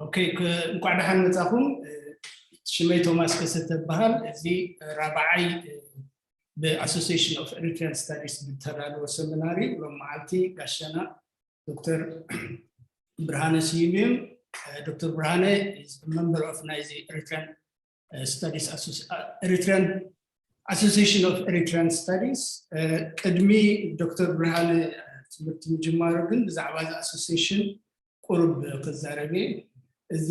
ኦኬ፣ እንኳዕ ደሓን መጻኹም። ሽመይ ቶማስ ከሰተ እበሃል። እዚ ራብዓይ ብ Association of Eritrean Studies ዝተዳለወ ሰሚናር እዩ። ሎም መዓልቲ ጋሻና ዶክተር ብርሃነ ስዩም እዮም። ዶክተር ብርሃነ is a member of ናይዚ Eritrean Studies Eritrean Association of Eritrean Studies። ቅድሚ ዶክተር ብርሃነ ትምህርቲ ምጅማሩ ግን ብዛዕባ እዚ ኣሶሲሽን ቁሩብ ክዛረብ እየ። እዚ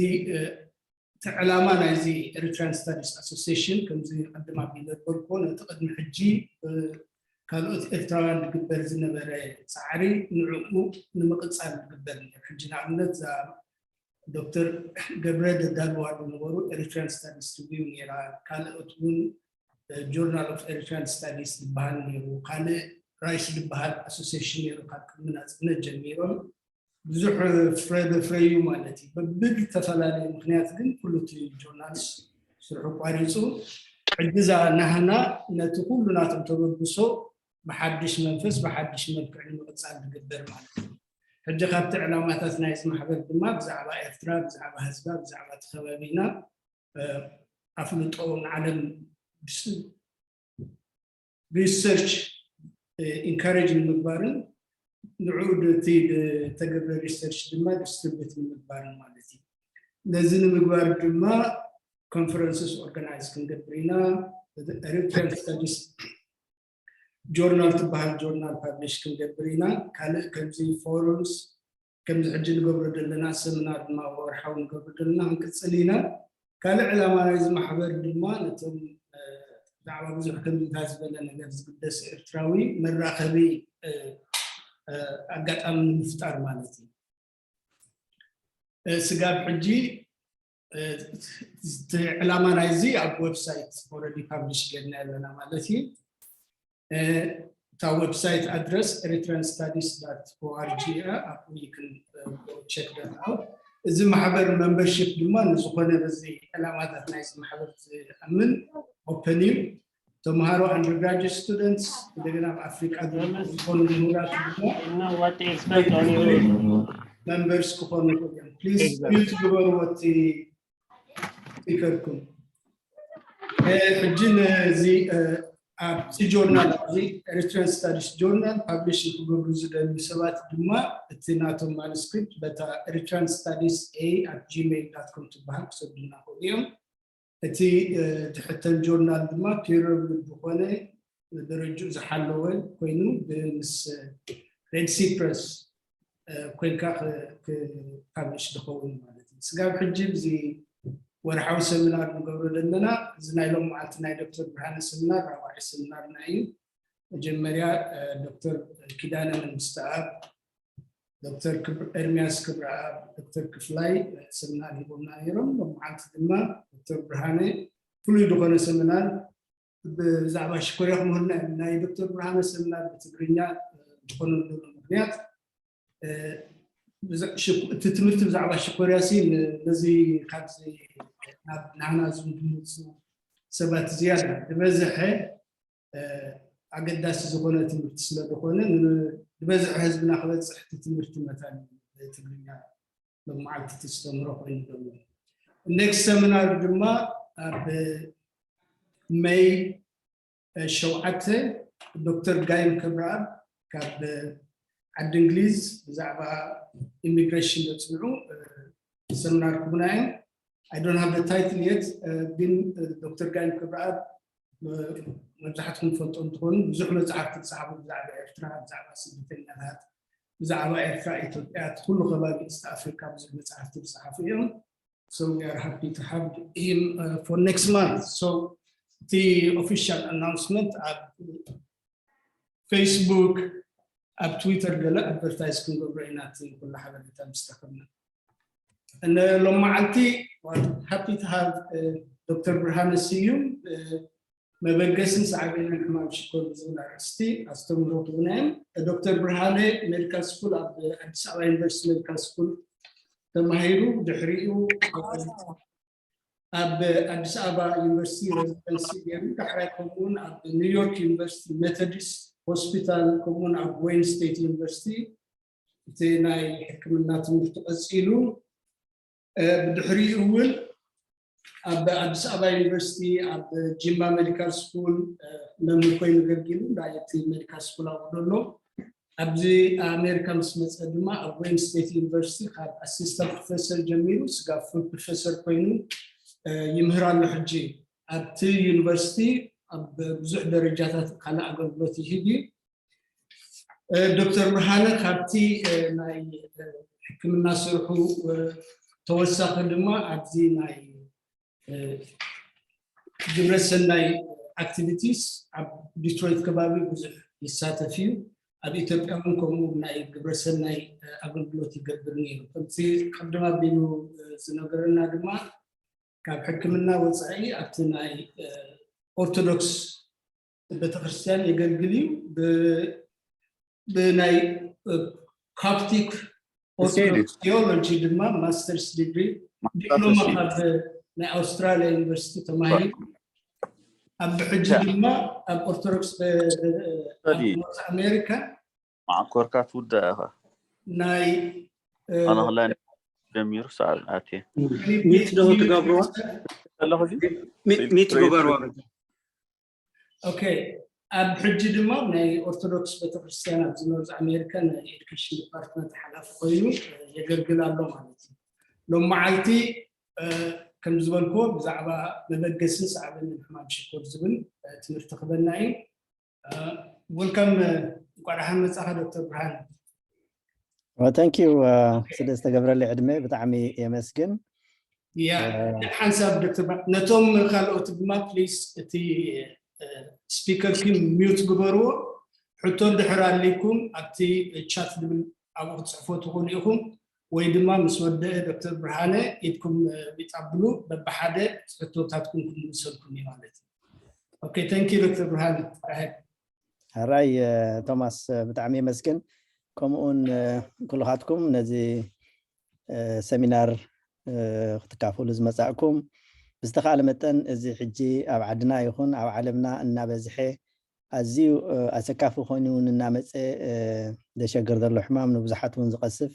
እቲ ዕላማ ናይዚ Eritrean Studies Association ከምዚ ቅድም ኣቢለ ዝበልኩ ነቲ ቅድሚ ሕጂ ካልኦት ኤርትራውያን ዝግበር ዝነበረ ፃዕሪ ንዕኡ ንምቕፃል ዝግበር ነይሩ። ሕጂ ንኣብነት እዛ ዶክተር ገብረ ዘዳልዋ ዝነበሩ Eritrean Studies ትብሉ ነይራ። ካልኦት እውን Journal of Eritrean Studies ዝበሃል ነይሩ። ካልእ ራይስ ዝበሃል ኣሶሲሽን ነይሩ። ካብ ቅድሚ ናፅነት ጀሚሮም ብዙሕ ፍረ ዘፍረዩ ማለት እዩ። በብዝተፈላለየ ምክንያት ግን ኩሉ እቲ ጆርናልስ ስርሑ ኣቋሪፁ። ሕጂ እዛ ናህና ነቲ ኩሉ ናቶም ተበግሶ ብሓድሽ መንፈስ ብሓድሽ መልክዕ ንምቕፃል ዝግበር ማለት እዩ። ሕጂ ካብቲ ዕላማታት ናይዚ ማሕበር ድማ ብዛዕባ ኤርትራ፣ ብዛዕባ ህዝባ፣ ብዛዕባ እቲ ከባቢና ኣፍልጦ ንዓለም ሪሰርች ኢንካሬጅ ንምግባርን ንዕኡ እቲ ዝተገብረ ሪሰርች ድማ ዲስትሪቢዩት ንምግባርን ማለት እዩ። ነዚ ንምግባር ድማ ኮንፈረንስስ ኦርጋናይዝ ክንገብር ኢና። Eritrean Studies ጆርናል ትበሃል ጆርናል ፓብሊሽ ክንገብር ኢና። ካልእ ከምዚ ፎረምስ ከምዚ ሕጂ ንገብሮ ዘለና ሰሚናር ድማ ወርሓዊ ንገብሮ ዘለና ክንቅፅል ኢና። ካልእ ዕላማ ናይዚ ማሕበር ድማ ነቶም ብዛዕባ ብዙሕ ከምዚታት ዝበለ ነገር ዝግደስ ኤርትራዊ መራኸቢ ኣጋጣሚ ንምፍጣር ማለት እዩ። ስጋብ ሕጂ እቲ ዕላማ ናይዚ ኣብ ዌብሳይት ኦረዲ ፓብሊሽ ገርና ኣለና ማለት እዩ። እታ ዌብሳይት ኣድረስ Eritrean Studies dot org እያ። ኣብኡ ቸክ ዳት ኣውት። እዚ ማሕበር መምበርሽፕ ድማ ንዝኾነ በዚ ዕላማታት ናይዚ ማሕበር ዝኣምን ኦፐን እዩ። ተምሃሮ undergraduate students እንደገና ኣብ ኣፍሪቃ ዝኮኑ ምሁራት ድማ እና what they expect on you መንበርስ ክኾኑ እዮም። ፕሊዝ ሚዩት ግበሩ ወቲ ስፒከርኩም። ሕጂ ነዚ ኣብቲ ጆርናል ኣብዚ Eritrean Studies ጆርናል ፓብሊሽ ክገብሩ ዝደልዩ ሰባት ድማ እቲ ናቶም ማኑስክሪፕት በታ Eritrean Studies A at gmail dot com ትበሃል ክሰዱና ክእሉ እዮም። እቲ ትሕተን ጆርናል ድማ ፔር ሪቪውድ ዝኾነ ደረጅኡ ዝሓለወ ኮይኑ ምስ ሬድ ሲ ፕረስ ኮይንካ ፓብሊሽ ዝኸውን ማለት እዩ። ስጋብ ሕጂ እዚ ወርሓዊ ሰሚናር ንገብሮ ዘለና እዚ ናይ ሎም መዓልቲ ናይ ዶክተር ብርሃነ ሰሚናር ራብዓይ ሰሚናርና እዩ። መጀመርያ ዶክተር ኪዳነ መንግስተኣብ፣ ዶክተር ኤርሚያስ ክብረኣብ፣ ዶክተር ክፍላይ ሰሚናር ሂቦምና ነይሮም። ሎም መዓልቲ ድማ ዶክተር ብርሃነ ፍሉይ ዝኾነ ሰሚናር ብዛዕባ ሽኮርያ ክምህርና እዩ። ናይ ዶክተር ብርሃነ ሰሚናር ብትግርኛ ዝኾነሉ ምክንያት እቲ ትምህርቲ ብዛዕባ ሽኮርያ ሲ ነዚ ካብዚ ናብ ናህና ዝምድምፁ ሰባት ዝያዳ ዝበዝሐ ኣገዳሲ ዝኾነ ትምህርቲ ስለ ዝኾነ ዝበዝሐ ህዝብና ክበፅሕ እቲ ትምህርቲ መታን ትግርኛ መዓልቲ ተስተምሮ ኮይኑ ዘሎ። ኔክስት ሰሚናር ድማ ኣብ መይ ሸውዓተ ዶክተር ጋይም ክብረኣብ ካብ ዓዲ እንግሊዝ ብዛዕባ ኢሚግሬሽን ዘፅንዑ ሰሚናር ክቡና እዮም። I don't have the title yet ግን ዶክተር ጋይም ክብረኣብ መብዛሕትኩም ፈልጦ እንትኾኑ ብዙሕ መፅሓፍቲ ዝፀሓፉ ብዛዕባ ኤርትራ ብዛዕባ ስደተኛታት ብዛዕባ ኤርትራ ኢትዮጵያ ኩሉ ከባቢ ኢስት ኣፍሪካ ብዙሕ መፅሓፍቲ ዝፀሓፉ እዮም። So we are happy to have him for next month. So the official announcement ኣብ ፌስቡክ ኣብ ትዊተር ገለ ኣድቨርታይዝ ክንገብሮ ኢና እቲ ኩሉ ሓበሬታ ምስ ተኸብና። ሎም መዓልቲ ሃፒ ቱ ሃቭ ዶክተር ብርሃነ ስዩም መበገስን ሳዕቤንን ሕማም ሽኮር ብዝብል ኣርእስቲ ኣስተምህሮ ክህቡና እዮም። ዶክተር ብርሃነ ሜዲካል ስኩል ኣብ ኣዲስ ኣበባ ዩኒቨርሲቲ ሜዲካል ስኩል ተማሂሩ ድሕሪኡ ኣብ ኣዲስ ኣበባ ዩኒቨርሲቲ ሬዚደንሲ ገይሩ ዳሕራይ ከምኡውን ኣብ ኒውዮርክ ዩኒቨርሲቲ ሜቶዲስት ሆስፒታል ከምኡውን ኣብ ወይን ስቴት ዩኒቨርሲቲ እቲ ናይ ሕክምና ትምህርቲ ቀፂሉ ብድሕሪኡ እውን ኣብ ኣዲስ ኣበባ ዩኒቨርሲቲ ኣብ ጂማ ሜዲካል ስኩል መምህር ኮይኑ ገርጊሉ ናይ እቲ ሜዲካል ስኩል ኣብኡ ደሎ። ኣብዚ ኣሜሪካ ምስ መፀ ድማ ኣብ ዌይን ስቴት ዩኒቨርሲቲ ካብ ኣሲስታንት ፕሮፌሰር ጀሚሩ ስጋብ ፉል ፕሮፌሰር ኮይኑ ይምህር ኣሎ። ሕጂ ኣብቲ ዩኒቨርሲቲ ኣብ ብዙሕ ደረጃታት ካልእ ኣገልግሎት ይህብ እዩ። ዶክተር ብርሃነ ካብቲ ናይ ሕክምና ስርሑ ተወሳኺ ድማ ኣብዚ ናይ ግብረሰናይ ኣክቲቪቲስ ኣብ ዲትሮይት ከባቢ ብዙሕ ይሳተፍ እዩ። ኣብ ኢትዮጵያ እውን ከምኡ ናይ ግብረሰናይ ኣገልግሎት ይገብር ነይሩ። ከምቲ ቅድም ኣቢሉ ዝነገረና ድማ ካብ ሕክምና ወፃኢ ኣብቲ ናይ ኦርቶዶክስ ቤተክርስትያን የገልግል እዩ። ብናይ ኮፕቲክ ኦርቶዶክስ ቴዎሎጂ ድማ ማስተርስ ዲግሪ ዲፕሎማ ካብ ናይ ኣውስትራሊያ ዩኒቨርሲቲ ተማሂሩ ኣብ ሕጂ ድማ ኣብ ኦርቶዶክስ ኖርት ኣሜሪካ ማዕኮርካ ትውዳእ ኢኻ። ናይ ኣነ ክላ ጀሚሩ ሰዓት ኣትየ ሚት ዶ ትገብርዋ? ኣለኹ እዚ ሚት ግበርዋ። ኦኬ። ኣብ ሕጂ ድማ ናይ ኦርቶዶክስ ቤተክርስትያን ኣብዚ ኖርዝ ኣሜሪካ ናይ ኤዱኬሽን ዲፓርትመንት ሓላፊ ኮይኑ የገልግል ኣሎ ማለት እዩ። ሎም መዓልቲ ከም ዝበልክዎ ብዛዕባ መበገስን ሳዕቤንን ሕማም ሽኮር ዝብል ትምህርቲ ክበና እዩ። ወልካም፣ እንኳዕ ደሓን መጻኻ ዶክተር ብርሃን። Thank you ስለ ዝተገብረለይ ዕድመ ብጣዕሚ የመስግን። ያ ሓንሳብ ዶክተር ብርሃን፣ ነቶም ካልኦት ድማ ፕሊስ እቲ ስፒከር ኪን ሚውት ግበርዎ። ሕቶ እንድሕር ኣሊኩም ኣብቲ ቻት ዝብል ኣብኡ ክትፅሕፎ ትኽእሉ ኢኹም፣ ወይ ድማ ምስ ወደአ ዶክተር ብርሃነ ኢድኩም ሚጣብሉ በብሓደ ሕቶታትኩም ክምልሰልኩም እዩ ማለት እዩ። ኦኬ፣ thank you ዶክተር ብርሃነ። ሕራይ ቶማስ፣ ብጣዕሚ የመስግን። ከምኡውን ኩልኻትኩም ነዚ ሰሚናር ክትካፈሉ ዝመጻእኩም፣ ብዝተኻለ መጠን እዚ ሕጂ ኣብ ዓድና ይኹን ኣብ ዓለምና እናበዝሐ ኣዝዩ ኣሰካፊ ኮይኑ እናመፀ ዘሸግር ዘሎ ሕማም ንብዙሓት እውን ዝቐስፍ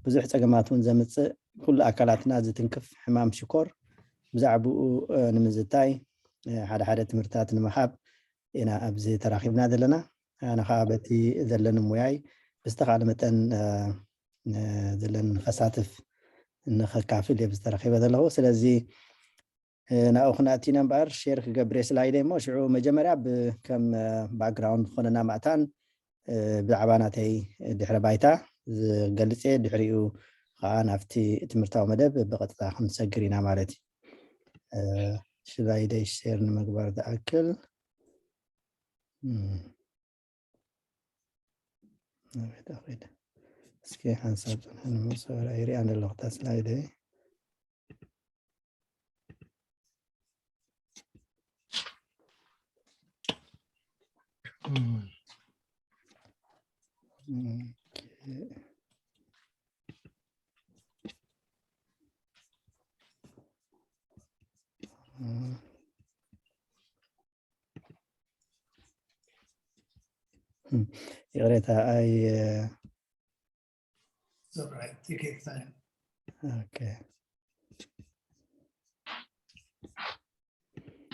ብዙሕ ፀገማት እውን ዘምፅእ ኩሉ ኣካላትና ዝትንክፍ ሕማም ሽኮር ብዛዕባኡ ንምዝታይ ሓደ ሓደ ትምህርትታት ንምሃብ ኢና ኣብዚ ተራኺብና ዘለና። ኣነ ከዓ በቲ ዘለኒ ሙያይ ብዝተኻለ መጠን ዘለኒ ከሳትፍ ንኸካፍል እየ ዝተረኺበ ዘለኹ። ስለዚ ናብኡ ክነእቲና እምበኣር ሼር ክገብር እየ ስላይደ እሞ ሽዑ መጀመርያ ከም ባክግራውንድ ክኾነና ማእታን ብዛዕባ ናተይ ድሕረ ባይታ ዝገልፅ እየ። ድሕሪኡ ከዓ ናብቲ ትምህርታዊ መደብ ብቐጥታ ክንሰግር ኢና ማለት እዩ። ስላይደይ ሼር ንምግባር ዝኣክል እስኪ ሓንሳብ ፅንሐ ንምሰራ ይሪኣ ኣለኹ እታ ስላይደይ። ይቕሬታ ኣይ It's all right. Take your time. ኦኬ።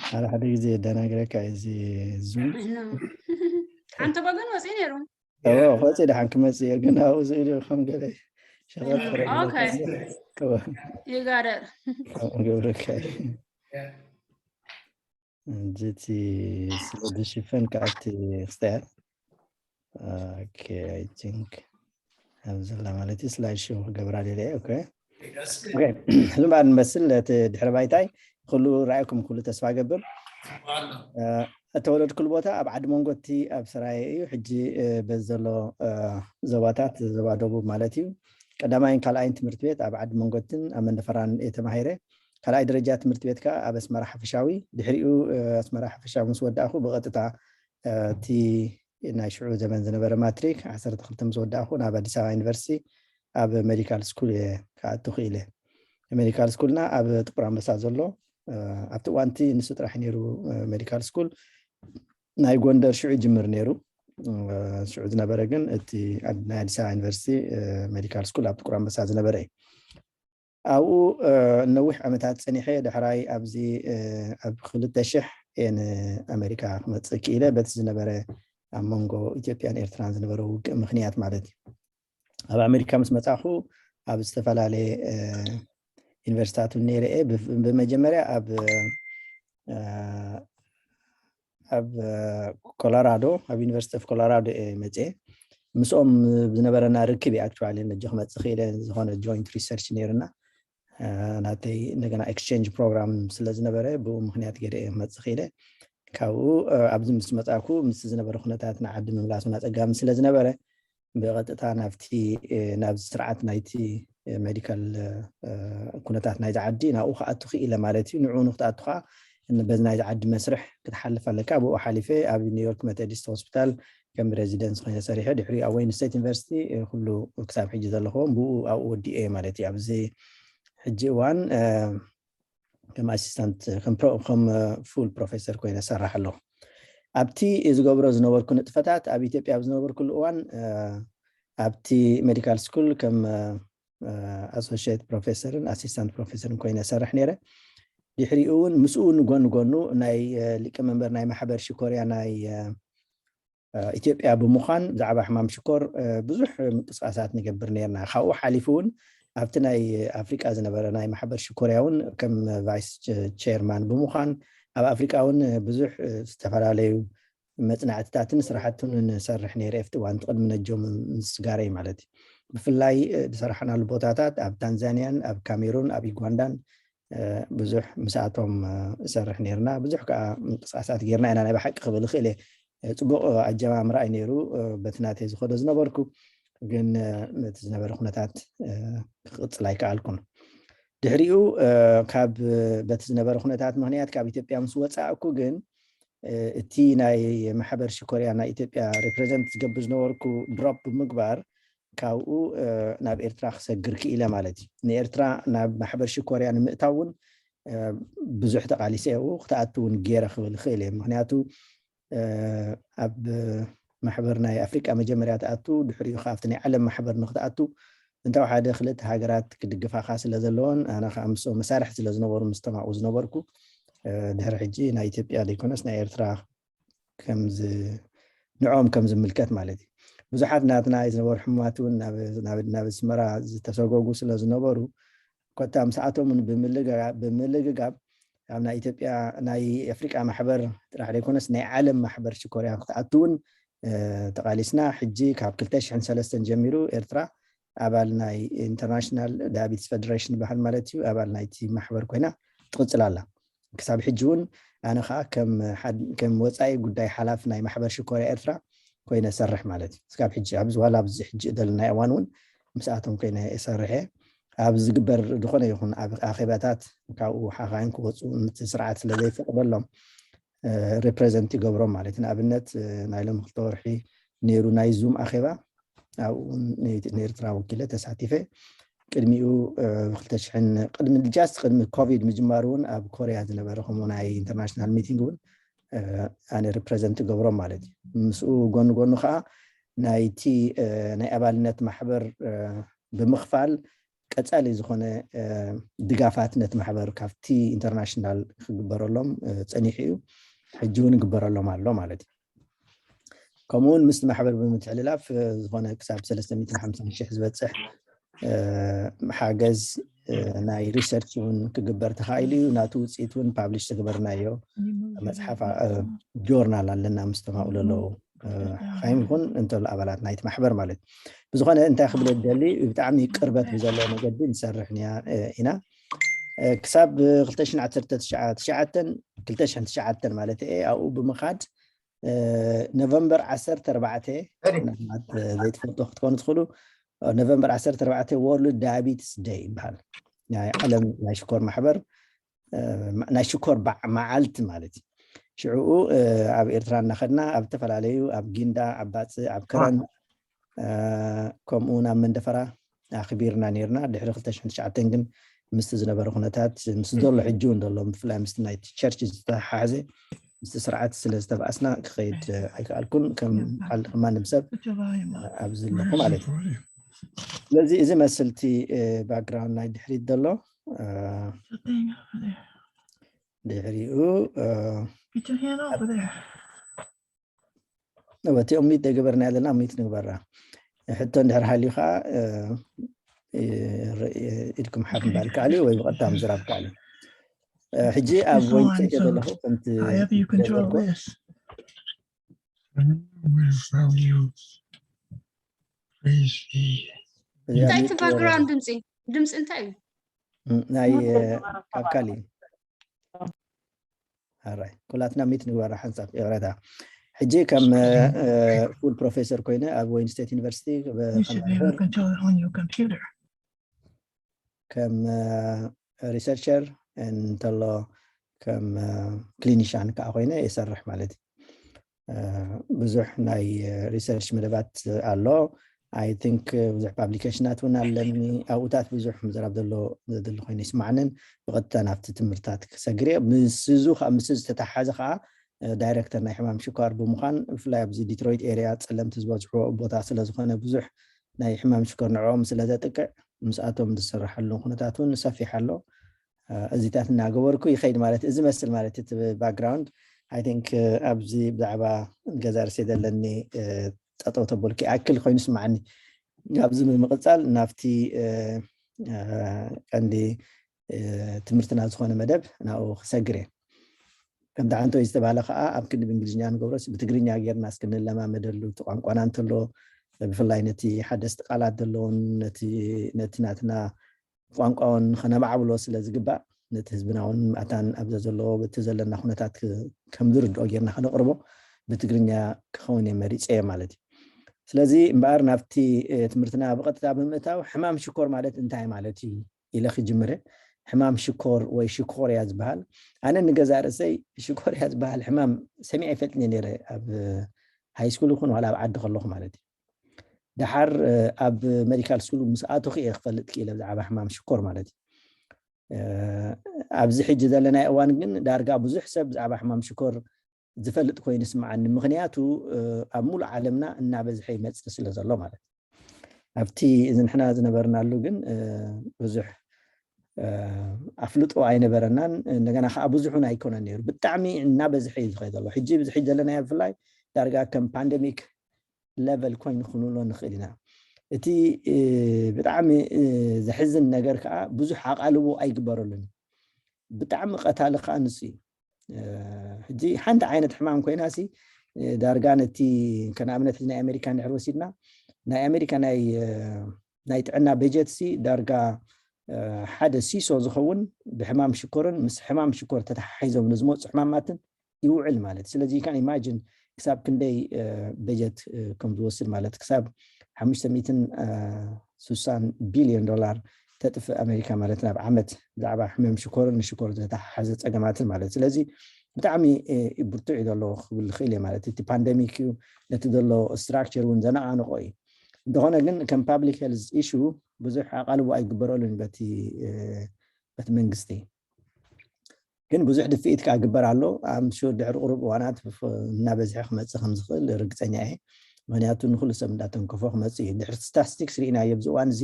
ሓደ ሓደ ግዜ የደናግረካ እዚ ዙም። ሓንቲ ወገን ወፂኡ ነይሩ። ወፂ ደሓን ክመፅእ እየ ግን ኣብኡ ዝኢሉ ከም ገለ ሸቐጥ ኦኬ። ይጋደል። ገብረካ እዩ። እንጂ እቲ ስለ ዝሽፈን ከኣቲ ክስተያል ኦኬ I think ኣብዚ ዘላ ማለት እዩ ስላይድ ሾው ክገብራ ደለ ኦኬ ዝምባር ንመስል እቲ ድሕሪ ባይታይ ኩሉ ረኣይኩም ኩሉ ተስፋ ገብር እተወለድኩሉ ቦታ ኣብ ዓዲ መንጎቲ ኣብ ሰራየ እዩ ሕጂ በዚ ዘሎ ዞባታት ዞባ ደቡብ ማለት እዩ ቀዳማይን ካልኣይን ትምህርቲ ቤት ኣብ ዓዲ መንጎትን ኣብ መንደፈራን እየ ተማሂረ ካልኣይ ደረጃ ትምህርቲ ቤት ከዓ ኣብ ኣስመራ ሓፈሻዊ ድሕሪኡ ኣስመራ ሓፈሻዊ ምስ ወዳእኹ ብቐጥታ እቲ ናይ ሽዑ ዘመን ዝነበረ ማትሪክ ዓሰርተ ክልተ ምስ ወዳእኹ ናብ ኣዲስ ኣበባ ዩኒቨርሲቲ ኣብ ሜዲካል ስኩል እየ ክኣቱ ክኢለ ሜዲካል ስኩልና ኣብ ጥቁር ኣንበሳ ዘሎ ኣብቲ እዋንቲ ንሱ ጥራሕ ነይሩ ሜዲካል ስኩል ናይ ጎንደር ሽዑ ይጅምር ነይሩ ሽዑ ዝነበረ ግን እቲ ናይ ኣዲስ ኣበባ ዩኒቨርሲቲ ሜዲካል ስኩል ኣብ ጥቁር ኣንበሳ ዝነበረ እዩ ኣብኡ ነዊሕ ዓመታት ፀኒሐ ድሕራይ ኣብዚ ኣብ ክልተ ሽሕ እየ ንኣሜሪካ ክመፅእ ክኢለ። በቲ ዝነበረ ኣብ መንጎ ኢትዮጵያን ኤርትራን ዝነበረ ውግእ ምክንያት ማለት እዩ። ኣብ ኣሜሪካ ምስ መፃኹ ኣብ ዝተፈላለየ ዩኒቨርሲታት እውን ነይረ እየ። ብመጀመርያ ኣብ ኣብ ኮሎራዶ ኣብ ዩኒቨርሲቲ ኦፍ ኮሎራዶ እየ መፅየ። ምስኦም ዝነበረና ርክብ እዩ ኣክቹዋሊ ነጆ ክመፅእ ክኢለ። ዝኾነ ጆይንት ሪሰርች ነይርና ናተይ እንደገና ኤክስቼንጅ ፕሮግራም ስለ ዝነበረ ብኡ ምክንያት ገይረ እየ ክመፅእ ክኢለ። ካብኡ ኣብዚ ምስ መፃኩ ምስ ዝነበረ ኩነታት ንዓዲ ምምላስ እውን ኣፀጋሚ ስለ ዝነበረ ብቐጥታ ናብቲ ናብዚ ስርዓት ናይቲ ሜዲካል ኩነታት ናይዚ ዓዲ ናብኡ ክኣቱ ክኢለ ማለት እዩ። ንዕኡ ንክትኣቱ ከዓ በዚ ናይዚ ዓዲ መስርሕ ክትሓልፍ ኣለካ። ብኡ ሓሊፈ ኣብ ኒውዮርክ ሜቶዲስት ሆስፒታል ከም ሬዚደንስ ኮይነ ሰሪሐ። ድሕሪ ኣብ ወይን ስቴት ዩኒቨርሲቲ ኩሉ ክሳብ ሕጂ ዘለኹዎም ብኡ ኣብኡ ወዲኤ ማለት እዩ። ኣብዚ ሕጂ እዋን ከም ኣሲስታንት ከም ፉል ፕሮፌሰር ኮይነ ሰራሕ ኣለኹ። ኣብቲ ዝገብሮ ዝነበርኩ ንጥፈታት ኣብ ኢትዮጵያ ኣብ ዝነበርኩሉ እዋን ኣብቲ ሜዲካል ስኩል ከም ኣሶሽት ፕሮፌሰርን ኣሲስታንት ፕሮፌሰርን ኮይነ ሰርሕ ነይረ። ድሕሪኡ እውን ምስኡ ንጎን ጎኑ ናይ ሊቀመንበር ናይ ማሕበር ሽኮርያ ናይ ኢትዮጵያ ብምዃን ብዛዕባ ሕማም ሽኮር ብዙሕ ምንቅስቃሳት ንገብር ነርና። ካብኡ ሓሊፉ እውን ኣብቲ ናይ ኣፍሪቃ ዝነበረ ናይ ማሕበር ሽኮርያ እውን ከም ቫይስ ቸርማን ብምዃን ኣብ ኣፍሪቃ እውን ብዙሕ ዝተፈላለዩ መፅናዕትታትን ስራሕትን ንሰርሕ ነይረ። ኣብቲ እዋን ቅድሚ ነጆም ምስጋረይ ማለት እዩ። ብፍላይ ዝሰራሕናሉ ቦታታት ኣብ ታንዛንያን ኣብ ካሜሩን ኣብ ዩጋንዳን ብዙሕ ምስኣቶም እሰርሕ ነይርና። ብዙሕ ከዓ ምንቅስቃሳት ጌርና ኢና። ናይ ብሓቂ ክብል ይኽእል እየ ፅቡቕ ኣጀማምራ እዩ ነይሩ። በቲ ናተይ ዝኸዶ ዝነበርኩ ግን ነቲ ዝነበረ ኩነታት ክቕፅል ኣይከኣልኩን። ድሕሪኡ ካብ በቲ ዝነበረ ኩነታት ምክንያት ካብ ኢትዮጵያ ምስ ወፃእኩ ግን እቲ ናይ ማሕበር ሽኮርያ ናይ ኢትዮጵያ ሪፕሬዘንት ዝገብር ዝነበርኩ ድሮፕ ብምግባር ካብኡ ናብ ኤርትራ ክሰግር ክኢለ ማለት እዩ። ንኤርትራ ናብ ማሕበር ሽኮርያ ንምእታው እውን ብዙሕ ተቃሊሰ እየ። ክትኣቱ እውን ገይረ ክብል ይኽእል እየ። ምክንያቱ ኣብ ማሕበር ናይ ኣፍሪቃ መጀመርያ ትኣቱ፣ ድሕሪኡ ካብቲ ናይ ዓለም ማሕበር ንክትኣቱ እንታው ሓደ ክልተ ሃገራት ክድግፋኻ ስለ ዘለዎን ኣነ ከዓ ምስኦም መሳርሒ ስለ ዝነበሩ ምስቶም ኣብኡ ዝነበርኩ ድሕሪ ሕጂ ናይ ኢትዮጵያ ዘይኮነስ ናይ ኤርትራ ንዕኦም ከም ዝምልከት ማለት እዩ። ብዙሓት ናትና ዝነበሩ ሕሙማት እውን ናብ ኣስመራ ዝተሰጎጉ ስለ ዝነበሩ ኮታ ምስኣቶም እውን ብምልግጋብ ኣብ ናይ ኢትዮጵያ ናይ ኣፍሪቃ ማሕበር ጥራሕ ዘይኮነስ ናይ ዓለም ማሕበር ሽኮርያ ክትኣቱ እውን ተቃሊስና። ሕጂ ካብ ክልተ ሽሕን ሰለስተን ጀሚሩ ኤርትራ ኣባል ናይ ኢንተርናሽናል ዳያቢትስ ፌደሬሽን ዝበሃል ማለት እዩ ኣባል ናይቲ ማሕበር ኮይና ትቕፅል ኣላ። ክሳብ ሕጂ እውን ኣነ ከዓ ከም ወፃኢ ጉዳይ ሓላፍ ናይ ማሕበር ሽኮርያ ኤርትራ ኮይነ ሰርሕ ማለት እዩ። ክሳብ ሕጂ ኣብዚ ዋላ ኣብዚ ሕጂ ዘለናይ እዋን እውን ምስኣቶም ኮይነ እሰርሕ እየ። ኣብ ዝግበር ዝኾነ ይኹን ኣብ ኣኼባታት ካብኡ ሓኻይም ክወፁ ምት ስርዓት ስለ ዘይፈቅደሎም ሪፕሬዘንት ይገብሮም ማለት እዩ። ንኣብነት ናይ ሎም ክልተ ወርሒ ነይሩ ናይ ዙም ኣኼባ ኣብኡ ንኤርትራ ወኪለ ተሳቲፈ። ቅድሚኡ ብክልተ ሽሕን ቅድሚ ጃስት ቅድሚ ኮቪድ ምጅማሩ እውን ኣብ ኮርያ ዝነበረ ከምኡ ናይ ኢንተርናሽናል ሚቲንግ እውን ኣነ ሪፕሬዘንት ገብሮም ማለት እዩ። ምስኡ ጎኒ ጎኑ ከዓ ናይቲ ናይ ኣባልነት ማሕበር ብምኽፋል ቀፃሊ ዝኾነ ድጋፋት ነቲ ማሕበር ካብቲ ኢንተርናሽናል ክግበረሎም ፀኒሑ እዩ። ሕጂ እውን ይግበረሎም ኣሎ ማለት እዩ። ከምኡውን ምስቲ ማሕበር ብምትሕልላፍ ዝኾነ ክሳብ ሰለስተ ሚእትን ሓምሳን ሽሕ ዝበፅሕ ሓገዝ ናይ ሪሰርች እውን ክግበር ተኻኢሉ እዩ። ናቱ ውፅኢት እውን ፓብሊሽ ዝግበርናዮ መፅሓፍ ጆርናል ኣለና ምስቶም ኣብኡ ዘለዉ ሓይም ይኹን እንተሎ ኣባላት ናይቲ ማሕበር ማለት እዩ። ብዝኾነ እንታይ ክብል ደሊ ብጣዕሚ ቅርበት ብዘለዎ መገዲ ንሰርሕ ኢና። ክሳብ ክልተ ሽሕን ዓሰርተ ትሽዓተን ክልተ ሽሕን ትሽዓተን ማለት እየ ኣብኡ ብምኻድ ኖቨምበር ዓሰርተ ኣርባዕተ ዘይትፈልጦ ክትኮኑ ትኽእሉ። ኖቨምበር ዓሰርተ ኣርባዕተ ወርልድ ዳያቢትስ ደይ ይበሃል። ናይ ዓለም ናይ ሽኮር ማሕበር ናይ ሽኮር መዓልቲ ማለት እዩ። ሽዕኡ ኣብ ኤርትራ እናኸድና ኣብ ዝተፈላለዩ ኣብ ጊንዳ ኣብ ባፅእ ኣብ ከረን ከምኡ ናብ መንደፈራ ኣኽቢርና ነርና። ድሕሪ ክልተ ሽሕን ትሽዓተን ግን ምስቲ ዝነበረ ኩነታት ምስ ዘሎ ሕጂ እውን ዘሎ ብፍላይ ምስቲ ናይ ቸርች ዝተሓሓዘ ምስቲ ስርዓት ስለ ዝተባእስና ክኸይድ ኣይከኣልኩን። ከም ማንም ሰብ ኣብዚ ኣለኹ ማለት እዩ። ስለዚ እዚ መስልቲ ባክግራውንድ ናይ ድሕሪት ዘሎ ድሕሪኡ እቲ ኦሚት ደገበርና ዘለና ኦሚት ንግበራ። ሕቶ እንድሕር ሃልዩ ከዓ ኢድኩም ሓፍ ምባል ከኣል ወይ ብቐጥታ ምዝራብ ከኣል። ሕጂ ኣብ ወይንፀይተ ዘለኹ ከምቲ እንታይ እቲ ባክግራውንድ ድምፂ ድምፂ እንታይ እዩ? ናይ ካብ ካሊ ኣራይ ኩላትና ሚት ንግበራ ሓንሳብ ይቕረታ። ሕጂ ከም ፉል ፕሮፌሰር ኮይነ ኣብ ወይን ስቴት ዩኒቨርሲቲ ከም ሪሰርቸር እንተሎ ከም ክሊኒሻን ከዓ ኮይነ ይሰርሕ ማለት እዩ። ብዙሕ ናይ ሪሰርች መደባት ኣሎ። I think ብዙሕ ፓብሊኬሽናት እውን ኣለኒ። ኣብኡታት ብዙሕ ምዝራብ ዘሎ ዘድሊ ኮይኑ ይስማዕንን ብቐጥታ ናብቲ ትምህርታት ክሰግር እየ። ምስዙ ምስ ዝተተሓዘ ከዓ ዳይሬክተር ናይ ሕማም ሽኳር ብምዃን ብፍላይ ኣብዚ ዲትሮይት ኤሪያ ፀለምቲ ዝበዝሕዎ ቦታ ስለዝኾነ ብዙሕ ናይ ሕማም ሽኮር ንዕኦም ስለዘጥቅዕ ምስኣቶም ዝስራሓሉ ኩነታት እውን ሰፊሕ ኣሎ። እዚታት እናገበርኩ ይኸይድ ማለት እዚ መስል ማለት እቲ ባክግራውንድ I think ኣብዚ ብዛዕባ ገዛ ርእሰይ ዘለኒ ጠጠው ተበልኩ ይኣክል ኮይኑ ስማዓኒ። ካብዚ ብምቕፃል ናብቲ ቀንዲ ትምህርትና ዝኾነ መደብ ናብኡ ክሰግር እየ። ከምቲ ሓንቶ ዝተባሃለ ከዓ ኣብ ክንዲ ብእንግሊዝኛ ንገብሮስ ብትግርኛ ጌርና እስክንለማመደሉ እቲ ቋንቋና እንተሎ ብፍላይ ነቲ ሓደስቲ ቃላት ዘለውን ነቲ ናትና ቋንቋውን ከነማዕብሎ ስለ ዝግባእ ነቲ ህዝብና እውን ኣታን ኣብዚ ዘለዎ በቲ ዘለና ኩነታት ከም ዝርድኦ ጌርና ከነቕርቦ ብትግርኛ ክኸውን እየ መሪፀዮ ማለት እዩ። ስለዚ እምበኣር ናብቲ ትምህርትና ብቐጥታ ብምእታው ሕማም ሽኮር ማለት እንታይ ማለት እዩ ኢለ ክጅምር። ሕማም ሽኮር ወይ ሽኮርያ ዝበሃል ኣነ ንገዛ ርእሰይ ሽኮርያ ዝበሃል ሕማም ሰሚዐ ይፈልጥኒ ነይረ ኣብ ሃይ ስኩል ይኹን ዋላ ኣብ ዓዲ ከለኹ ማለት እዩ። ደሓር ኣብ ሜዲካል ስኩል ምስ ኣተኹ እየ ክፈልጥ ክኢለ ብዛዕባ ሕማም ሽኮር ማለት እዩ። ኣብዚ ሕጂ ዘለናይ እዋን ግን ዳርጋ ብዙሕ ሰብ ብዛዕባ ሕማም ሽኮር ዝፈልጥ ኮይኑ ይስምዓኒ። ምኽንያቱ ኣብ ሙሉእ ዓለምና እናበዝሐ ይመፅእ ስለ ዘሎ ማለት እዩ። ኣብቲ እዚ ንሕና ዝነበርናሉ ግን ብዙሕ ኣፍልጦ ኣይነበረናን። እንደገና ከዓ ብዙሕ እውን ኣይኮነን ነይሩ። ብጣዕሚ እናበዝሐ እዩ ዝኸይድ ዘሎ። ሕጂ ብዚ ሕጂ ዘለናዮ ብፍላይ ዳርጋ ከም ፓንደሚክ ለቨል ኮይኑ ክንብሎ ንኽእል ኢና። እቲ ብጣዕሚ ዘሕዝን ነገር ከዓ ብዙሕ ኣቓልቦ ኣይግበረሉን። ብጣዕሚ ቀታሊ ከዓ ንሱ እዩ። ሕጂ ሓንቲ ዓይነት ሕማም ኮይና ሲ ዳርጋ ነቲ ከንኣብነት ናይ ኣሜሪካ እንድሕር ወሲድና ናይ ኣሜሪካ ናይ ጥዕና በጀት ሲ ዳርጋ ሓደ ሲሶ ዝኸውን ብሕማም ሽኮርን ምስ ሕማም ሽኮር ተተሓሒዞም ንዝመፁ ሕማማትን ይውዕል ማለት። ስለዚ you can imagine ክሳብ ክንደይ በጀት ከም ዝወስድ ማለት ክሳብ ሓሙሽተ ሚእትን ስሳን ቢልዮን ዶላር ተጥፍእ ኣሜሪካ ማለት ናብ ዓመት ብዛዕባ ሕመም ሽኮርን ንሽኮር ዝተተሓሓዘ ፀገማትን ማለት። ስለዚ ብጣዕሚ ብርቱዕ እዩ ዘሎ ክብል ዝኽእል እየ ማለት። እቲ ፓንደሚክ እዩ ነቲ ዘሎ ስትራክቸር እውን ዘነቓንቆ እዩ። እንተኾነ ግን ከም ፓብሊክ ሄልዝ ኢሹ ብዙሕ ኣቓልቦ ኣይግበረሉን በቲ በቲ መንግስቲ። ግን ብዙሕ ድፍኢት ከዓ ግበር ኣሎ። ኣምሹር ድሕሪ ቁሩብ እዋናት እናበዝሐ ክመፅእ ከም ዝኽእል ርግፀኛ እየ። ምክንያቱ ንኩሉ ሰብ እንዳተንከፎ ክመፅእ እዩ። ድሕሪ ስታስቲክስ ርኢናዮ ኣብዚ እዋን እዚ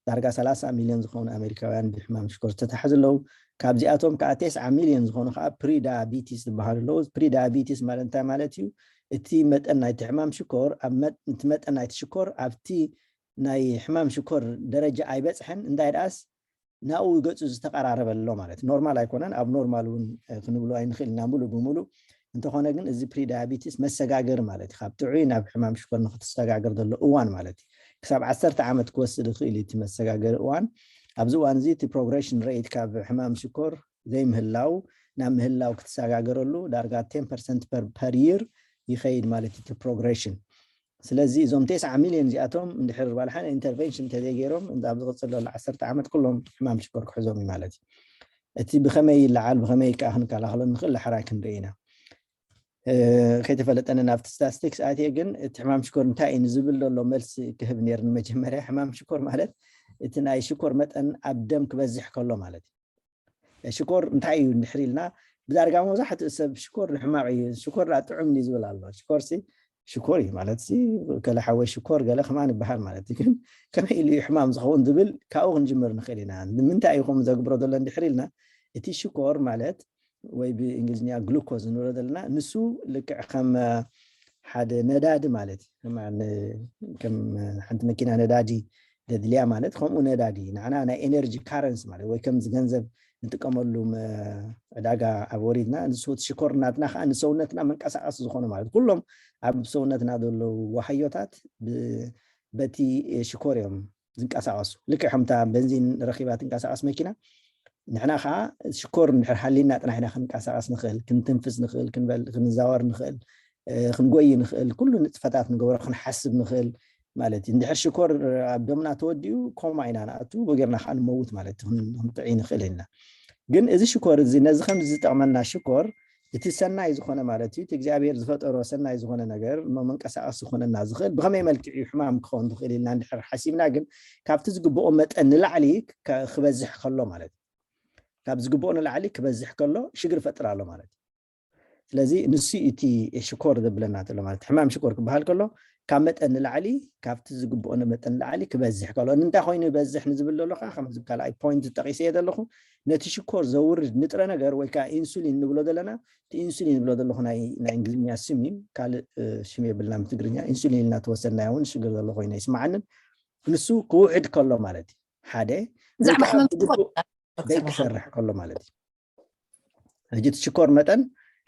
ዳርጋ ሰላሳ ሚልዮን ዝኾኑ ኣሜሪካውያን ብሕማም ሽኮር ዝተታሓዙ ኣለዉ። ካብዚኣቶም ከዓ ቴስዓ ሚልዮን ዝኾኑ ከዓ ፕሪዳያቢቲስ ዝበሃሉ ኣለዉ። ፕሪዳያቢቲስ ማለት እንታይ ማለት እዩ? እቲ መጠን ናይቲ ሕማም ሽኮር እቲ መጠን ናይቲ ሽኮር ኣብቲ ናይ ሕማም ሽኮር ደረጃ ኣይበፅሐን እንታይ ደኣስ ናብኡ ገፁ ዝተቀራረበ ኣሎ ማለት ኖርማል ኣይኮነን። ኣብ ኖርማል እውን ክንብሎ ኣይንኽእል ኢና ሙሉእ ብሙሉእ። እንተኾነ ግን እዚ ፕሪዳያቢቲስ መሰጋገሪ ማለት እዩ። ካብ ጥዑይ ናብ ሕማም ሽኮር ንክትሰጋገር ዘሎ እዋን ማለት እዩ። ክሳብ ዓሰርተ ዓመት ክወስድ ይኽእል እዩ እቲ መሰጋገሪ እዋን። ኣብዚ እዋን እዚ እቲ ፕሮግሬሽን ሬት ካብ ሕማም ሽኮር ዘይምህላው ናብ ምህላው ክትሰጋገረሉ ዳርጋ ቴን ፐርሰንት ፐር ይር ይኸይድ ማለት እዩ እቲ ፕሮግሬሽን። ስለዚ እዞም ቴስዓ ሚልዮን እዚኣቶም እንድሕር ዋላ ሓደ ኢንተርቨንሽን እንተዘይገይሮም ኣብ ዝቕፅል ዘሎ ዓሰርተ ዓመት ኩሎም ሕማም ሽኮር ክሕዞም እዩ ማለት እዩ። እቲ ብኸመይ ይለዓል ብኸመይ ከዓ ክንከላኸሎ ንኽእል ዳሕራይ ክንርኢ ኢና። ከይተፈለጠኒ ናብቲ ስታስቲክስ ኣትየ ግን እቲ ሕማም ሽኮር እንታይ እዩ ንዝብል ዘሎ መልሲ ክህብ ነይርኒ። መጀመርያ ሕማም ሽኮር ማለት እቲ ናይ ሽኮር መጠን ኣብ ደም ክበዝሕ ከሎ ማለት እዩ። ሽኮር እንታይ እዩ እንድሕር ኢልና ብዳርጋ መብዛሕትኡ ሰብ ሽኮር ንሕማቕ እዩ ሽኮር ጥዑም እዩ ዝብል ኣሎ። ሽኮርሲ ሽኮር እዩ ማለት ሲ፣ ገለ ሓወይ ሽኮር ገለ ከማን ይበሃል ማለት እዩ። ግን ከመይ ኢሉ እዩ ሕማም ዝኸውን ዝብል ካብኡ ክንጅምር ንኽእል ኢና። ንምንታይ እዩ ከምኡ ዘግብሮ ዘሎ እንድሕር ኢልና፣ እቲ ሽኮር ማለት ወይ ብእንግሊዝኛ ግሉኮዝ ንብሎ ዘለና፣ ንሱ ልክዕ ከም ሓደ ነዳዲ ማለት እዩ። ከም ሓንቲ መኪና ነዳዲ ደድልያ ማለት ከምኡ ነዳዲ ንዓና ናይ ኤነርጂ ካረንሲ ማለት ወይ ከምዚ ገንዘብ ንጥቀመሉ ዕዳጋ ኣብ ወሪድና ንስውት ሽኮር ናትና ከዓ ንሰውነትና መንቀሳቀሲ ዝኾነ ማለት ኩሎም ኣብ ሰውነትና ዘለዉ ዋሃዮታት በቲ ሽኮር እዮም ዝንቀሳቀሱ። ልክዕ ከምታ በንዚን ረኪባ ትንቀሳቀስ መኪና ንሕና ከዓ ሽኮር እንድሕር ሃሊና ጥራሕ ኢና ክንቀሳቀስ ንኽእል፣ ክንትንፍስ ንኽእል፣ ክንዛወር ንኽእል፣ ክንጎይ ንኽእል፣ ኩሉ ንጥፈታት ንገብሮ ክንሓስብ ንኽእል ማለት እዩ። እንድሕር ሽኮር ኣብ ደምና ተወዲኡ ኮማ ኢና ንኣቱ፣ በጌርና ከዓ ንመውት ማለት እዩ። ክንጥዒ ንኽእል ኢና። ግን እዚ ሽኮር እዚ ነዚ ከም ዝጠቕመና ሽኮር እቲ ሰናይ ዝኾነ ማለት እዩ፣ እቲ እግዚኣብሔር ዝፈጠሮ ሰናይ ዝኾነ ነገር መንቀሳቀሲ ዝኾነና ዝኽእል ብኸመይ መልክዕ እዩ ሕማም ክኸውን ዝኽእል ኢልና እንድሕር ሓሲብና ግን ካብቲ ዝግብኦ መጠን ንላዕሊ ክበዝሕ ከሎ ማለት እዩ። ካብ ዝግብኦ ንላዕሊ ክበዝሕ ከሎ ሽግር ይፈጥር ኣሎ ማለት እዩ። ስለዚ ንሱ እቲ ሽኮር ዘብለና ዘሎ ማለት ሕማም ሽኮር ክበሃል ከሎ ካብ መጠን ንላዕሊ ካብቲ ዝግብኦ መጠን ንላዕሊ ክበዝሕ ከሎ እንታይ ኮይኑ ይበዝሕ ንዝብል ዘሎ ከዓ ከምዚ ካልኣይ ፖይንት ጠቂሰ እየ ዘለኹ። ነቲ ሽኮር ዘውርድ ንጥረ ነገር ወይ ከዓ ኢንሱሊን ንብሎ ዘለና እቲ ኢንሱሊን ንብሎ ዘለኹ ናይ እንግሊዝኛ ስም እዩ። ካልእ ሽም የብልና ብትግርኛ። ኢንሱሊን ኢልና ተወሰድናዮ እውን ሽግር ዘሎ ኮይኑ ይስማዓንን። ንሱ ክውሕድ ከሎ ማለት እዩ ሓደ ዘይክሰርሕ ከሎ ማለት እዩ። ሕጂ እቲ ሽኮር መጠን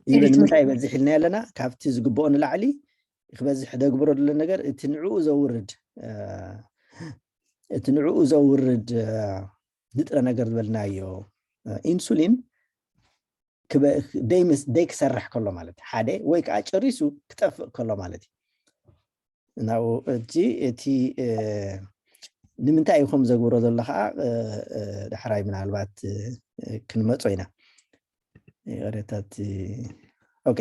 ይበል ንምንታይ ይበዝሕ ኢልና ኣለና? ካብቲ ዝግብኦ ንላዕሊ ክበዝሕ ደግብሮ ዘሎ ነገር እቲ ንዕኡ ዘውርድ እቲ ንዕኡ ዘውርድ ንጥረ ነገር ዝበልናዮ ኢንሱሊን ደይክሰርሕ ከሎ ማለት ሓደ ወይ ከዓ ጨሪሱ ክጠፍእ ከሎ ማለት እዩ። ናብኡ እቲ እቲ ንምንታይ እዩ ከም ዘግብሮ ዘሎ ከዓ ዳሕራይ ምናልባት ክንመፆ ኢና። ይቕሬታ እቲ ኦኬ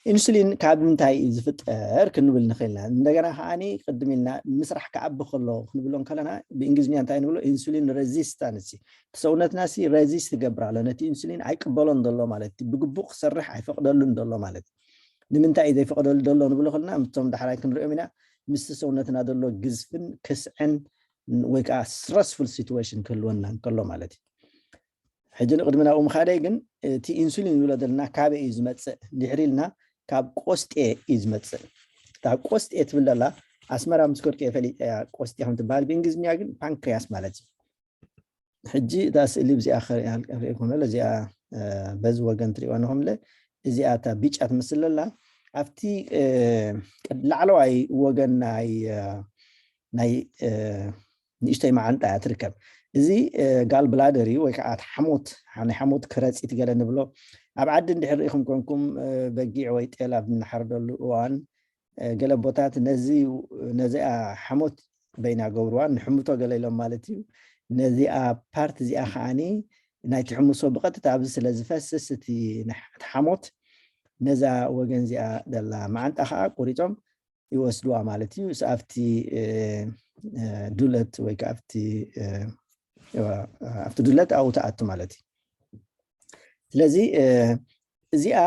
ኢንሱሊን ካብ ምንታይ እዩ ዝፍጠር ክንብል ንኽእል ኢና። እንደገና ከዓኒ ቅድም ኢልና ምስራሕ ክዓቢ ከሎ ክንብሎ እንከለና ብእንግሊዝኛ እንታይ ንብሎ ኢንሱሊን ሬዚስታንስ እዩ። ሰውነትና ሲ ሬዚስት ይገብር ኣሎ ነቲ ኢንሱሊን ኣይቅበሎን ዘሎ ማለት እዩ። ብግቡእ ክሰርሕ ኣይፈቕደሉን ዘሎ ማለት እዩ። ንምንታይ እዩ ዘይፈቕደሉ ዘሎ ንብሎ ከለና ምስቶም ዳሕራይ ክንሪኦም ኢና ምስቲ ሰውነትና ዘሎ ግዝፍን ክስዕን ወይ ከዓ ስትረስፉል ሲትዌሽን ክህልወና እንከሎ ማለት እዩ። ሕጂ ንቅድሚ ናብኡ ምኻደይ ግን እቲ ኢንሱሊን ንብሎ ዘለና ካበይ እዩ ዝመፅእ ድሕሪ ኢልና ካብ ቆስጤ እዩ ዝመፅእ። እታ ቆስጤ ትብል ዘላ ኣስመራ ምስ ከድኩ እየ ፈሊጠያ ቆስጤ ከም ትበሃል ብእንግሊዝኛ ግን ፓንክሪያስ ማለት እዩ። ሕጂ እታ ስእሊ ብዚኣ ክሪእኩም እዚኣ በዚ ወገን ትሪእዋ ንኹም እዚኣ እታ ቢጫ ትመስል ዘላ ኣብቲ ላዕለዋይ ወገን ናይ ናይ ንእሽተይ መዓንጣ እያ ትርከብ። እዚ ጋል ብላደር እዩ ወይ ከዓ ሓሞት ናይ ሓሞት ከረፂት ገለ ንብሎ። ኣብ ዓዲ እንድሕር ርኢኹም ኮንኩም በጊዕ ወይ ጤል ኣብ እናሓርደሉ እዋን ገለ ቦታት ነዚ ነዚኣ ሓሞት በይና ገብርዋ ንሕምቶ ገለ ኢሎም ማለት እዩ። ነዚኣ ፓርት እዚኣ ከዓኒ ናይ ትሕምሶ ብቐጥታ ኣብዚ ስለ ዝፈስስ እቲ ሓሞት ነዛ ወገን እዚኣ ዘላ መዓንጣ ከዓ ቁሪጾም ይወስድዋ ማለት እዩ። ኣብቲ ዱለት ወይ ከዓ ኣብቲ ኣብቲ ዱለት ኣብኡ ትኣቱ ማለት እዩ። ስለዚ እዚኣ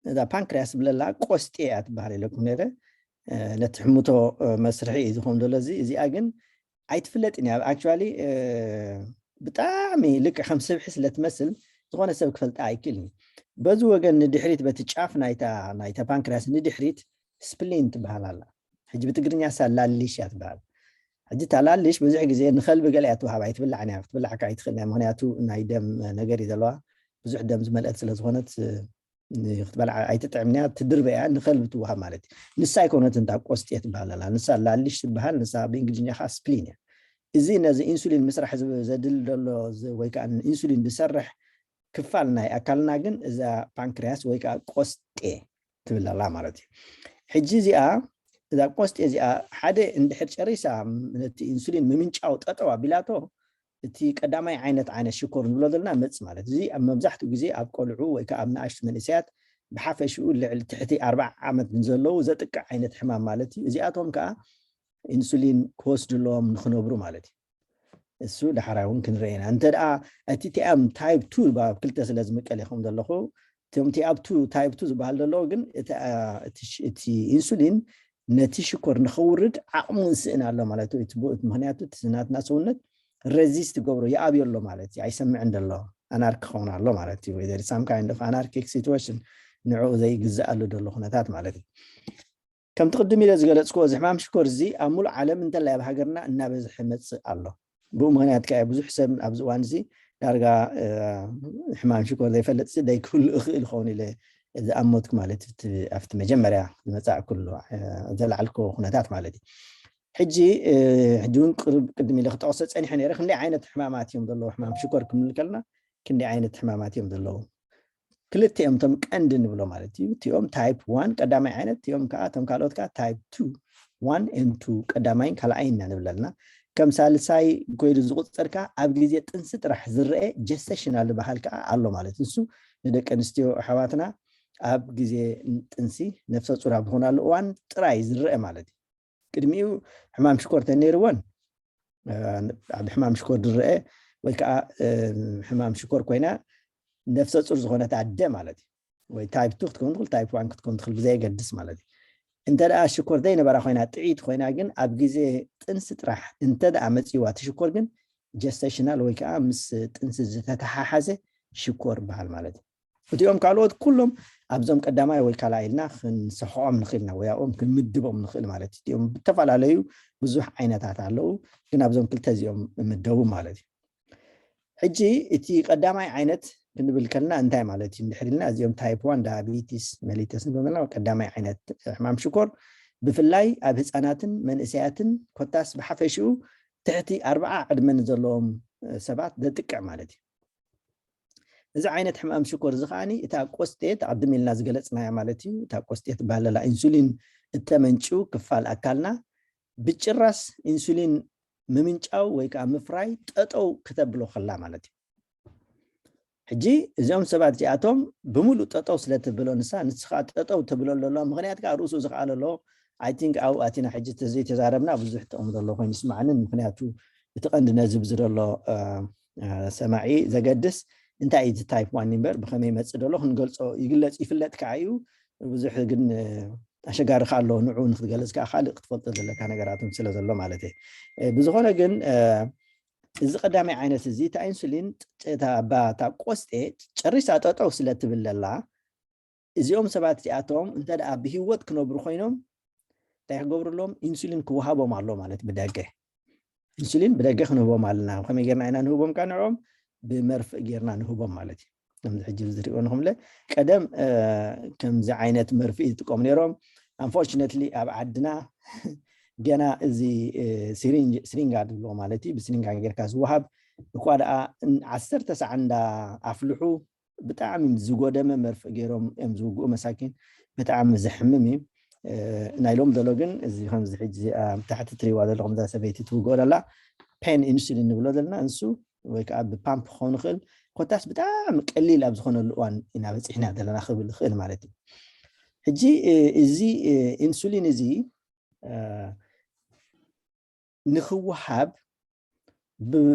እዛ ፓንክሪያስ ብለላ ቆስጤ እያ ትበሃል ኢለኩም ነረ ነቲ ሕምቶ መስርሒ እዩ ዝኸውን ዘሎ እዚ እዚኣ ግን ኣይትፍለጥን እያ። ኣክቹዋሊ ብጣዕሚ ልክዕ ከም ስብሒ ስለ ትመስል ዝኾነ ሰብ ክፈልጣ ኣይክእልን እዩ። በዚ ወገን ንድሕሪት በቲ ጫፍ ናይታ ናይታ ፓንክሪያስ ንድሕሪት ስፕሊን ትበሃል ኣላ። ሕጂ ብትግርኛ ሳ ላሊሽ እያ ትበሃል። ሕጂ እታ ላሊሽ ብዙሕ ግዜ ንኸልቢ ገለ እያ ትወሃብ ኣይትብላዕን እያ ክትብላዕካ ኣይትኽእል እያ። ምክንያቱ ናይ ደም ነገር እዩ ዘለዋ ብዙሕ ደም ዝመልአት ስለ ዝኾነት ክትበልዓ ኣይትጥዕምንያ ትድርበያ ንኸልቢ ትወሃብ ማለት እዩ። ንሳ ኣይኮነትን እታ ቆስጤ ትበሃል ኣላ ንሳ ላሊሽ ትበሃል ንሳ ብእንግሊዝኛ ከዓ ስፕሊን እያ። እዚ ነዚ ኢንሱሊን ምስራሕ ዘድል ዘሎ ወይ ከዓ ኢንሱሊን ዝሰርሕ ክፋል ናይ ኣካልና ግን እዛ ፓንክሪያስ ወይ ከዓ ቆስጤ ትብል ኣላ ማለት እዩ። ሕጂ እዚኣ እዛ ቆስጤ እዚኣ ሓደ እንድሕር ጨሪሳ ነቲ ኢንሱሊን ምምንጫው ጠጠው ኣቢላቶ እቲ ቀዳማይ ዓይነት ዓይነት ሽኮር ንብሎ ዘለና መፅ ማለት እዚ ኣብ መብዛሕትኡ ግዜ ኣብ ቆልዑ ወይ ከዓ ኣብ ንኣሽቱ መንእሰያት ብሓፈሽኡ ልዕሊ ትሕቲ ኣርባዓ ዓመት ንዘለዉ ዘጥቅዕ ዓይነት ሕማም ማለት እዩ። እዚኣቶም ከዓ ኢንሱሊን ክወስድሎም ንክነብሩ ማለት እዩ። እሱ ዳሕራይ እውን ክንርኢ ኢና። እንተ ደኣ እቲ ቲኣም ታይፕ ቱ ኣብ ክልተ ስለ ዝምቀል ኢኹም ዘለኹ እቶም ቲ ኣብ ቱ ታይፕ ቱ ዝበሃል ዘለዎ ግን እቲ ኢንሱሊን ነቲ ሽኮር ንኸውርድ ዓቕሙ እንስእን ኣሎ ማለት እዩ። ምክንያቱ እቲ ናትና ሰውነት ረዚስት ገብሮ ይኣብዮ ኣሎ ማለት እዩ። ኣይሰምዕን ደሎ ኣናርክ ክኸውን ኣሎ ማለት እዩ። ወይ ሳም ካይንድ ኦፍ ኣናርኪክ ሲትዌሽን ንዕኡ ዘይግዝኣሉ ደሎ ኩነታት ማለት እዩ። ከምቲ ቅድም ኢለ ዝገለፅክዎ እዚ ሕማም ሽኮር እዚ ኣብ ሙሉእ ዓለም እንተላይ ኣብ ሃገርና እናበዝሐ መፅእ ኣሎ። ብኡ ምክንያት ከ ብዙሕ ሰብ ኣብዚ እዋን እዚ ዳርጋ ሕማም ሽኮር ዘይፈልጥ ደይ ክህሉ እኽእል ይኸውን ኢለ ዝኣመትኩ ማለት ኣብቲ መጀመርያ ዝመፃእ ኩሉ ዘለዓልክዎ ኩነታት ማለት እዩ። ሕጂ ሕጂ እውን ቅርብ ቅድም ኢለ ክጠቕሶ ፀኒሐ ነረ ክንደይ ዓይነት ሕማማት እዮም ዘለዉ። ሕማም ሽኮር ክንብል ከለና ክንደይ ዓይነት ሕማማት እዮም ዘለዉ? ክልቲኦም እቶም ቀንዲ ንብሎ ማለት እዩ። እቲኦም ታይፕ ዋን ቀዳማይ ዓይነት፣ እቲኦም ከዓ እቶም ካልኦት ከዓ ታይፕ ቱ ዋን ኤን ቱ ቀዳማይን ካልኣይን ኢና ንብለልና። ከም ሳልሳይ ኮይዱ ዝቁፀር ከዓ ኣብ ግዜ ጥንሲ ጥራሕ ዝረአ ጀስተሽናል ዝበሃል ከዓ ኣሎ ማለት እዩ። ንሱ ንደቂ ኣንስትዮ ኣሕዋትና ኣብ ግዜ ጥንሲ ነፍሰ ፁር ኣብ ዝኾናሉ እዋን ጥራይ ዝረአ ማለት እዩ። ቅድሚኡ ሕማም ሽኮር ተነይርወን ኣብ ሕማም ሽኮር ዝረአ ወይ ከዓ ሕማም ሽኮር ኮይና ነፍሰ ፁር ዝኾነት ኣደ ማለት እዩ። ወይ ታይፕ ቱ ክትከውን ትኽእል፣ ታይፕ ዋን ክትከውን ትኽእል፣ ብዘየገድስ ማለት እዩ። እንተ ደኣ ሽኮር ዘይነበራ ኮይና፣ ጥዒት ኮይና ግን ኣብ ግዜ ጥንሲ ጥራሕ እንተ ደኣ መፂዋ እቲ ሽኮር ግን ጀስተሽናል ወይ ከዓ ምስ ጥንሲ ዝተተሓሓዘ ሽኮር ይበሃል ማለት እዩ። እቲኦም ካልኦት ኩሎም ኣብዞም ቀዳማይ ወይ ካልኣይ ኢልና ክንሰሕቖም ንኽእል ኢና፣ ወይ ኣብኦም ክንምድቦም ንኽእል ማለት እዩ። እቲኦም ብተፈላለዩ ብዙሕ ዓይነታት ኣለዉ፣ ግን ኣብዞም ክልተ እዚኦም ይምደቡ ማለት እዩ። ሕጂ እቲ ቀዳማይ ዓይነት ክንብል ከለና እንታይ ማለት እዩ እንድሕር ኢልና፣ እዚኦም ታይፕ ዋን ዳያቢቲስ መሊተስ ንብሎም ዘለና ቀዳማይ ዓይነት ሕማም ሽኮር ብፍላይ ኣብ ህፃናትን መንእሰያትን ኮታስ ብሓፈሽኡ ትሕቲ ኣርብዓ ዕድመ ንዘለዎም ሰባት ዘጥቅዕ ማለት እዩ። እዚ ዓይነት ሕማም ሽኮር እዚ ከዓኒ እታ ቆስጤ ተቐድም ኢልና ዝገለፅናያ ማለት እዩ። እታ ቆስጤ ትበሃል ዘላ ኢንሱሊን እተመንጭው ክፋል ኣካልና ብጭራስ ኢንሱሊን ምምንጫው ወይ ከዓ ምፍራይ ጠጠው ክተብሎ ከላ ማለት እዩ። ሕጂ እዚኦም ሰባት እዚኣቶም ብምሉእ ጠጠው ስለ ትብሎ ንሳ፣ ንስኻ ጠጠው ትብሎ ዘሎ ምክንያት ከዓ ርእሱ ዝኸኣለ ኣሎ። ኣይ ቲንክ ኣብኡ ኣቲና ሕጂ ተዘይተዛረብና ብዙሕ ጥቕሚ ዘሎ ኮይኑ ይስማዕንን፣ ምክንያቱ እቲ ቀንዲ ነዚ ብዚ ዘሎ ሰማዒ ዘገድስ እንታይ እዩ እቲ ታይፕ ዋን እምበር ብኸመይ መፅእ ደሎ ክንገልፆ ይግለፅ ይፍለጥ ከዓ እዩ። ብዙሕ ግን ኣሸጋሪ ከ ኣሎ፣ ንዑ ንክትገልፅ ከዓ ካልእ ክትፈልጦ ዘለካ ነገራትን ስለ ዘሎ ማለት እዩ። ብዝኾነ ግን እዚ ቀዳማይ ዓይነት እዚ እታ ኢንሱሊን እታ ቆስጤ ጨሪሳ ጠጠው ስለ ትብል ዘላ፣ እዚኦም ሰባት እዚኣቶም እንተ ደኣ ብህይወት ክነብሩ ኮይኖም እንታይ ክገብሩ ኣለዎም? ኢንሱሊን ክወሃቦም ኣሎ ማለት ብደገ ኢንሱሊን ብደገ ክንህቦም ኣለና። ከመይ ጌርና ኢና ንህቦም? ካ ንዕኦም ብመርፍእ ጌርና ንህቦም ማለት እዩ። ከምዚ ሕጂ ዝሪኦ ንኹምለ ቀደም ከምዚ ዓይነት መርፍእ ዝጥቀሙ ነይሮም። ኣንፎርችነትሊ ኣብ ዓድና ገና እዚ ስሪንጋ ዝብሎ ማለት እዩ፣ ብስሪንጋ ጌርካ ዝወሃብ እኳ ደኣ ዓሰርተ ሰዓ እንዳ ኣፍልሑ ብጣዕሚ ዝጎደመ መርፍእ ገይሮም እዮም ዝውግኡ መሳኪን። ብጣዕሚ ዘሕምም እዩ። ናይ ሎም ዘሎ ግን እዚ ከምዚ ሕጂ ኣብ ታሕቲ ትሪዋ ዘለኹም እዛ ሰበይቲ ትውግኦ ዘላ ፔን ኢንሱሊን ንብሎ ዘለና እንሱ ወይ ከዓ ብፓምፕ ክኸውን ይኽእል። ኮታስ ብጣዕሚ ቀሊል ኣብ ዝኾነሉ እዋን ኢና በፂሕና ዘለና ክብል ይኽእል ማለት እዩ። ሕጂ እዚ ኢንሱሊን እዚ ንክወሃብ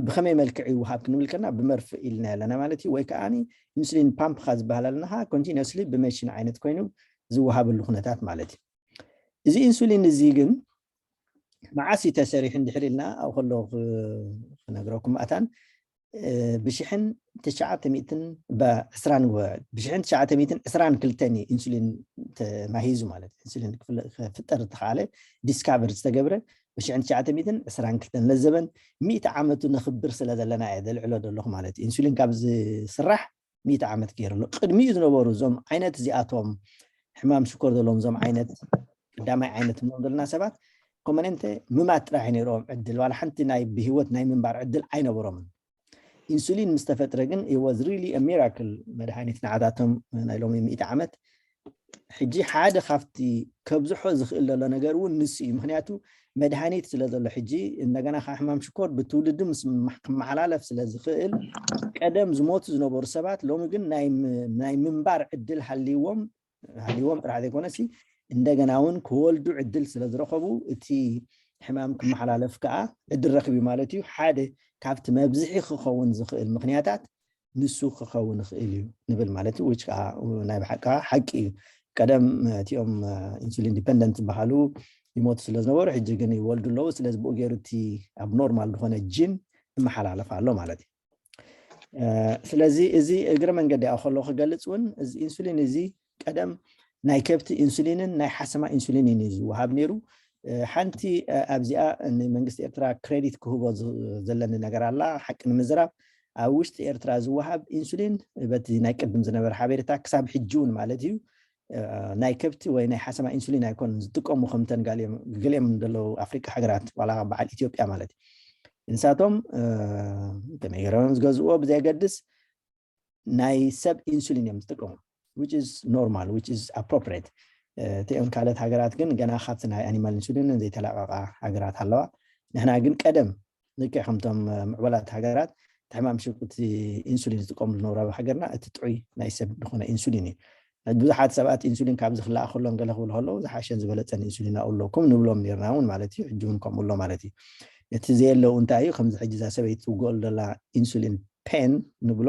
ብኸመይ መልክዕ ይወሃብ ክንብል ከና ብመርፍእ ኢልና ኣለና ማለት እዩ። ወይ ከዓ ኢንሱሊን ፓምፕ ካ ዝበሃል ኣለና ኮንቲኒስሊ ብመሽን ዓይነት ኮይኑ ዝወሃበሉ ኩነታት ማለት እዩ። እዚ ኢንሱሊን እዚ ግን መዓስ እዩ ተሰሪሑ እንድሕር ኢልና ኣብ ከሎ ክነግረኩም ኣታን ብሽሕን ትሽዓተ ሚእትን ብዕስራን ብሽሕን ትሽዓተ ሚእትን ዕስራን ክልተን እዩ ኢንሱሊን ተማሂዙ ማለት ኢንሱሊን ክፍጠር ዝተኸኣለ ዲስካቨር ዝተገብረ ብሽሕን ትሽዓተ ሚእትን ዕስራን ክልተን ለዘበን ሚእቲ ዓመቱ ነኽብር ስለ ዘለና እየ ዘልዕሎ ዘለኹ ማለት እዩ። ኢንሱሊን ካብ ዝስራሕ ሚእቲ ዓመት ገይሩ ኣሎ። ቅድሚኡ ዝነበሩ እዞም ዓይነት እዚኣቶም ሕማም ሽኮር ዘለዎም እዞም ዓይነት ቀዳማይ ዓይነት ንብሎም ዘለና ሰባት ኮመነንተ ምማት ጥራሕ ነይሮም ዕድል ዋላ ሓንቲ ናይ ብህይወት ናይ ምንባር ዕድል ኣይነበሮምን። ኢንሱሊን ምስ ተፈጥረ ግን was really ሚራክል መድሃኒት ንዓታቶም ናይ ሎሚ ሚእቲ ዓመት ሕጂ ሓደ ካብቲ ከብዝሖ ዝኽእል ዘሎ ነገር እውን ንሱ እዩ። ምክንያቱ መድሃኒት ስለ ዘሎ ሕጂ እንደገና ከዓ ሕማም ሽኮር ብትውልዲ ምስ ክመሓላለፍ ስለ ዝኽእል ቀደም ዝሞቱ ዝነበሩ ሰባት ሎሚ ግን ናይ ምንባር ዕድል ሃልይዎም ሃልይዎም ጥራሕ ዘይኮነሲ እንደገና እውን ክወልዱ ዕድል ስለ ዝረኸቡ እቲ ሕማም ክመሓላለፍ ከዓ ዕድል ረኪቡ ማለት እዩ። ሓደ ካብቲ መብዝሒ ክኸውን ዝኽእል ምክንያታት ንሱ ክኸውን ይኽእል እዩ ንብል ማለት እዩ። Which ከዓ ናይ ብሓቂ ሓቂ እዩ። ቀደም እቲኦም ኢንሱሊን ዲፐንደንት ዝበሃሉ ይሞቱ ስለ ዝነበሩ፣ ሕጂ ግን ይወልዱ ኣለዉ። ስለዚ ብኡ ገይሩ እቲ ኣብ ኖርማል ዝኾነ ጂን ይመሓላለፍ ኣሎ ማለት እዩ። ስለዚ እዚ እግረ መንገዲ ከሎ ክገልፅ እውን፣ እዚ ኢንሱሊን እዚ ቀደም ናይ ከብቲ ኢንሱሊንን ናይ ሓሰማ ኢንሱሊንን እዩ ዝወሃብ ነይሩ። ሓንቲ ኣብዚኣ ንመንግስቲ ኤርትራ ክሬዲት ክህቦ ዘለኒ ነገር ኣላ። ሓቂ ንምዝራብ፣ ኣብ ውሽጢ ኤርትራ ዝወሃብ ኢንሱሊን፣ በቲ ናይ ቅድም ዝነበረ ሓበሬታ፣ ክሳብ ሕጂ እውን ማለት እዩ፣ ናይ ከብቲ ወይ ናይ ሓሰማ ኢንሱሊን ኣይኮኑን ዝጥቀሙ፣ ከምተን ገሊኦም ዘለዉ ኣፍሪቃ ሃገራት፣ ዋላ በዓል ኢትዮጵያ ማለት እዩ። ንሳቶም ከመይ ገይሮም ዝገዝእዎ ብዘየገድስ፣ ናይ ሰብ ኢንሱሊን እዮም ዝጥቀሙ፣ which is normal, which is appropriate። እቲኦም ካልኦት ሃገራት ግን ገና ካብቲ ናይ ኣኒማል ኢንሱሊን ዘይተላቐቓ ሃገራት ኣለዋ። ንሕና ግን ቀደም ልክዕ ከምቶም ምዕበላት ሃገራት፣ እቲ ሕማም ሽቁቲ ኢንሱሊን ዝጥቀምሉ ዝነበሩ ኣብ ሃገርና፣ እቲ ጥዑይ ናይ ሰብ ዝኾነ ኢንሱሊን እዩ። ብዙሓት ሰባት ኢንሱሊን ካብ ዝኽላእ ከሎን ገለ ክብሉ ከለዉ፣ ዝሓሸን ዝበለጸን ኢንሱሊን ኣብኡ ኣለኩም ንብሎም ነርና እውን ማለት እዩ። ሕጂ እውን ከምኡ ኣሎ ማለት እዩ። እቲ ዘየለዉ እንታይ እዩ? ከምዚ ሕጂ እዛ ሰበይቲ ትውግኦሉ ዘላ ኢንሱሊን ፔን ንብሎ፣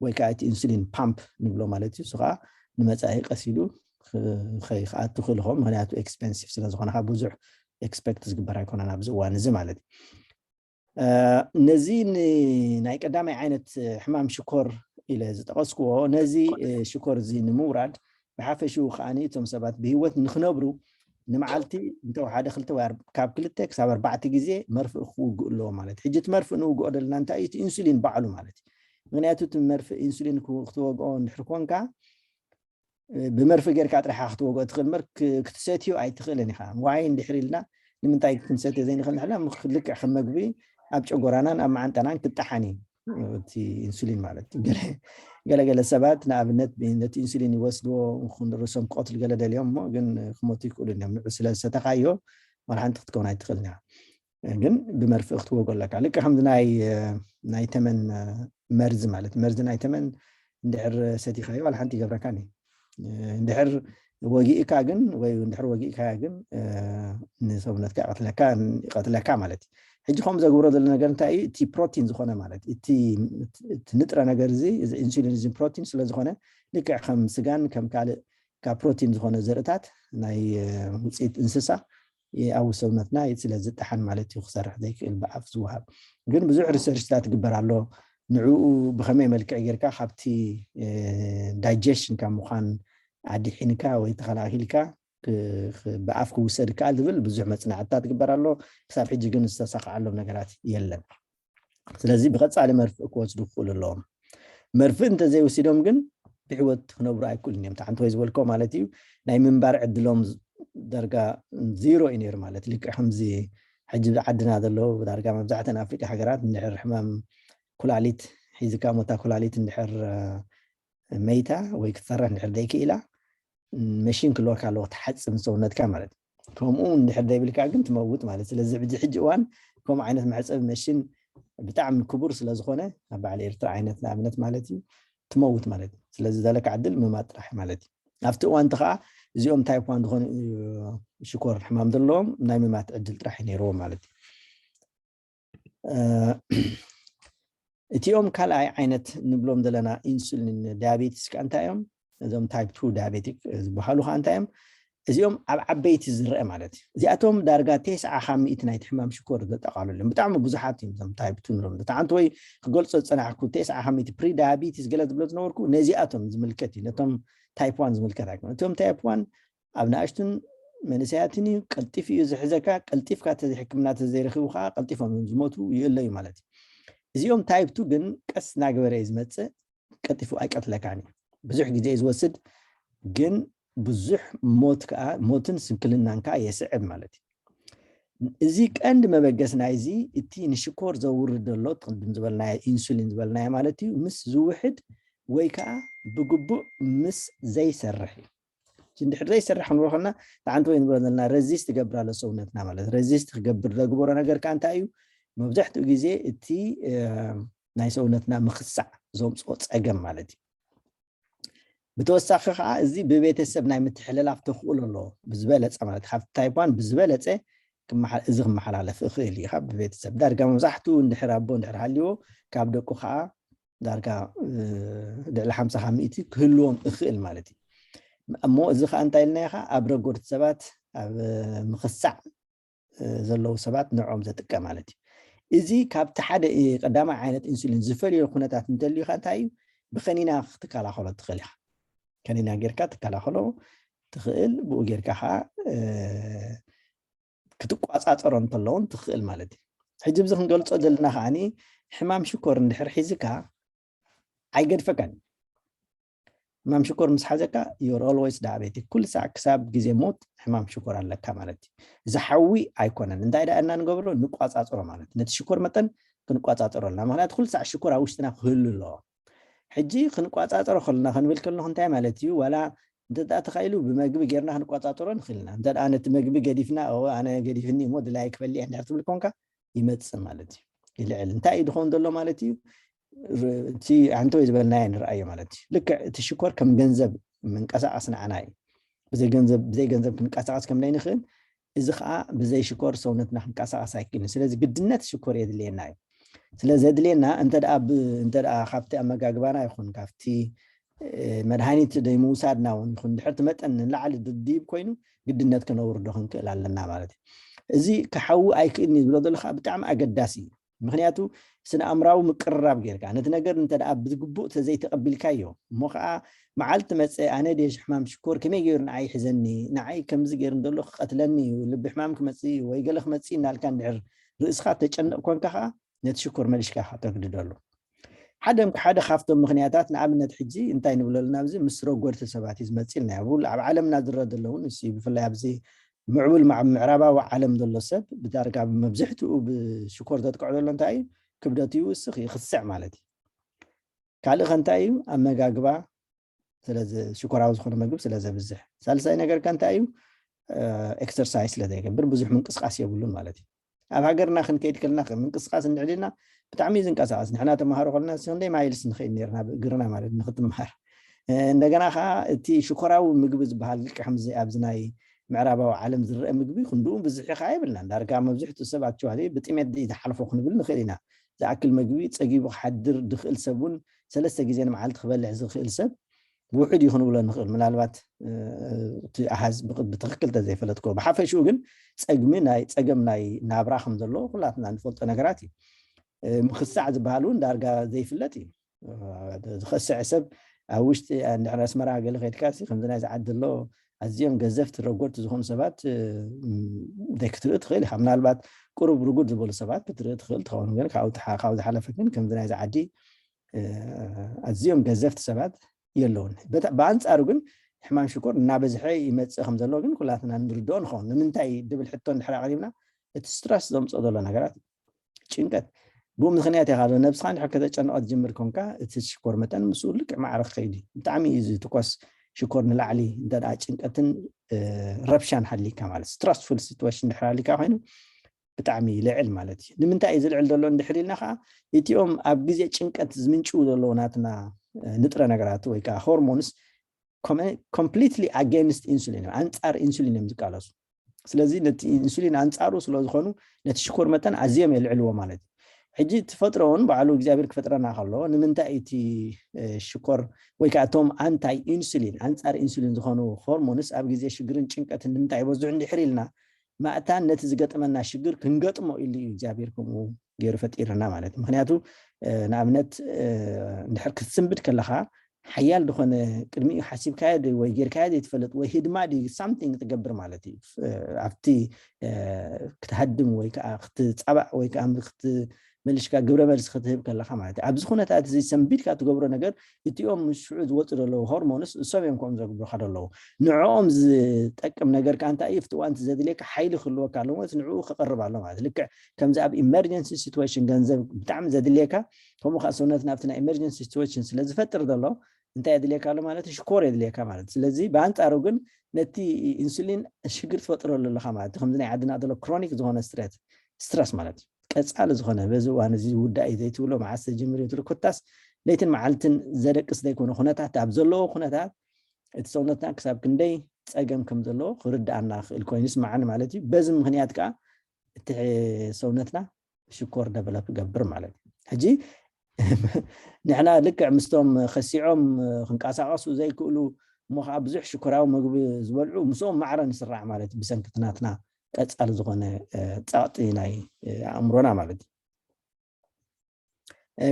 ወይ ከዓ እቲ ኢንሱሊን ፓምፕ ንብሎ ማለት እዩ። እሱ ከዓ ንመጻኢ ቀስ ኢሉ ክኣቱ ክእል ይኸውን። ምክንያቱ ኤክስፐንሲቭ ስለ ዝኾነ፣ ብዙሕ ኤክስፐክት ዝግበር ኣይኮነን ኣብዚ እዋን እዚ ማለት እዩ። ነዚ ናይ ቀዳማይ ዓይነት ሕማም ሽኮር ኢለ ዝጠቐስክዎ፣ ነዚ ሽኮር እዚ ንምውራድ፣ ብሓፈሽኡ ከዓ እቶም ሰባት ብህይወት ንክነብሩ ንመዓልቲ እንተወሓደ ክልተ ወይ ካብ ክልተ ክሳብ ኣርባዕተ ግዜ መርፍእ ክውግኡ ኣለዎ ማለት። ሕጂ እቲ መርፍእ ንውግኦ ዘለና እንታይ እዩ? እቲ ኢንሱሊን ባዕሉ ማለት እዩ። ምክንያቱ እቲ መርፍእ ኢንሱሊን ክትወግኦ እንድሕር ኮንካ፣ ብመርፍእ ጌርካ ጥራሕካ ክትወግኦ ትኽእል እምበር፣ ክትሰትዮ ኣይትኽእልን ኢኻ። ዋይ እንድሕር ኢልና፣ ንምንታይ ክንሰትዮ ዘይንኽእል ንሕና? ልክዕ ከም መግቢ ኣብ ጨጎራናን ኣብ መዓንጣናን ክጠሓን እዩ እቲ ኢንሱሊን ማለት። ገለገለ ሰባት ንኣብነት ነቲ ኢንሱሊን ይወስድዎ፣ ርእሶም ክቐትሉ ገለ ደልዮም እሞ ግን ክሞቱ ይክእሉ እዮም። ንዑ ስለ ዝሰተኻዮ ዋላ ሓንቲ ክትከውን ኣይትኽእልን ኢኻ። ግን ብመርፍእ ክትወጎ ኣለካ። ልክዕ ከምዚ ናይ ናይ ተመን መርዚ ማለት፣ መርዚ ናይ ተመን እንድሕር ሰቲኻዮ ዋላ ሓንቲ ይገብረካን እዩ። እንድሕር ወጊእካ ግን፣ ወይ እንድሕር ወጊእካ ግን ንሰውነትካ ይቐትለካ፣ ይቐትለካ ማለት እዩ። ሕጂ ከም ዘግብሮ ዘሎ ነገር እንታይ እዩ? እቲ ፕሮቲን ዝኾነ ማለት እቲ ንጥረ ነገር እዚ፣ እዚ ኢንሱሊን እዚ ፕሮቲን ስለ ዝኾነ፣ ልክዕ ከም ስጋን ከም ካልእ ካብ ፕሮቲን ዝኾነ ዘርእታት ናይ ውፅኢት እንስሳ ኣብ ሰውነትና ስለ ዝጠሓን ማለት እዩ ክሰርሕ ዘይክእል ብኣፍ ዝወሃብ። ግን ብዙሕ ሪሰርችታት ይግበር ኣሎ። ንዕኡ ብኸመይ መልክዕ ጌርካ ካብቲ ዳይጀሽን ካብ ምዃን ኣድሒንካ ወይ ተኸላኺልካ ብኣፍ ክውሰድ ይከኣል ዝብል ብዙሕ መፅናዕትታት ይግበር ኣሎ። ክሳብ ሕጂ ግን ዝተሳኽዓሎም ነገራት የለን። ስለዚ ብቐፃሊ መርፍእ ክወስዱ ክኽእሉ ኣለዎም። መርፍእ እንተዘይወሲዶም ግን ብህይወት ክነብሩ ኣይክእሉን እዮም። ታዓንቲ ወይ ዝበልኮ ማለት እዩ፣ ናይ ምንባር ዕድሎም ዳርጋ ዚሮ እዩ ነይሩ ማለት። ልክዕ ከምዚ ሕጂ ዓድና ዘለዉ ዳርጋ መብዛሕተን ኣፍሪቃ ሃገራት እንድሕር ሕማም ኩላሊት ሒዝካ፣ ሞታ ኩላሊት እንድሕር መይታ ወይ ክትሰርሕ እንድሕር ዘይክኢላ፣ መሽን ክልወካ ኣለዎ ትሓጽብ ንሰውነትካ ማለት እዩ። ከምኡ እንድሕር ዘይብልካ ግን ትመውት ማለት። ስለዚ ሕጂ ሕጂ እዋን ከምኡ ዓይነት መሕጸቢ መሽን ብጣዕሚ ክቡር ስለ ዝኾነ፣ ኣብ በዓል ኤርትራ ዓይነት ንኣብነት ማለት እዩ፣ ትመውት ማለት እዩ። ስለዚ ዘለካ ዕድል ምማት ጥራሕ ማለት እዩ። ኣብቲ እዋን እቲ ከዓ እዚኦም ታይፕ ዋን ዝኾኑ ሽኮር ሕማም ዘለዎም ናይ ምማት ዕድል ጥራሕ እዩ ነይርዎም ማለት እዩ። እቲኦም ካልኣይ ዓይነት ንብሎም ዘለና ኢንሱሊን ዳያቤቲስ ከ እንታይ እዮም? እዞም ታይፕ ቱ ዳያቤቲክ ዝበሃሉ ከ እንታይ እዮም? እዚኦም ኣብ ዓበይቲ ዝረአ ማለት እዩ። እዚኣቶም ዳርጋ ተስዓ ካብ ሚእቲ ናይቲ ሕማም ሽኮር ዘጠቓልሉ እዮም። ብጣዕሚ ብዙሓት እዮም እዞም ታይፕ ቱ ንብሎም። ብታዓንቲ ወይ ክገልጾ ዝጸናሕኩ፣ ተስዓ ካብ ሚእቲ ፕሪ ዳያቤቲስ ገለ ዝብሎ ዝነበርኩ ነዚኣቶም ዝምልከት እዩ። ነቶም ታይፕ ዋን ዝምልከት ኣይኮነ። እቶም ታይፕ ዋን ኣብ ንኣሽቱን መንእሰያትን እዩ፣ ቀልጢፍ እዩ ዝሕዘካ። ቀልጢፍካ ተዘይ ሕክምና ተዘይረኺቡ ከዓ ቀልጢፎም እዮም ዝሞቱ፣ ይእለዩ ማለት እዩ። እዚኦም ታይፕ ቱ ግን ቀስ እናገበረ እዩ ዝመጽእ፣ ቀልጢፉ ኣይቀትለካን እዩ። ብዙሕ ግዜ እዩ ዝወስድ፣ ግን ብዙሕ ሞት ከዓ፣ ሞትን ስንክልናን ከዓ የስዕብ ማለት እዩ። እዚ ቀንዲ መበገሲ ናይዚ እቲ ንሽኮር ዘውርድ ዘሎ ቅድም ዝበልናዮ ኢንሱሊን ዝበልናዮ ማለት እዩ፣ ምስ ዝውሕድ ወይ ከዓ ብግቡእ ምስ ዘይሰርሕ እዩ። እንድሕር ዘይሰርሕ ክንብሎ ከለና፣ ታዓንቲ ወይ ንብሎ ዘለና ረዚስት ይገብር ኣሎ ሰውነትና ማለት። ረዚስት ክገብር ዘግበሮ ነገር ከዓ እንታይ እዩ? መብዛሕትኡ ግዜ እቲ ናይ ሰውነትና ምክሳዕ ዘምፅኦ ፀገም ማለት እዩ። ብተወሳኺ ከዓ እዚ ብቤተሰብ ናይ ምትሕልላፍ ተኽእሎ ኣለዎ። ብዝበለፀ ማለት ካብቲ ታይፕ ዋን ብዝበለፀ እዚ ክመሓላለፍ ይኽእል እዩ ካብ ቤተሰብ። ዳርጋ መብዛሕትኡ እንድሕር ኣቦ እንድሕር ሃልይዎ ካብ ደቁ ከዓ ዳርጋ ልዕሊ ሓምሳ ካብ ሚእቲ ክህልዎም እኽእል ማለት እዩ። እሞ እዚ ከዓ እንታይ ኢልና ኢኻ ኣብ ረጎድቲ ሰባት ኣብ ምኽሳዕ ዘለዉ ሰባት ንዕኦም ዘጥቀ ማለት እዩ። እዚ ካብቲ ሓደ ቀዳማይ ዓይነት ኢንሱሊን ዝፈልዮ ኩነታት እንተልዩ እንታይ እዩ? ብከኒና ክትከላኸሎ ትኽእል ኢኻ። ከኒና ጌርካ ትከላኸሎ ትኽእል፣ ብኡ ጌርካ ከዓ ክትቋፃፀሮ እንተለውን ትኽእል ማለት እዩ። ሕጂ ብዚ ክንገልፆ ዘለና ከዓኒ ሕማም ሽኮር እንድሕር ሒዝካ ኣይገድፈካን። ሕማም ሽኮር ምስ ሓዘካ you're always diabetic፣ ኩሉ ሳዕ ክሳብ ግዜ ሞት ሕማም ሽኮር ኣለካ ማለት እዩ። ዝሓዊ ኣይኮነን። እንታይ ደኣ እና ንገብሮ ንቋፃፅሮ ማለት ነቲ ሽኮር መጠን ክንቋፃፅሮ ኣለና። ምክንያቱ ኩሉ ሳዕ ሽኮር ኣብ ውሽጥና ክህሉ ኣለዎ። ሕጂ ክንቋፃፀሮ ከለና ክንብል ከለኹ እንታይ ማለት እዩ? ዋላ እንተ ደኣ ተኻኢሉ ብመግቢ ጌርና ክንቋፃፀሮ ንኽእል ኢና። እንተ ደኣ ነቲ መግቢ ገዲፍና ኣነ ገዲፍኒ እሞ ድላይ ክበልዕ እንድሕር ትብል ኮንካ ይመፅእ ማለት እዩ። ይልዕል እንታይ እዩ ድኸውን ዘሎ ማለት እዩ? እቲ ኣንተወይ ዝበልናዮ ንርኣዮ ማለት እዩ። ልክዕ እቲ ሽኮር ከም ገንዘብ ምንቀሳቐስ ንዓና እዩ። ብዘይ ገንዘብ ብዘይ ገንዘብ ክንቀሳቐስ ከም ዘይንኽእል እዚ ከዓ ብዘይ ሽኮር ሰውነትና ክንቀሳቐስ ኣይክእልን። ስለዚ ግድነት ሽኮር የድልየና እዩ። ስለ ዘድልየና እንተ ደኣ ብ- እንተ ደኣ ካብቲ ኣመጋግባና ይኹን ካብቲ እ፣ መድሃኒት ደይ ምውሳድና እውን ይኹን ድሕርቲ መጠን ንላዕሊ ድድይብ ኮይኑ ግድነት ክነውርዶ ክንክእል ኣለና ማለት እዩ። እዚ ክሓዊ ኣይክእልን እዩ ዝብሎ ዘሎ ከዓ ብጣዕሚ ኣገዳሲ እዩ። ምክንያቱ ስነ ኣእምራዊ ምቅርራብ ጌርካ ነቲ ነገር እንተ ደኣ ብግቡእ ተዘይተቐቢልካዮ እሞ ከዓ መዓልቲ መፀ ኣነ ድየ ሕማም ሽኮር ከመይ ገይሩ ንዓይ ይሕዘኒ፣ ንዓይ ከምዚ ገይሩ እንተሎ ክቐትለኒ እዩ፣ ልቢ ሕማም ክመፅእ እዩ ወይ ገለ ክመፅእ እናልካ እንድሕር ርእስኻ ተጨንቕ ኮንካ ከዓ ነቲ ሽኮር መሊሽካ ከተግድደሉ። ሓደ ሓደ ካብቶም ምክንያታት ንኣብነት ሕጂ እንታይ ንብለሉ ናብዚ ምስ ረጎድቲ ሰባት እዩ ዝመፅእ ኢልና ኣብ ዓለምና ዝረአ ዘሎ እውን እሱ ብፍላይ ኣብዚ ምዕቡል ምዕራባዊ ዓለም ዘሎ ሰብ ብዳርጋ መብዝሕትኡ ብሽኮር ዘጥቅዖ ዘሎ እንታይ እዩ? ክብደት ይውስኽ ይኽስዕ ማለት እዩ። ካልእ ከ እንታይ እዩ? ኣመጋግባ ስለዚ ሽኮራዊ ዝኾነ ምግብ ስለ ዘብዝሕ። ሳልሳይ ነገር ከ እንታይ እዩ? ኤክሰርሳይዝ ስለ ዘይገብር ብዙሕ ምንቅስቃስ የብሉን ማለት እዩ። ኣብ ሃገርና ክንከይድ ከለና ምንቅስቃስ እንድሕር ኢልና ብጣዕሚ እዩ ዝንቀሳቀስ። ንሕና ተምሃሮ ከለና ክንደይ ማይልስ ንኸይድ ነርና ብእግርና ማለት ንክትምሃር። እንደገና ከዓ እቲ ሽኮራዊ ምግቢ ዝበሃል ልክዕ ከምዚ ኣብዚ ናይ ምዕራባዊ ዓለም ዝረአ ምግቢ ክንድኡ ብዝሒ ከዓ የብልናን። ዳርጋ መብዝሕትኡ ሰብ ኣክቹዋሊ ብጥሜት ድዩ ዝሓልፎ ክንብል ንኽእል ኢና። ዝኣክል ምግቢ ጸጊቡ ክሓድር ድኽእል ሰብ እውን ሰለስተ ግዜ ንመዓልቲ ክበልዕ ዝኽእል ሰብ ውሑድ እዩ ክንብሎ ንኽእል። ምናልባት እቲ ኣሃዝ ብትኽክል ተዘይፈለጥኮ ብሓፈሽኡ ግን ጸግሚ ናይ ጸገም ናይ ናብራ ከም ዘሎ ኩላትና ንፈልጦ ነገራት እዩ። ምኽሳዕ ዝበሃል እውን ዳርጋ ዘይፍለጥ እዩ። ዝኸስዐ ሰብ ኣብ ውሽጢ እንድሕር ኣስመራ ገለ ከድካ ከምዚ ናይ ዝዓዲ ኣሎ ኣዝዮም ገዘፍቲ ረጎድቲ ዝኾኑ ሰባት ክትርኢ ትኽእል ኢኻ። ምናልባት ቁሩብ ርጉድ ዝበሉ ሰባት ክትርኢ ትኽእል ትኸውን ግን ካብኡ ዝሓለፈ ግን ከምዚ ናይ ዝዓዲ ኣዝዮም ገዘፍቲ ሰባት የለውን። ብኣንፃሩ ግን ሕማም ሽኮር እናበዝሐ ይመፅእ ከም ዘሎ ግን ኩላትና ንርድኦ ንኸውን። ንምንታይ ድብል ሕቶ እንድሕር ኣቕሪብና እቲ ስትረስ ዘምፅኦ ዘሎ ነገራት ጭንቀት ብኡ ምክንያት ኢኻ ነብስኻ እንድሕር ከተጨንቐ ትጅምር ኮንካ እቲ ሽኮር መጠን ምስኡ ልክዕ ማዕረ ክኸይድ እዩ። ብጣዕሚ እዩ ዝትኮስ ሽኮር ንላዕሊ እንተ ጭንቀትን ረብሻን ሃሊካ ማለት ስትረስፉል ሲትዌሽን እንድሕር ሃሊካ ኮይኑ ብጣዕሚ ይልዕል ማለት እዩ። ንምንታይ እዩ ዝልዕል ዘሎ እንድሕር ኢልና ከዓ እቲኦም ኣብ ግዜ ጭንቀት ዝምንጭው ዘለዉ ናትና ንጥረ ነገራት ወይ ከዓ ሆርሞንስ ኮምፕሊትሊ ኣጌንስት ኢንሱሊን እዮም፣ ኣንፃር ኢንሱሊን እዮም ዝቃለሱ። ስለዚ ነቲ ኢንሱሊን ኣንፃሩ ስለዝኾኑ ነቲ ሽኮር መጠን ኣዝዮም የልዕልዎ ማለት እዩ። ሕጂ ተፈጥሮ እውን ባዕሉ እግዚኣብሔር ክፈጥረና ከሎ ንምንታይ እቲ ሽኮር ወይ ከዓ እቶም ኣንታይ ኢንሱሊን ኣንፃር ኢንሱሊን ዝኾኑ ሆርሞንስ ኣብ ግዜ ሽግርን ጭንቀትን ንምንታይ ይበዝሑ እንድሕር ኢልና ማእታን ነቲ ዝገጥመና ሽግር ክንገጥሞ ኢሉ እዩ እግዚኣብሔር ከምኡ ገይሩ ፈጢርና ማለት እዩ። ምክንያቱ ንኣብነት እንድሕር ክትስንብድ ከለካ ሓያል ዝኾነ ቅድሚኡ ሓሲብካዮ ወይ ጌርካዮ ዘይትፈልጥ ወይ ህድማ ድዩ ሳምቲንግ ትገብር ማለት እዩ። ኣብቲ ክትሃድም ወይ ከዓ ክትፃባዕ ወይ ከዓ መልሽካ ግብረ መልሲ ክትህብ ከለካ ማለት እዩ። ኣብዚ ኩነታት እዚ ሰንቢድካ ትገብሮ ነገር እቲኦም ምስ ሽዑ ዝወፁ ዘለዉ ሆርሞንስ እሶም እዮም ከምኡ ዘግብሩካ ዘለዉ። ንዕኦም ዝጠቅም ነገር ከዓ እንታይ እዩ? ኣብቲ እዋን ዘድልየካ ሓይሊ ክህልወካ ኣለዎ ማለት ንዕኡ ክቐርብ ኣሎ ማለት ልክዕ ከምዚ ኣብ ኢመርጀንሲ ሲትዌሽን ገንዘብ ብጣዕሚ ዘድልየካ ከምኡ ከዓ ሰውነትና ኣብቲ ናይ ኢመርጀንሲ ሲትዌሽን ስለ ዝፈጥር ዘሎ እንታይ የድልየካ ኣሎ ማለት ሽኮር የድልየካ ማለት። ስለዚ ብኣንፃሩ ግን ነቲ ኢንሱሊን ሽግር ትፈጥረሉ ኣለካ ማለት ከምዚ ናይ ዓድና ዘሎ ክሮኒክ ዝኾነ ስትረስ ስትረስ ማለት እዩ። ቀፃሊ ዝኾነ በዚ እዋን እዚ ዝውዳእ እዩ ዘይትብሎ መዓስ ተጀምር ትብል ኮታስ ለይትን መዓልትን ዘደቅስ ዘይኮነ ኩነታት ኣብ ዘለዎ ኩነታት እቲ ሰውነትና ክሳብ ክንደይ ፀገም ከም ዘለዎ ክርድኣና ክእል ኮይኑ ይስማዓኒ ማለት እዩ። በዚ ምክንያት ከዓ እቲ ሰውነትና ሽኮር ደቨሎፕ ይገብር ማለት እዩ። ሕጂ ንሕና ልክዕ ምስቶም ከሲዖም ክንቀሳቐሱ ዘይክእሉ እሞ ከዓ ብዙሕ ሽኮራዊ ምግቢ ዝበልዑ ምስኦም ማዕረ ንስራዕ ማለት እዩ። ብሰንክቲ ናትና ቀፃሊ ዝኾነ ጸቕጢ ናይ ኣእምሮና ማለት እዩ።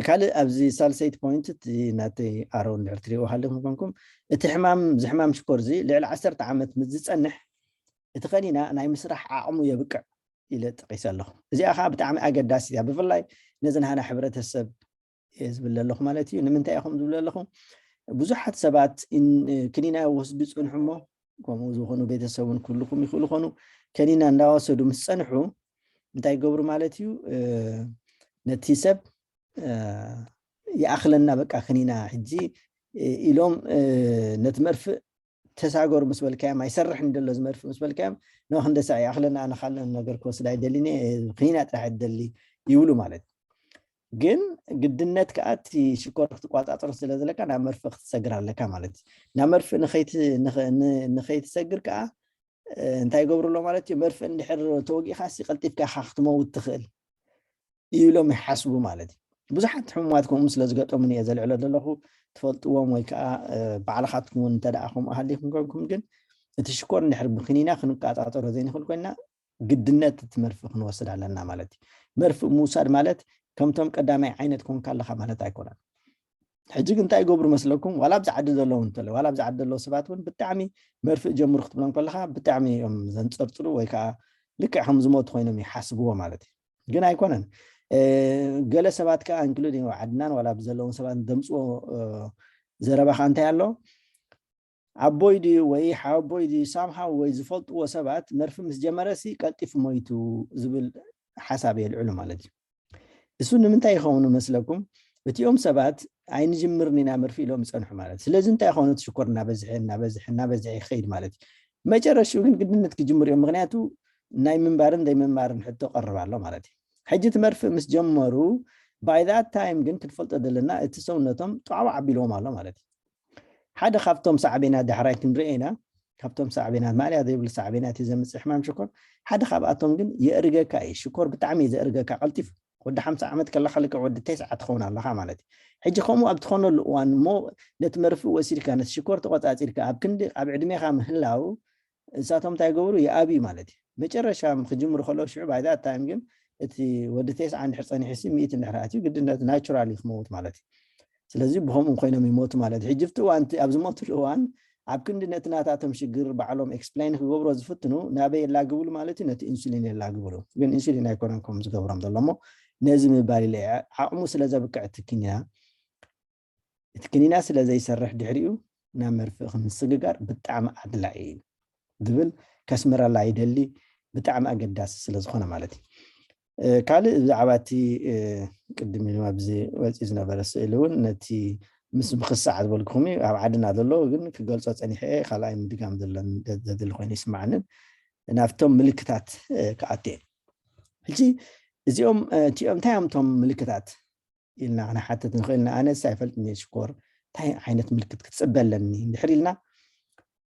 ካልእ ኣብዚ ሳልሰይቲ ፖይንት እቲ ናተይ ኣሮ እንድሕር ትሪእዎ ሃለኹም ኮንኩም እቲ ሕማም እዚ ሕማም ሽኮር እዚ ልዕሊ ዓሰርተ ዓመት ምስ ዝጸንሕ እቲ ከኒና ናይ ምስራሕ ዓቕሙ የብቅዕ ኢለ ጠቒሰ ኣለኹ። እዚኣ ከዓ ብጣዕሚ ኣገዳሲት እያ፣ ብፍላይ ነዚ ናህና ሕብረተሰብ እየ ዝብል ኣለኹ ማለት እዩ። ንምንታይ ኢኹም ዝብል ኣለኹ? ብዙሓት ሰባት ክኒና ወስዱ ይፅንሑ እሞ ከምኡ ዝኾኑ ቤተሰብን ክህልኹም ይኽእሉ ኾኑ ከኒና እንዳወሰዱ ምስ ፀንሑ እንታይ ይገብሩ ማለት እዩ? ነቲ ሰብ ይኣኽለና በቃ ክኒና ሕጂ ኢሎም ነቲ መርፍእ ተሳገሩ ምስ በልካዮም ኣይሰርሕን ደሎ ዝመርፍእ ምስ በልካዮም ኖ ክንደሳ ይኣኽለና ኣነ ካልእ ነገር ክወስድ ኣይደልን ክኒና ጥራሕ ደሊ ይብሉ ማለት እዩ። ግን ግድነት ከዓ እቲ ሽኮር ክትቋፃፀሮ ስለ ዘለካ ናብ መርፍእ ክትሰግር ኣለካ ማለት እዩ። ናብ መርፍእ ንኸይትሰግር ከዓ እንታይ ይገብሩ ኣሎ ማለት እዩ? መርፍእ እንድሕር ተወጊእካ ሲ ቀልጢፍካ ኢኻ ክትመውት ትኽእል ኢሎም ይሓስቡ ማለት እዩ። ብዙሓት ሕሙማት ከምኡ ስለ ዝገጠሙን እየ ዘልዕሎ ዘለኹ። ትፈልጥዎም ወይ ከዓ ባዕልኻትኩም እውን እንተ ደኣ ከምኡ ሃሊኹም ኮንኩም ግን እቲ ሽኮር እንድሕር ብክኒና ክንቃፃፀሮ ዘይንኽእል ኮይና ግድነት እቲ መርፍእ ክንወስድ ኣለና ማለት እዩ። መርፍእ ምውሳድ ማለት ከምቶም ቀዳማይ ዓይነት ኮንካ ኣለኻ ማለት ኣይኮነን። ሕጂ ግን እንታይ ይገብሩ መስለኩም? ዋላ ኣብዚ ዓዲ ዘለዉ እንተለ ዋላ ኣብዚ ዓዲ ዘለዉ ሰባት እውን ብጣዕሚ መርፍእ ጀምሩ ክትብሎም ከለኻ ብጣዕሚ እዮም ዘንፀርፅሩ ወይ ከዓ ልክዕ ከም ዝሞቱ ኮይኖም ይሓስብዎ ማለት እዩ። ግን ኣይኮነን። ገለ ሰባት ከዓ እንክሉድ ዓድናን ዋላ ብዘለዎም ሰባት ደምፅዎ ዘረባ ከዓ እንታይ ኣሎ? ኣቦይ ድዩ ወይ ሓወቦይ ድዩ ሳምሃው ወይ ዝፈልጥዎ ሰባት መርፍእ ምስ ጀመረሲ ቀልጢፉ ሞይቱ ዝብል ሓሳብ የልዕሉ ማለት እዩ። እሱ ንምንታይ ይኸውን መስለኩም? እቲኦም ሰባት ኣይንጅምርን ኢና መርፍእ ኢሎም ይፀንሑ ማለት እዩ። ስለዚ እንታይ ይኸውን? እቲ ሽኮር እናበዝሐ እናበዝሐ እናበዝሐ ይኸይድ ማለት እዩ። መጨረሽኡ ግን ግድነት ክጅምር እዮም። ምክንያቱ ናይ ምንባርን ዘይምንባርን ሕቶ ቀርብ ኣሎ ማለት እዩ። ሕጂ እቲ መርፍእ ምስ ጀመሩ by that time ግን ክንፈልጦ ዘለና እቲ ሰውነቶም ጣዕዋ ዓቢልዎም ኣሎ ማለት እዩ። ሓደ ካብቶም ሳዕቤናት ዳሕራይ ክንርኢ ኢና። ካብቶም ሳዕቤናት ማእለያ ዘይብሉ ሳዕቤናት እዩ ዘምፅእ ሕማም ሽኮር። ሓደ ካብኣቶም ግን የእርገካ እዩ። ሽኮር ብጣዕሚ እዩ ዘእርገካ ቀልጢፉ። ወዲ ሓምሳ ዓመት ከለካ ልክዕ ወዲ ተስዓ ትኸውን ኣለካ ማለት እዩ። ሕጂ ከምኡ ኣብ ትኾነሉ እዋን እሞ ነቲ መርፍእ ወሲድካ ነቲ ሽኮር ተቆፃፂርካ ኣብ ክንዲ ኣብ ዕድሜኻ ምህላው ንሳቶም እንታይ ይገብሩ? ይኣብዩ ማለት እዩ። መጨረሻ ክጅምሩ ከለዉ ሽዑ by that time ግን እቲ ወዲ ተስዓ እንድሕር ፀኒሑ ሲ ሚእቲ እንድሕር ኣትዩ ግድነት ናቹራሊ ክመውት ማለት እዩ። ስለዚ ብኸምኡ ኮይኖም ይሞቱ ማለት እዩ። ሕጂ ኣብቲ እዋን ኣብ ዝሞትሉ እዋን ኣብ ክንዲ ነቲ ናታቶም ሽግር ባዕሎም ኤክስፕላይን ክገብሮ ዝፍትኑ ናበይ የላግብሉ ማለት እዩ? ነቲ ኢንሱሊን የላግብሉ። ግን ኢንሱሊን ኣይኮነን ከም ዝገብሮም ዘሎ እሞ ነዚ ምባል ኢለ ዓቕሙ ስለ ዘብቅዕ እቲ ክኒና እቲ ክኒና ስለ ዘይሰርሕ ድሕሪኡ ናብ መርፍእ ክንስግጋር ብጣዕሚ ኣድላዒ እዩ ዝብል ከስምረላ ይደሊ። ብጣዕሚ ኣገዳሲ ስለ ዝኾነ ማለት እዩ። ካልእ ብዛዕባ እቲ ቅድም ኢሉ ኣብዚ ወፂኡ ዝነበረ ስእሊ እውን ነቲ ምስ ምክሳዕ ዝበልኩኹም እዩ ኣብ ዓድና ዘሎ ግን ክገልፆ ፀኒሐ ካልኣይ ምድጋም ዘለን ዘድሊ ኮይኑ ይስማዓንን ናብቶም ምልክታት ክኣትየ ሕጂ እዚኦም እቲኦም እንታይ እዮም እቶም ምልክታት ኢልና ክንሓትት ንኽእል ኢና። ኣነስ ኣይፈልጥን እየ ሽኮር እንታይ ዓይነት ምልክት ክትፅበ ኣለኒ እንድሕር ኢልና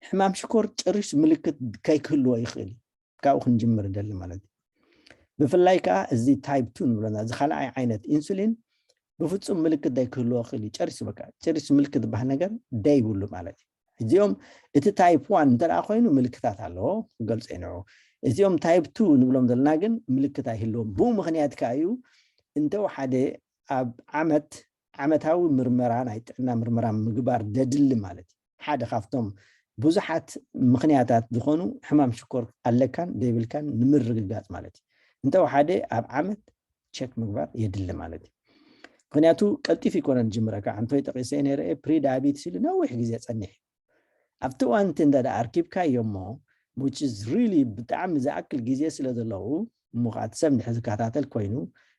ሕማም ሽኮር ጨሪሱ ምልክት ከይክህልዎ ይኽእል እዩ። ካብኡ ክንጅምር ደሊ ማለት እዩ። ብፍላይ ከዓ እዚ ታይፕ ቱ ንብለና እዚ ካልኣይ ዓይነት ኢንሱሊን ብፍፁም ምልክት ዘይክህልዎ ክእል እዩ። ጨሪሱ በቃ ጨሪሱ ምልክት ዝበሃል ነገር ደይብሉ ማለት እዩ። እዚኦም እቲ ታይፕ ዋን እንተ ኮይኑ ምልክታት ኣለዎ ክገልፆ ይንዑ። እዚኦም ታይፕ ቱ ንብሎም ዘለና ግን ምልክት ኣይህልዎም። ብኡ ምክንያት ከዓ እዩ እንተወሓደ ኣብ ዓመት ዓመታዊ ምርመራ ናይ ጥዕና ምርመራ ምግባር ደድሊ ማለት እዩ። ሓደ ካብቶም ብዙሓት ምክንያታት ዝኾኑ ሕማም ሽኮር ኣለካን ደይብልካን ንምርግጋፅ ማለት እዩ። እንተወሓደ ኣብ ዓመት ቸክ ምግባር የድሊ ማለት እዩ። ምክንያቱ ቀልጢፍ ይኮነን ጅምረካ። ኣንቶይ ጠቂሰ ነረ ፕሪ ዳያቢትስ ኢሉ ነዊሕ ግዜ ፀኒሕ እዩ። ኣብቲ እዋን እቲ እንተ ኣርኪብካዮ እሞ which is really ብጣዕሚ ዝኣክል ግዜ ስለ ዘለዉ እሞ ከዓ እቲ ሰብ እንድሕር ዝከታተል ኮይኑ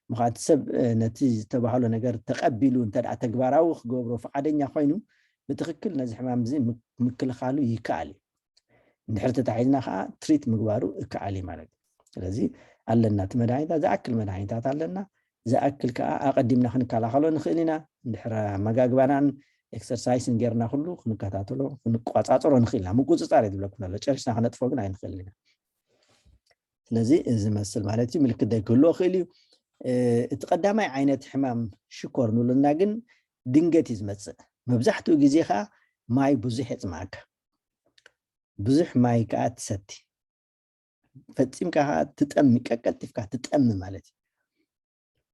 እሞ ከዓ እቲ ሰብ ነቲ ዝተባህሎ ነገር ተቐቢሉ እንተ ተግባራዊ ክገብሮ ፍቓደኛ ኮይኑ ብትኽክል ነዚ ሕማም እዚ ምክልኻሉ ይከኣል እዩ። እንድሕር ተታሒዝና ከዓ ትሪት ምግባሩ እከኣል እዩ ማለት እዩ። ስለዚ ኣለና እቲ መድሃኒታት ዝኣክል መድሃኒታት ኣለና። ዝኣክል ከዓ ኣቐዲምና ክንከላኸሎ ንኽእል ኢና። እንድሕር ኣመጋግባናን ኤክሰርሳይስን ጌርና ኩሉ ክንከታተሎ ክንቋፃፀሮ ንኽእል ኢና። ምቁፅፃር እየ ዝብለኩም ዘሎ። ጨሪስና ክነጥፎ ግን ኣይንኽእል ኢና። ስለዚ እዚ መስል ማለት እዩ ምልክት ደይ ክህልዎ ክእል እዩ። እቲ ቀዳማይ ዓይነት ሕማም ሽኮር ንብለና ግን ድንገት እዩ ዝመፅእ። መብዛሕትኡ ግዜ ከዓ ማይ ብዙሕ የፅማእካ፣ ብዙሕ ማይ ከዓ ትሰቲ፣ ፈፂምካ ከዓ ትጠሚ፣ ቀቀልጢፍካ ትጠሚ ማለት እዩ።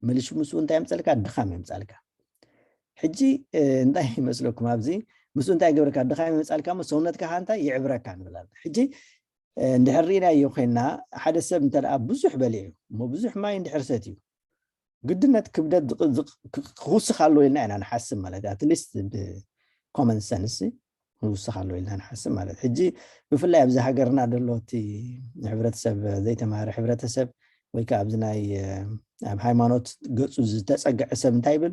መሊሱ ምስኡ እንታይ የምፀልካ? ድኻም የምፀልካ። ሕጂ እንታይ ይመስለኩም? ኣብዚ ምስኡ እንታይ ይገብረካ? ድኻም የምፀልካ፣ ሰውነትካ ከዓ እንታይ ይዕብረካ ንብላል። ሕጂ እንድሕር ርኢናዮ ኮይና፣ ሓደ ሰብ እንተ ብዙሕ በሊዑ እሞ ብዙሕ ማይ እንድሕር ሰትዩ፣ ግድነት ክብደት ክውስኽ ኣለዎ ኢልና ኢና ንሓስብ ማለት እዩ። ኣትሊስት ብኮመን ሰንስ ክውስኽ ኣለዎ ኢልና ንሓስብ ማለት። ሕጂ ብፍላይ ኣብዚ ሃገርና ዘሎ እቲ ሕብረተሰብ፣ ዘይተማሃረ ሕብረተሰብ ወይ ከዓ ኣብዚ ናይ ኣብ ሃይማኖት ገፁ ዝተፀግዐ ሰብ እንታይ ይብል?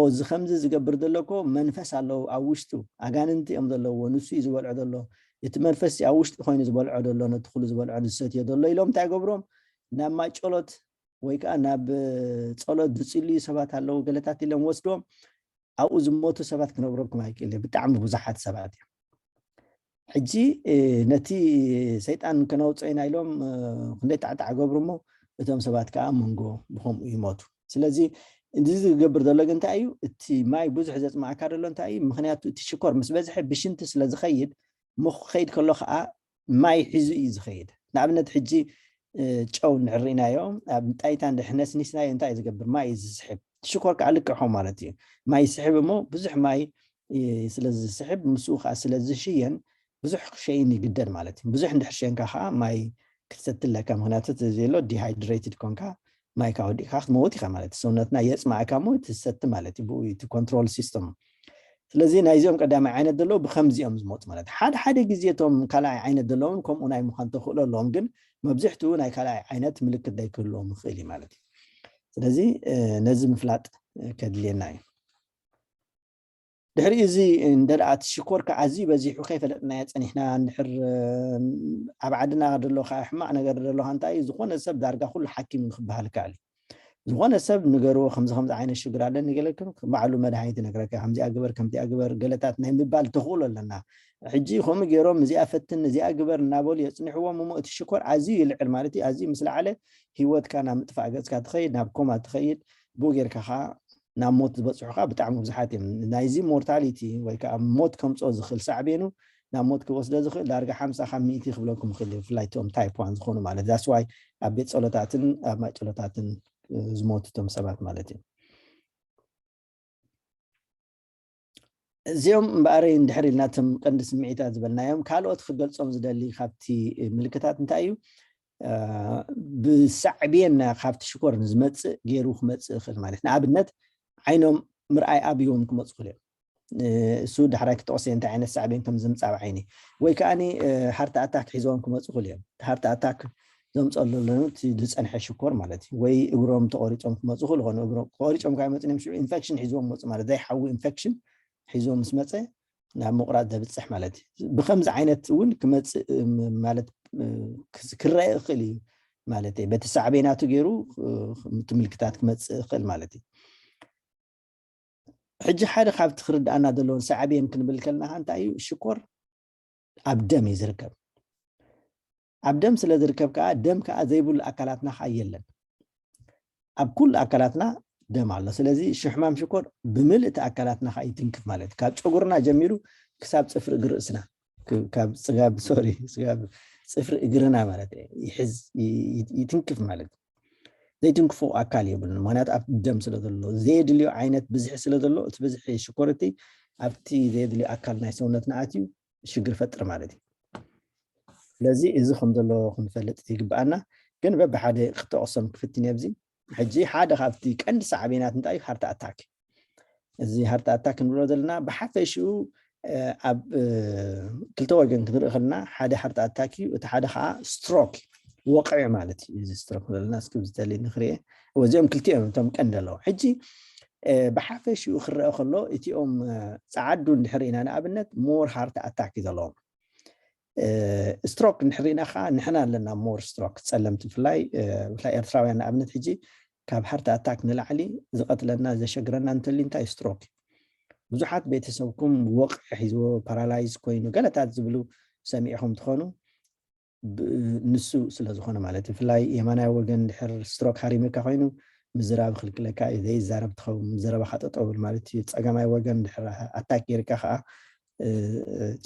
እዚ ከምዚ ዝገብር ዘሎ እኮ መንፈስ ኣለዉ ኣብ ውሽጡ፣ ኣጋንንቲ እዮም ዘለውዎ፣ ንሱ እዩ ዝበልዖ ዘሎ፣ እቲ መንፈስ ኣብ ውሽጢ ኮይኑ ዝበልዖ ዘሎ፣ ነቲ ኩሉ ዝበልዖ ዝሰትዮ ዘሎ ኢሎም እንታይ ገብሮም? ናብ ማይ ጨሎት ወይ ከዓ ናብ ጸሎት ዝጽልዩ ሰባት ኣለዉ፣ ገለታት ኢሎም ወስዶም ኣብኡ ዝሞቱ ሰባት ክነብረኩም ኣይክእል። ብጣዕሚ ብዙሓት ሰባት እዮም። ሕጂ ነቲ ሰይጣን ከነውፅኦ ኢና ኢሎም ክንደይ ጣዕጣዕ ገብሩ እሞ እቶም ሰባት ከዓ መንጎ ብከምኡ ይሞቱ። ስለዚ እዚ ዝገብር ዘሎ ግን እንታይ እዩ? እቲ ማይ ብዙሕ ዘፅማእካ ዘሎ እንታይ እዩ? ምክንያቱ እቲ ሽኮር ምስ በዝሐ ብሽንቲ ስለ ዝኸይድ፣ እሞ ክኸይድ ከሎ ከዓ ማይ ሒዙ እዩ ዝኸይድ። ንኣብነት ሕጂ ጨው እንድሕር ርኢናዮ ኣብ ጣይታ እንድሕር ነስኒስናዮ እንታይ እዩ ዝገብር? ማይ እዩ ዝስሕብ። ሽኮር ከዓ ልክዕ ከምኡ ማለት እዩ። ማይ ይስሕብ እሞ ብዙሕ ማይ ስለ ዝስሕብ ምስኡ ከዓ ስለ ዝሽየን ብዙሕ ክሸይን ይግደድ ማለት እዩ። ብዙሕ እንድሕር ሸንካ ከዓ ማይ ክትሰቲ ኣለካ። ምክንያቱ እቲ ዘሎ ዲሃይድሬትድ ኮንካ ማይ ካብ ወዲእካ ክትመውት ኢካ ማለት እዩ። ሰውነትና የፅማእካ እሞ ትሰቲ ማለት እዩ። ብኡ እዩ እቲ ኮንትሮል ሲስተም። ስለዚ ናይዚኦም ቀዳማይ ዓይነት ዘለዉ ብከምዚኦም ዝመፁ ማለት ሓደ ሓደ ግዜ እቶም ካልኣይ ዓይነት ዘለዎም ከምኡ ናይ ምዃን ተኽእሎ ኣለዎም፣ ግን መብዝሕትኡ ናይ ካልኣይ ዓይነት ምልክት ዘይክህልዎም ይኽእል እዩ ማለት እዩ። ስለዚ ነዚ ምፍላጥ ከድልየና እዩ። ድሕሪ እዚ እንደ ደኣ እቲ ሽኮር ከዓ ኣዝዩ በዚሑ ከይፈለጥናዮ ፀኒሕና እንድሕር ኣብ ዓድና ደሎ ከዓ ሕማቕ ነገር ደሎ እንታይ እዩ? ዝኾነ ሰብ ዳርጋ ኩሉ ሓኪም ክበሃል ይከኣል እዩ። ዝኾነ ሰብ ንገርዎ ከምዚ ከምዚ ዓይነት ሽግር ኣለኒ ገለክም ባዕሉ መድሃኒት ይነግረካ፣ ከምዚኣ ግበር ከምዚኣ ግበር ገለታት ናይ ምባል ተኽእሎ ኣለና። ሕጂ ከምኡ ገይሮም እዚኣ ፈትን እዚኣ ግበር እናበሉ የፅንሕዎም እሞ እቲ ሽኮር ኣዝዩ ይልዕል ማለት እዩ። ኣዝዩ ምስ ለዓለ ህይወትካ ናብ ምጥፋእ ገፅካ ትኸይድ፣ ናብ ኮማ ትኸይድ። ብኡ ጌርካ ከዓ ናብ ሞት ዝበፅሑ ከዓ ብጣዕሚ ብዙሓት እዮም። ናይዚ ሞርታሊቲ ወይ ከዓ ሞት ከምፅኦ ዝኽእል ሳዕቤኑ ናብ ሞት ክወስዶ ዝኽእል ዳርጋ ሓምሳ ካብ ሚእቲ ክብለኩም ይኽእል እዩ፣ ብፍላይ እቶም ታይፕ ዋን ዝኾኑ ማለት that's why ኣብ ቤት ፀሎታትን ኣብ ማይ ጨሎታትን ዝሞቱ እቶም ሰባት ማለት እዩ። እዚኦም እምበኣር እንድሕር ኢልና እቶም ቀንዲ ስምዒታት ዝበልናዮም ካልኦት ክገልፆም ዝደሊ ካብቲ ምልክታት እንታይ እዩ? ብሳዕቤን ካብቲ ሽኮር ንዝመፅእ ገይሩ ክመፅእ ይኽእል ማለት ንኣብነት ዓይኖም ምርኣይ ኣብዎም ክመፁ ክእል እዮም። እሱ ዳሕራይ ክጠቕሶ እንታይ ዓይነት ሳዕቤን ከም ዝምፃእ ዓይኒ ወይ ከዓ ሃርት ኣታክ ሒዞም ክመፁ ክእል እዮም። ሃርት ኣታክ ዘምፀሉ እቲ ዝፀንሐ ሽኮር ማለት እዩ። ወይ እግሮም ተቆሪፆም ክመፁ ክእል ኾኑ ተቆሪፆም ካብ መፅን እዮም ሽዑ ኢንፌክሽን ሒዞም መፁ ማለት ዘይሓዊ ኢንፌክሽን ሒዞም ምስ መፀ ናብ ምቁራፅ ዘብፅሕ ማለት እዩ። ብከምዚ ዓይነት እውን ክመፅእ ማለት ክረአ ይኽእል እዩ ማለት እዩ። በቲ ሳዕቤናቱ ገይሩ እቲ ምልክታት ክመፅእ ይኽእል ማለት እዩ። ሕጂ ሓደ ካብቲ ክርድኣና ዘለዎን ሳዕቤን ክንብል ከለና እንታይ እዩ? ሽኮር ኣብ ደም እዩ ዝርከብ። ኣብ ደም ስለ ዝርከብ ከዓ ደም ከዓ ዘይብሉ ኣካላትና ከዓ የለን። ኣብ ኩሉ ኣካላትና ደም ኣሎ። ስለዚ ሽሕማም ሽኮር ብምልእቲ ኣካላትና ከዓ ይትንክፍ ማለት እዩ። ካብ ጨጉርና ጀሚሩ ክሳብ ፅፍሪ እግሪ ርእስና፣ ካብ ፅጋብ ሶሪ ፅጋብ ፅፍሪ እግርና ማለት ይሕዝ ይትንክፍ ማለት እዩ። ዘይትንክፎ ኣካል የብሉን። ምክንያቱ ኣብቲ ደም ስለ ዘሎ ዘየድልዮ ዓይነት ብዝሒ ስለ ዘሎ እቲ ብዝሒ ሽኮር እቲ ኣብቲ ዘየድልዮ ኣካል ናይ ሰውነትና ኣትዩ ሽግር ፈጥር ማለት እዩ። ስለዚ እዚ ከም ዘሎ ክንፈልጥ ይግብኣና። ግን በብሓደ ክጠቕሶም ክፍትን ኣብዚ ሕጂ ሓደ ካብቲ ቀንዲ ሳዕቤናት እንታይ ሃርት ኣታክ። እዚ ሃርት ኣታክ ንብሎ ዘለና ብሓፈሽኡ ኣብ ክልተ ወገን ክንርኢ ከለና ሓደ ሃርት ኣታክ እዩ፣ እቲ ሓደ ከዓ ስትሮክ ወቕዒ ማለት እዩ። እዚ ስትሮክ ዘለና እስኪ ዝተሊ ንክርኤ እዚኦም ክልቲኦም እቶም ቀንዲ ኣለዉ። ሕጂ ብሓፈሽኡ ክረአ ከሎ እቲኦም ፀዓዱ እንድሕር ኢና ንኣብነት ሞር ሃርት ኣታክ እዩ ዘለዎም። ስትሮክ እንድሕር ኢና ከዓ ንሕና ኣለና ሞር ስትሮክ ፀለምቲ ብፍላይ ብፍላይ ኤርትራውያን ንኣብነት ሕጂ ካብ ሃርት ኣታክ ንላዕሊ ዝቐትለና ዘሸግረና እንተሊ እንታይ ስትሮክ። ብዙሓት ቤተሰብኩም ወቕዒ ሒዝዎ ፓራላይዝ ኮይኑ ገለታት ዝብሉ ሰሚዕኹም ትኾኑ። ንሱ ስለ ዝኾነ ማለት እዩ። ብፍላይ የማናይ ወገን ድሕር ስትሮክ ሃሪምካ ኮይኑ ምዝራብ ክልክለካ እዩ። ዘይዛረብ ትኸውን፣ ዘረባኻ ጠጠው ብል ማለት እዩ። ጸገማይ ወገን ድሕር ኣታክ ጌርካ ከዓ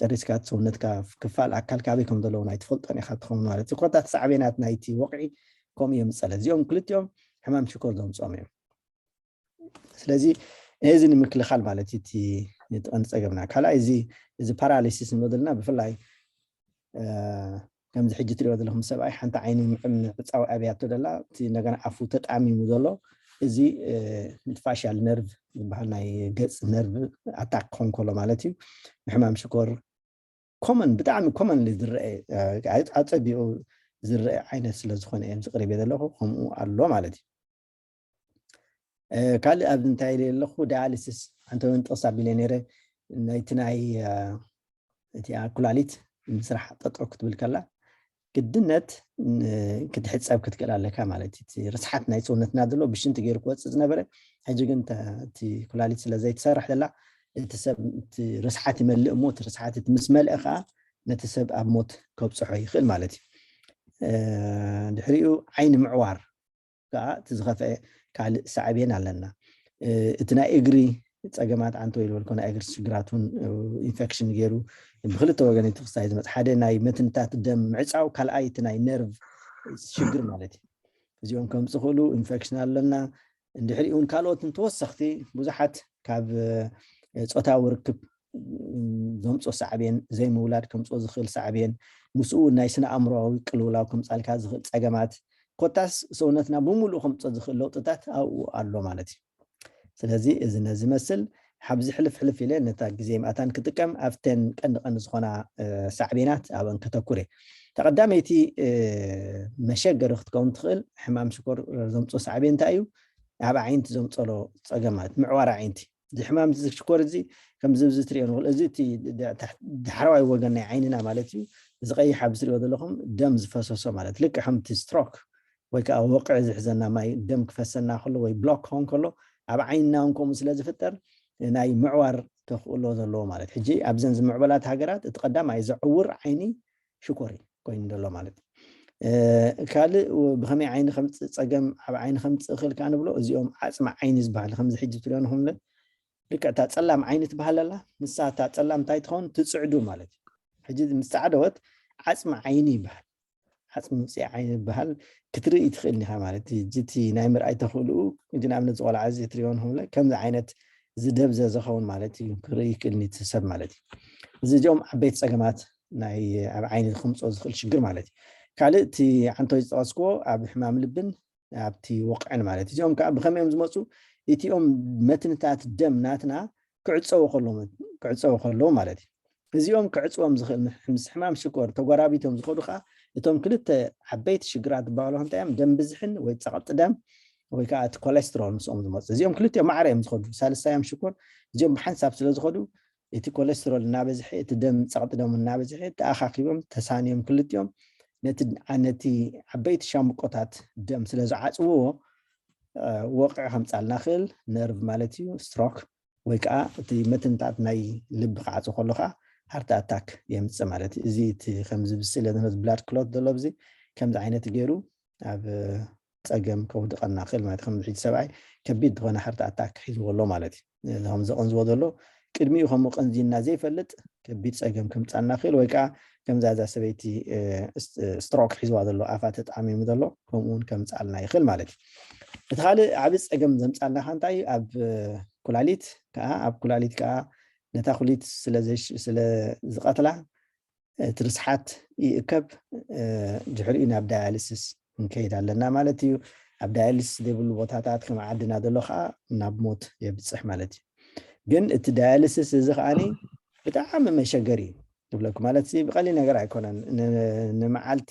ጨሪስካ ሰውነትካ ክፋል ኣካልካ ኣበይ ከም ዘለውን ኣይትፈልጦን ኢኻ ትኸውን ማለት እዩ። ኮታ ሳዕቤናት ናይቲ ወቕዒ ከምኡ እዮም ዝጸለ። እዚኦም ክልቲኦም ሕማም ሽኮር ዘምፅኦም እዮም። ስለዚ ነዚ ንምክልኻል ማለት እዩ እቲ ቀንዲ ጸገምና። ካልኣይ እዚ እዚ ፓራሊሲስ ንብሎ ዘለና ብፍላይ ከምዚ ሕጂ ትሪኦ ዘለኹም ሰብኣይ ሓንቲ ዓይኑ ምዕጻው ኣብያቶ ደላ፣ እቲ እንደገና ኣፉ ተጣሚሙ ዘሎ፣ እዚ ፋሻል ነርቭ ዝበሃል ናይ ገጽ ነርቭ ኣታክ ክኾን ከሎ ማለት እዩ። ብሕማም ሽኮር ኮመን፣ ብጣዕሚ ኮመንሊ ዝረአ፣ ኣጸቢቑ ዝረአ ዓይነት ስለ ዝኾነ እዮም ዝቕርብ ዘለኹ። ከምኡ ኣሎ ማለት እዩ። ካልእ ኣብ እንታይ ኢለ ኣለኹ፣ ዳያሊሲስ ሓንቲ እውን ጥቕስ ኣቢለ ነይረ። ናይቲ ናይ እቲ ኩላሊት ምስራሕ ጠጠው ክትብል ከላ ግድነት ክትሕፀብ ክትክእል ኣለካ ማለት እዩ። ርስሓት ናይ ሰውነትና ዘሎ ብሽንቲ ገይሩ ክወፅእ ዝነበረ፣ ሕጂ ግን እቲ ኩላሊት ስለ ዘይትሰርሕ ዘላ፣ እቲ ሰብ እቲ ርስሓት ይመልእ እሞ፣ እቲ ርስሓት እቲ ምስ መልአ ከዓ ነቲ ሰብ ኣብ ሞት ከብፅሖ ይኽእል ማለት እዩ። ድሕሪኡ ዓይኒ ምዕዋር ከዓ እቲ ዝኸፍአ ካልእ ሳዕቤን ኣለና። እቲ ናይ እግሪ ፀገማት ዓንተ ወይ ዝበልኮ ናይ እግሪ ሽግራት እውን ኢንፌክሽን ገይሩ ብክልተ ወገን እቲ ክሳይ ዝመፅ፣ ሓደ ናይ መትንታት ደም ምዕፃው፣ ካልኣይ እቲ ናይ ነርቭ ሽግር ማለት እዩ። እዚኦም ከምፅ ክእሉ ኢንፌክሽን ኣለና። እንድሕሪኡ እውን ካልኦትን ተወሰኽቲ ብዙሓት ካብ ፆታዊ ርክብ ዘምፆ ሳዕቤን፣ ዘይምውላድ ከምፅኦ ዝኽእል ሳዕቤን፣ ምስኡ ናይ ስነ ኣእምሮዊ ቅልውላው ከምፃልካ ዝኽእል ፀገማት፣ ኮታስ ሰውነትና ብምሉእ ከምፅኦ ዝኽእል ለውጥታት ኣብኡ ኣሎ ማለት እዩ። ስለዚ እዚ ነዚ መስል ሓብዚ ሕልፍ ሕልፍ ኢለ ነታ ግዜ ምኣታን ክጥቀም ኣብተን ቀንዲ ቀንዲ ዝኾና ሳዕቤናት ኣብን ከተኩር እየ። ተቐዳመይቲ መሸገሪ ክትከውን ትኽእል ሕማም ሽኮር ዘምፅኦ ሳዕቤን እንታይ እዩ? ኣብ ዓይንቲ ዘምፀሎ ፀገማት ምዕዋር ዓይንቲ። እዚ ሕማም እዚ ሽኮር እዚ ከምዚ ኣብዚ ትሪኦ ንኽእል፣ እዚ እቲ ዳሕረዋይ ወገን ናይ ዓይንና ማለት እዩ። እዚ ቀይሕ ኣብዚ ትሪኦ ዘለኹም ደም ዝፈሰሶ ማለት፣ ልክዕ ከምቲ ስትሮክ ወይ ከዓ ወቕዒ ዝሕዘና ማይ ደም ክፈሰና ከሎ ወይ ብሎክ ክኸውን ከሎ ኣብ ዓይንና እውን ከምኡ ስለ ዝፍጠር ናይ ምዕዋር ተኽእሎ ዘለዎ ማለት። ሕጂ ኣብዘን ዝምዕበላት ሃገራት እቲ ቀዳማይ ዘዕውር ዓይኒ ሽኮር እዩ ኮይኑ ዘሎ ማለት እዩ። ካልእ ብኸመይ ዓይኒ ከምፅእ ፀገም ኣብ ዓይኒ ከምፅእ ይኽእል ከዓ ንብሎ፣ እዚኦም ዓፅሚ ዓይኒ ዝበሃል ከምዚ ሕጂ ትሪኦ ንኹምለ ልክዕ እታ ፀላም ዓይኒ ትበሃል ኣላ። ንሳ እታ ፀላም እንታይ ትኸውን? ትፅዕዱ ማለት እዩ። ሕጂ ምስ ፃዕደወት ዓፅሚ ዓይኒ ይበሃል። ዓፅሚ ውፅኢ ዓይኒ ይበሃል። ክትርኢ ትኽእል ኢኻ ማለት እዩ። ሕጂ እቲ ናይ ምርኣይ ተኽእልኡ፣ ሕጂ ንኣብነት ዝቆልዓ እዚ ትሪኦ ንኹምለ ከምዚ ዓይነት ዝደብዘ ዝኸውን ማለት እዩ። ክርኢ ይኽእል እቲ ሰብ ማለት እዩ። እዚ እዚኦም ዓበይቲ ፀገማት ናይ ኣብ ዓይኒ ከምፅኦ ዝኽእል ሽግር ማለት እዩ። ካልእ እቲ ዓንቶይ ዝጠቐስክዎ ኣብ ሕማም ልብን ኣብቲ ወቕዕን ማለት እዩ። እዚኦም ከዓ ብኸመይ እዮም ዝመፁ? እቲኦም መትንታት ደም ናትና ክዕፀው ከሎ ክዕፀው ከሎ ማለት እዩ። እዚኦም ክዕፅዎም ዝኽእል ምስ ሕማም ሽኮር ተጓራቢቶም ዝኸዱ ከዓ እቶም ክልተ ዓበይቲ ሽግራት ዝበሃሉ እንታይ እዮም? ደም ብዝሕን ወይ ፀቕጢ ደም ወይ ከዓ እቲ ኮሌስትሮል ምስኦም ዝመፁ። እዚኦም ክልቲኦም ማዕረ እዮም ዝኸዱ። ሳልሳዮም ሽኮር እዚኦም ብሓንሳብ ስለ ዝኸዱ እቲ ኮሌስትሮል እናበዝሐ፣ እቲ ደም ፀቕጢ ደም እናበዝሐ ተኣኻኪቦም ተሳንዮም ክልቲኦም ነቲ ነቲ ዓበይቲ ሻምብቆታት ደም ስለ ዝዓፅውዎ ወቕዒ ከምፃልና ክእል ነርቭ ማለት እዩ፣ ስትሮክ ወይ ከዓ እቲ መትንታት ናይ ልቢ ክዓፁ ከሎ ከዓ ሃርት ኣታክ የምፅእ ማለት እዩ። እዚ እቲ ከምዚ ብስለ ብላድ ክሎት ዘሎ ብዚ ከምዚ ዓይነት ገይሩ ኣብ ፀገም ከውድቐና ክእል ማለት። ከምዚ ሕጂ ሰብኣይ ከቢድ ዝኾነ ሃርት ኣታክ ሒዝዎ ኣሎ ማለት እዩ። ከምዚ ቀንዝዎ ዘሎ ቅድሚኡ ከምኡ ቀንዚና ዘይፈልጥ ከቢድ ፀገም ከምፃልና ክእል ወይ ከዓ ከምዛ እዛ ሰበይቲ ስትሮክ ሒዝዋ ዘሎ ኣፋ ተጣሚሙ ዘሎ ከምኡ እውን ከምፃልና ይኽእል ማለት እዩ። እቲ ካልእ ዓብ ፀገም ዘምፃልና ከ እንታይ እዩ? ኣብ ኩላሊት ከዓ ኣብ ኩላሊት ከዓ ነታ ኩሊት ስለ ዝቀትላ እቲ ርስሓት ይእከብ። ድሕሪኡ ናብ ዳያሊሲስ ክንከይድ ኣለና ማለት እዩ። ኣብ ዳያሊሲስ ዘይብሉ ቦታታት ከም ዓድና ዘሎ ከዓ ናብ ሞት የብፅሕ ማለት እዩ። ግን እቲ ዳያሊሲስ እዚ ከዓኒ ብጣዕሚ መሸገሪ እዩ ትብለኩ ማለት ብቀሊል ነገር ኣይኮነን። ንመዓልቲ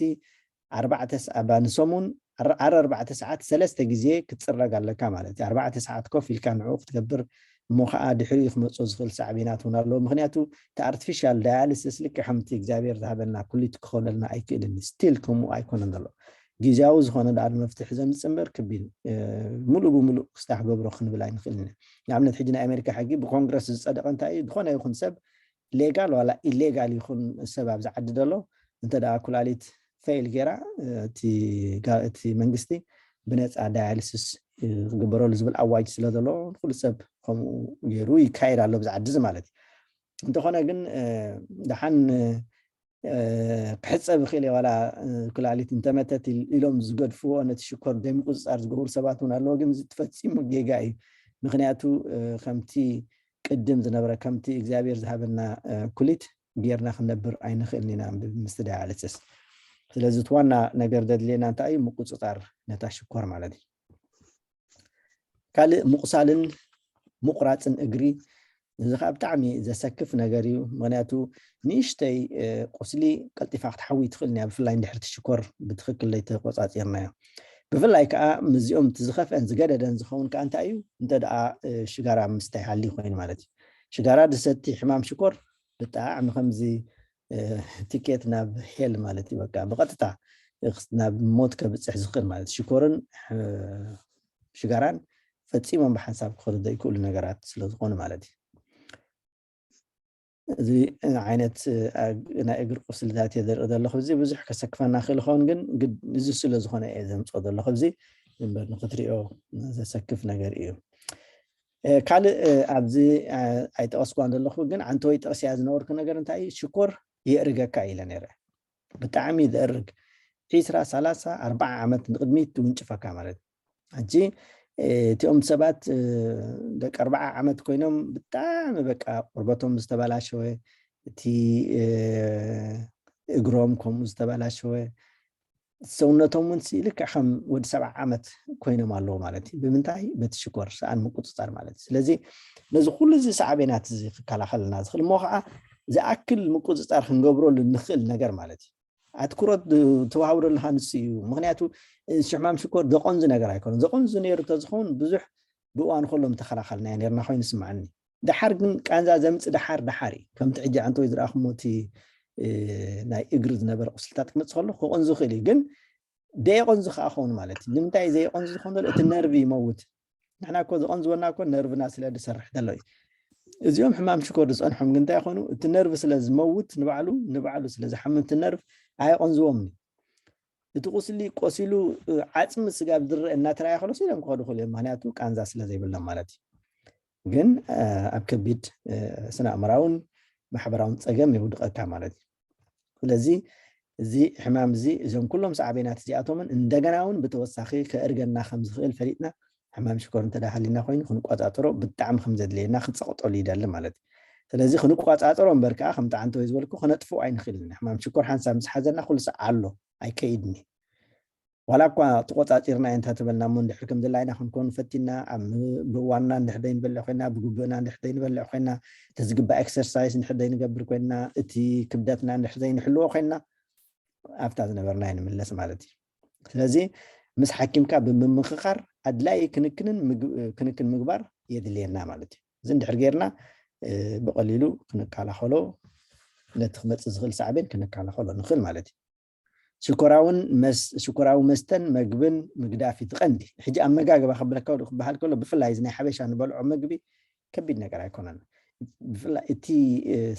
ኣርባዕተ ኣባ ንሰሙን ኣረ ኣርባዕተ ሰዓት ሰለስተ ግዜ ክትፅረግ ኣለካ ማለት እዩ። ኣርባዕተ ሰዓት ኮፍ ኢልካ ንዕኡ ክትገብር እሞ ከዓ ድሕሪኡ ክመፅኦ ዝኽእል ሳዕቤናት እውን ኣለዎ። ምክንያቱ እቲ ኣርቲፊሻል ዳያሊሲስ ልክዕ ከምቲ እግዚኣብሔር ዝሃበና ኩሊት ክኸውለልና ኣይክእልን እዩ። ስቲል ከምኡ ኣይኮነን ዘሎ። ግዜያዊ ዝኾነ ዳኣ መፍትሒ ዘምፅእ እምበር ክቢል ሙሉእ ብሙሉእ ክስታ ክገብሮ ክንብል ኣይንኽእልን ኢና። ንኣብነት ሕጂ ናይ ኣሜሪካ ሕጊ ብኮንግረስ ዝፀደቐ እንታይ እዩ? ዝኾነ ይኹን ሰብ ሌጋል ዋላ ኢሌጋል ይኹን ሰብ ኣብዚ ዓዲ ዘሎ እንተ ደኣ ኩላሊት ፌይል ጌራ እቲ መንግስቲ ብነፃ ዳያሊሲስ ክግበረሉ ዝብል ኣዋጅ ስለ ዘሎ ኩሉ ሰብ ከምኡ ገይሩ ይካየድ ኣሎ ብዚ ዓዲ እዚ ማለት እዩ። እንተኾነ ግን ደሓን ክሕፀብ ይኽእል እየ ዋላ ኩላሊት እንተመተት ኢሎም ዝገድፍዎ ነቲ ሽኮር ዘይምቁፅፃር ዝገብሩ ሰባት እውን ኣለዎ። ግን እዚ ፈፂሙ ጌጋ እዩ። ምክንያቱ ከምቲ ቅድም ዝነበረ ከምቲ እግዚኣብሔር ዝሃበና ኩሊት ጌርና ክንነብር ኣይንኽእልን ኢና ምስቲ ዳያልስስ። ስለዚ እቲ ዋና ነገር ዘድልየና እንታይ እዩ? ምቁፅፃር ነታ ሽኮር ማለት እዩ። ካልእ ምቑሳልን ምቑራፅን እግሪ፣ እዚ ከዓ ብጣዕሚ ዘሰክፍ ነገር እዩ። ምክንያቱ ንእሽተይ ቁስሊ ቀልጢፋ ክትሓዊ ትኽእል እያ፣ ብፍላይ እንድሕር እቲ ሽኮር ብትኽክል ዘይተቆፃፂርናዮ። ብፍላይ ከዓ ምስዚኦም እቲ ዝኸፍአን ዝገደደን ዝኸውን ከዓ እንታይ እዩ? እንተ ደኣ ሽጋራ ምስታይ ሃልዩ ኮይኑ ማለት እዩ። ሽጋራ ዝሰቲ ሕማም ሽኮር ብጣዕሚ ከምዚ ቲኬት ናብ ሄል ማለት እዩ። በቃ ብቐጥታ ናብ ሞት ከብፅሕ ዝኽእል ማለት ሽኮርን ሽጋራን ፈፂሞም ብሓንሳብ ክኸዱ ዘይክእሉ ነገራት ስለዝኾኑ ማለት እዩ። እዚ ዓይነት ናይ እግር ቁስልታት እየ ዘርኢ ዘለኹ። እዚ ብዙሕ ከሰክፈና ክእል ኸውን ግን እዚ ስለ ዝኾነ እየ ዘምፅኦ ዘለኹ። እዚ እምበር ንክትሪኦ ዘሰክፍ ነገር እዩ። ካልእ ኣብዚ ኣይጠቐስኳን ዘለኹ ግን ዓንተወይ ጠቕስያ ዝነበርኩ ነገር እንታይ እዩ? ሽኮር የእርገካ ኢለ ነይረ። ብጣዕሚ ዘእርግ ዒስራ፣ ሰላሳ፣ ኣርባዓ ዓመት ንቕድሚት ትውንጭፈካ ማለት እዩ። ሕጂ እቲኦም ሰባት ደቂ ኣርባዓ ዓመት ኮይኖም ብጣዕሚ በቃ ቁርበቶም ዝተበላሸወ፣ እቲ እግሮም ከምኡ ዝተበላሸወ፣ ሰውነቶም እውን ልክዕ ከም ወዲ ሰብዓ ዓመት ኮይኖም ኣለዉ ማለት እዩ። ብምንታይ? በቲ ሽኮር ሰኣን ምቁፅፃር ማለት እዩ። ስለዚ ነዚ ኩሉ እዚ ሳዕቤናት እዚ ክከላኸልና ዝኽእል እሞ ከዓ ዝኣክል ምቁፅፃር ክንገብረሉ ንኽእል ነገር ማለት እዩ። ኣትኩሮት ተዋህቡ ዘለካ ንሱ እዩ። ምክንያቱ ሕማም ሽኮር ዘቐንዙ ነገር ኣይኮነን። ዘቐንዙ ነይሩ ተዝኸውን ብዙሕ ብእዋኑ ከሎ ምተኸላኸልናዮ ነርና ኮይኑ ስምዓኒ። ደሓር ግን ቃንዛ ዘምፅ ደሓር ደሓር እዩ። ከምቲ ሕጂ ዓንተወይ ዝረኣኹሞ እቲ ናይ እግሪ ዝነበረ ቁስልታት ክመፅእ ከሎ ክቐንዙ ይኽእል እዩ። ግን ደየቐንዙ ከዓ ኸውን ማለት እዩ። ንምንታይ ዘየቐንዙ ዝኸውን ዘሎ? እቲ ነርቪ ይመውት። ንሕና እኮ ዝቐንዝወና እኮ ነርቭና ስለ ዝሰርሕ ዘሎ እዩ። እዚኦም ሕማም ሽኮር ዝፀንሖም ግን እንታይ ይኾኑ? እቲ ነርቭ ስለ ዝመውት ንባዕሉ ንባዕሉ ስለ ዝሓምም እቲ ነርቭ ኣየቐንዝዎም እዩ። እቲ ቁስሊ ቆሲሉ ዓፅሚ ስጋ ዝርአ እናተረኣየ ከሎ ሲሎም ክኸዱ ክእሉ እዮም። ምክንያቱ ቃንዛ ስለ ዘይብሎም ማለት እዩ። ግን ኣብ ከቢድ ስነ ኣእምራውን ማሕበራውን ፀገም የውድቐካ ማለት እዩ። ስለዚ እዚ ሕማም እዚ እዞም ኩሎም ሳዕቤናት እዚኣቶምን እንደገና እውን ብተወሳኺ ከእርገና ከም ዝኽእል ፈሊጥና ሕማም ሽኮር እንተ ሃሊና ኮይኑ ክንቆፃፀሮ ብጣዕሚ ከም ዘድልየና ክፀቕጠሉ ይደሊ ማለት እዩ። ስለዚ ክንቆፃፀሮ እምበር ከዓ ከምቲ ዓንተወይ ዝበልኩ ክነጥፍኦ ኣይንኽእልን። ሕማም ሽኮር ሓንሳብ ምስ ሓዘና ኩሉ ሰዓት ኣሎ ኣይከይድን እዩ። ዋላ እኳ ተቆፃፂርና እንተ ተበልና እሞ እንድሕር ከም ድላይና ክንኮን ፈቲና ኣብ ብእዋንና እንድሕር ዘይንበልዕ ኮይና ብግቡእና እንድሕር ዘይንበልዕ ኮይና እቲ ዝግባእ ኤክሰርሳይስ እንድሕር ዘይንገብር ኮይና እቲ ክብደትና እንድሕር ዘይንሕልዎ ኮይና ኣብታ ዝነበርና ንምለስ ማለት እዩ። ስለዚ ምስ ሓኪምካ ብምምኽኻር ኣድላይ ክንክንን ክንክን ምግባር የድልየና ማለት እዩ። እዚ እንድሕር ጌርና ብቐሊሉ ክንከላኸሎ ነቲ ክመፅእ ዝኽእል ሳዕቤን ክንከላኸሎ ንኽእል ማለት እዩ። ሽኮራውን ሽኮራዊ መስተን መግብን ምግዳፍ እዩ ትቐንዲ። ሕጂ ኣመጋግባ ክብለካ ክበሃል ከሎ ብፍላይ እዚ ናይ ሓበሻ ንበልዖ ምግቢ ከቢድ ነገር ኣይኮነን። ብፍላይ እቲ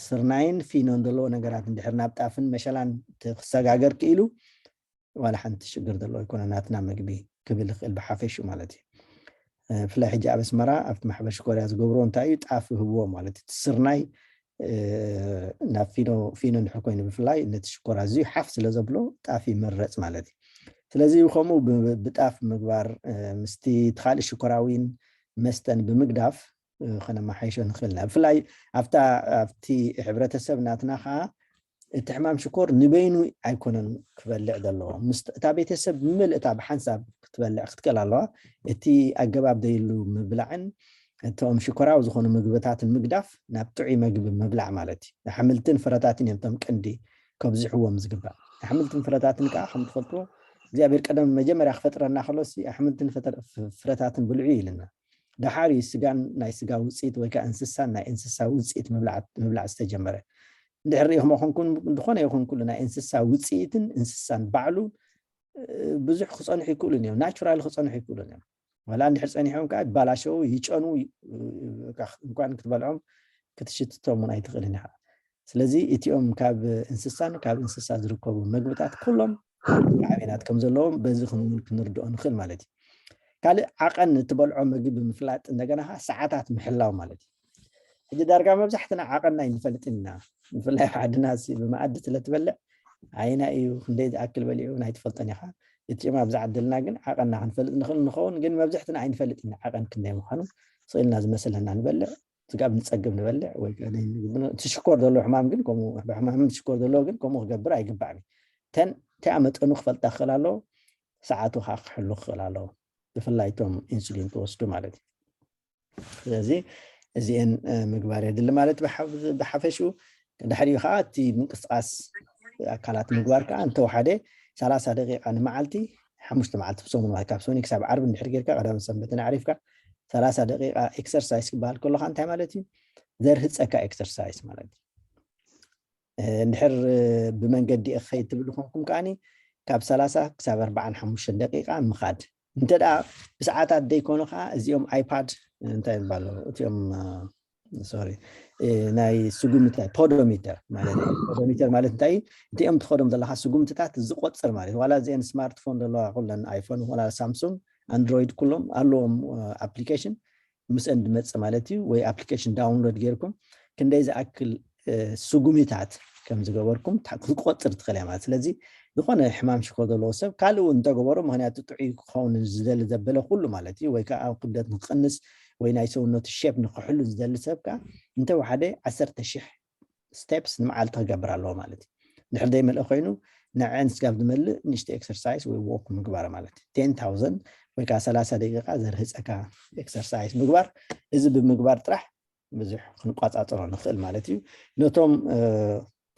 ስርናይን ፊኖን ዘለዎ ነገራት እንድሕር ናብ ጣፍን መሸላን ክሰጋገር ክኢሉ ዋላ ሓንቲ ሽግር ዘለዎ ኣይኮነ ናትና ምግቢ ክብል ይኽእል ብሓፈሹ ማለት እዩ። ብፍላይ ሕጂ ኣብ ኣስመራ ኣብቲ ማሕበር ሽኮርያ ዝገብርዎ እንታይ እዩ ጣፍ ይህብዎ ማለት እቲ ስርናይ ናብ ፊኖ ፊኖ እንድሕር ኮይኑ ብፍላይ ነቲ ሽኮር ኣዝዩ ሓፍ ስለ ዘብሎ ጣፍ ይምረፅ ማለት እዩ። ስለዚ ከምኡ ብጣፍ ምግባር ምስቲ ካልእ ሽኮራዊን መስተን ብምግዳፍ ከነመሓይሾ ንኽእል ኢና። ብፍላይ ኣብታ ኣብቲ ሕብረተሰብ ናትና ከዓ እቲ ሕማም ሽኮር ንበይኑ ኣይኮነን ክበልዕ ዘለዎ። ምስ እታ ቤተሰብ ብምልእታ ብሓንሳብ ክትበልዕ ክትክእል ኣለዋ። እቲ ኣገባብ ደይሉ ምብላዕን እቶም ሽኮራዊ ዝኾኑ ምግብታትን ምግዳፍ ናብ ጥዑይ መግቢ ምብላዕ ማለት እዩ። ኣሕምልትን ፍረታትን እዮም እቶም ቀንዲ ከብዝሕዎም ዝግባእ። ኣሕምልትን ፍረታትን ከዓ ከም ትፈልጥዎ እግዚኣብሔር ቀደም መጀመርያ ክፈጥረና ከሎሲ ኣሕምልትን ፍረታትን ብልዑ ኢልና። ደሓር እዩ ስጋን ናይ ስጋ ውፅኢት ወይ ከዓ እንስሳን ናይ እንስሳ ውፅኢት ምብላዕ ዝተጀመረ። እንድሕር ርኢኹሞ ኮንኩም ዝኾነ ይኹን ኩሉ ናይ እንስሳ ውፅኢትን እንስሳን ባዕሉ ብዙሕ ክፀንሑ ይክእሉን እዮም። ናቹራል ክፀንሑ ይክእሉን እዮም። ዋላ እንድሕር ፀኒሖም ከዓ ይባላሸው ይጨኑ እንኳን ክትበልዖም ክትሽትቶም እውን ኣይትኽእልን ኢኻ። ስለዚ እቲኦም ካብ እንስሳን ካብ እንስሳ ዝርከቡ መግብታት ኩሎም ዓበናት ከም ዘለዎም በዚ ክንውን ክንርድኦ ንኽእል ማለት እዩ። ካልእ ዓቐን እትበልዖ ምግቢ ብምፍላጥ እንደገና ከዓ ሰዓታት ምሕላው ማለት እዩ። ሕጂ ዳርጋ መብዛሕትና ዓቐንና ኣይንፈልጥን ኢና። ብፍላይ ኣብ ዓድና ሲ ብመኣዲ ስለ ትበልዕ ኣይና እዩ ክንደይ ዝኣክል በሊዑ ናይ ትፈልጠን ኢኻ። እቲ ጭማ ኣብዚ ዓድልና ግን ዓቐንና ክንፈልጥ ንኽእል ንኸውን፣ ግን መብዛሕትና ኣይንፈልጥ ኢና ዓቐን ክንደይ ምዃኑ። ስቕ ኢልና ዝመሰለና ንበልዕ፣ ስጋብ ንጸግብ ንበልዕ ወይ ከኣ ናይ ምግብና፣ እቲ ሽኮር ዘለዎ ሕማም ግን ከምኡ፣ ብሕማም ሽኮር ዘለዎ ግን ከምኡ ክገብር ኣይግባዕን እዩ። ተን እንታይ መጠኑ ክፈልጣ ክኽእል ኣለዎ፣ ሰዓቱ ከዓ ክሕሉ ክኽእል ኣለዎ። ብፍላይ እቶም ኢንሱሊን ትወስዱ ማለት እዩ። ስለዚ እዚአን ምግባር የድሊ ማለት ብሓፈሽኡ። ድሕሪኡ ከዓ እቲ ምንቅስቃስ ኣካላት ምግባር ከዓ እንተወሓደ ሰላሳ ደቂቃ ንመዓልቲ፣ ሓሙሽተ መዓልቲ ብሰሙን ማለት ካብ ሰኒ ክሳብ ዓርቢ እንድሕር ጌርካ ቀዳምን ሰንበትን ኣዕሪፍካ ሰላሳ ደቂቃ ኤክሰርሳይስ ክበሃል ከለካ እንታይ ማለት እዩ? ዘርህፀካ ኤክሰርሳይስ ማለት እዩ። እንድሕር ብመንገዲ እኸይ ትብል ኮንኩም ከዓኒ ካብ ሰላሳ ክሳብ ኣርባዓን ሓሙሽተን ደቂቃ ምኻድ። እንተ ደኣ ብሰዓታት ደይኮኑ ከዓ እዚኦም ኣይፓድ እንታይ ይባሉ እቲኦም ሶሪ ናይ ስጉምቲ ፖዶሚተር ማለት እዩ። ፖዶሚተር ማለት እንታይ? እቲኦም ትኸዶም ዘለካ ስጉምትታት ዝቆፅር ማለት እዩ። ዋላ እዚአን ስማርትፎን ዘለዋ ኩለን ኣይፎን ዋላ ሳምሱንግ ኣንድሮይድ ኩሎም ኣለዎም ኣፕሊኬሽን ምስአን ዝመፅእ ማለት እዩ። ወይ ኣፕሊኬሽን ዳውንሎድ ጌርኩም ክንደይ ዝኣክል ስጉሚታት ከም ዝገበርኩም ክትቆፅር ትኽእል እያ ማለት። ስለዚ ዝኾነ ሕማም ሽኮር ዘለዎ ሰብ ካልእ እውን እንተገበሮ ምክንያቱ ጥዑይ ክኸውን ዝደሊ ዘበለ ኩሉ ማለት እዩ። ወይ ከዓ ክብደት ንክቕንስ ወይ ናይ ሰውነቱ ሼፕ ንክሕሉ ዝደሊ ሰብ ከዓ እንተወሓደ ዓሰርተ ሽሕ ስቴፕስ ንመዓልቲ ክገብር ኣለዎ ማለት እዩ። ድሕር ዘይመልእ ኮይኑ ንዐን ስጋብ ዝመልእ ንእሽተ ኤክሰርሳይስ ወይ ዎክ ምግባር ማለት እዩ። ቴን ታውዘንድ ወይ ከዓ ሰላሳ ደቂቃ ዘርህፀካ ኤክሰርሳይስ ምግባር፣ እዚ ብምግባር ጥራሕ ብዙሕ ክንቋፃፀሮ ንኽእል ማለት እዩ። ነቶም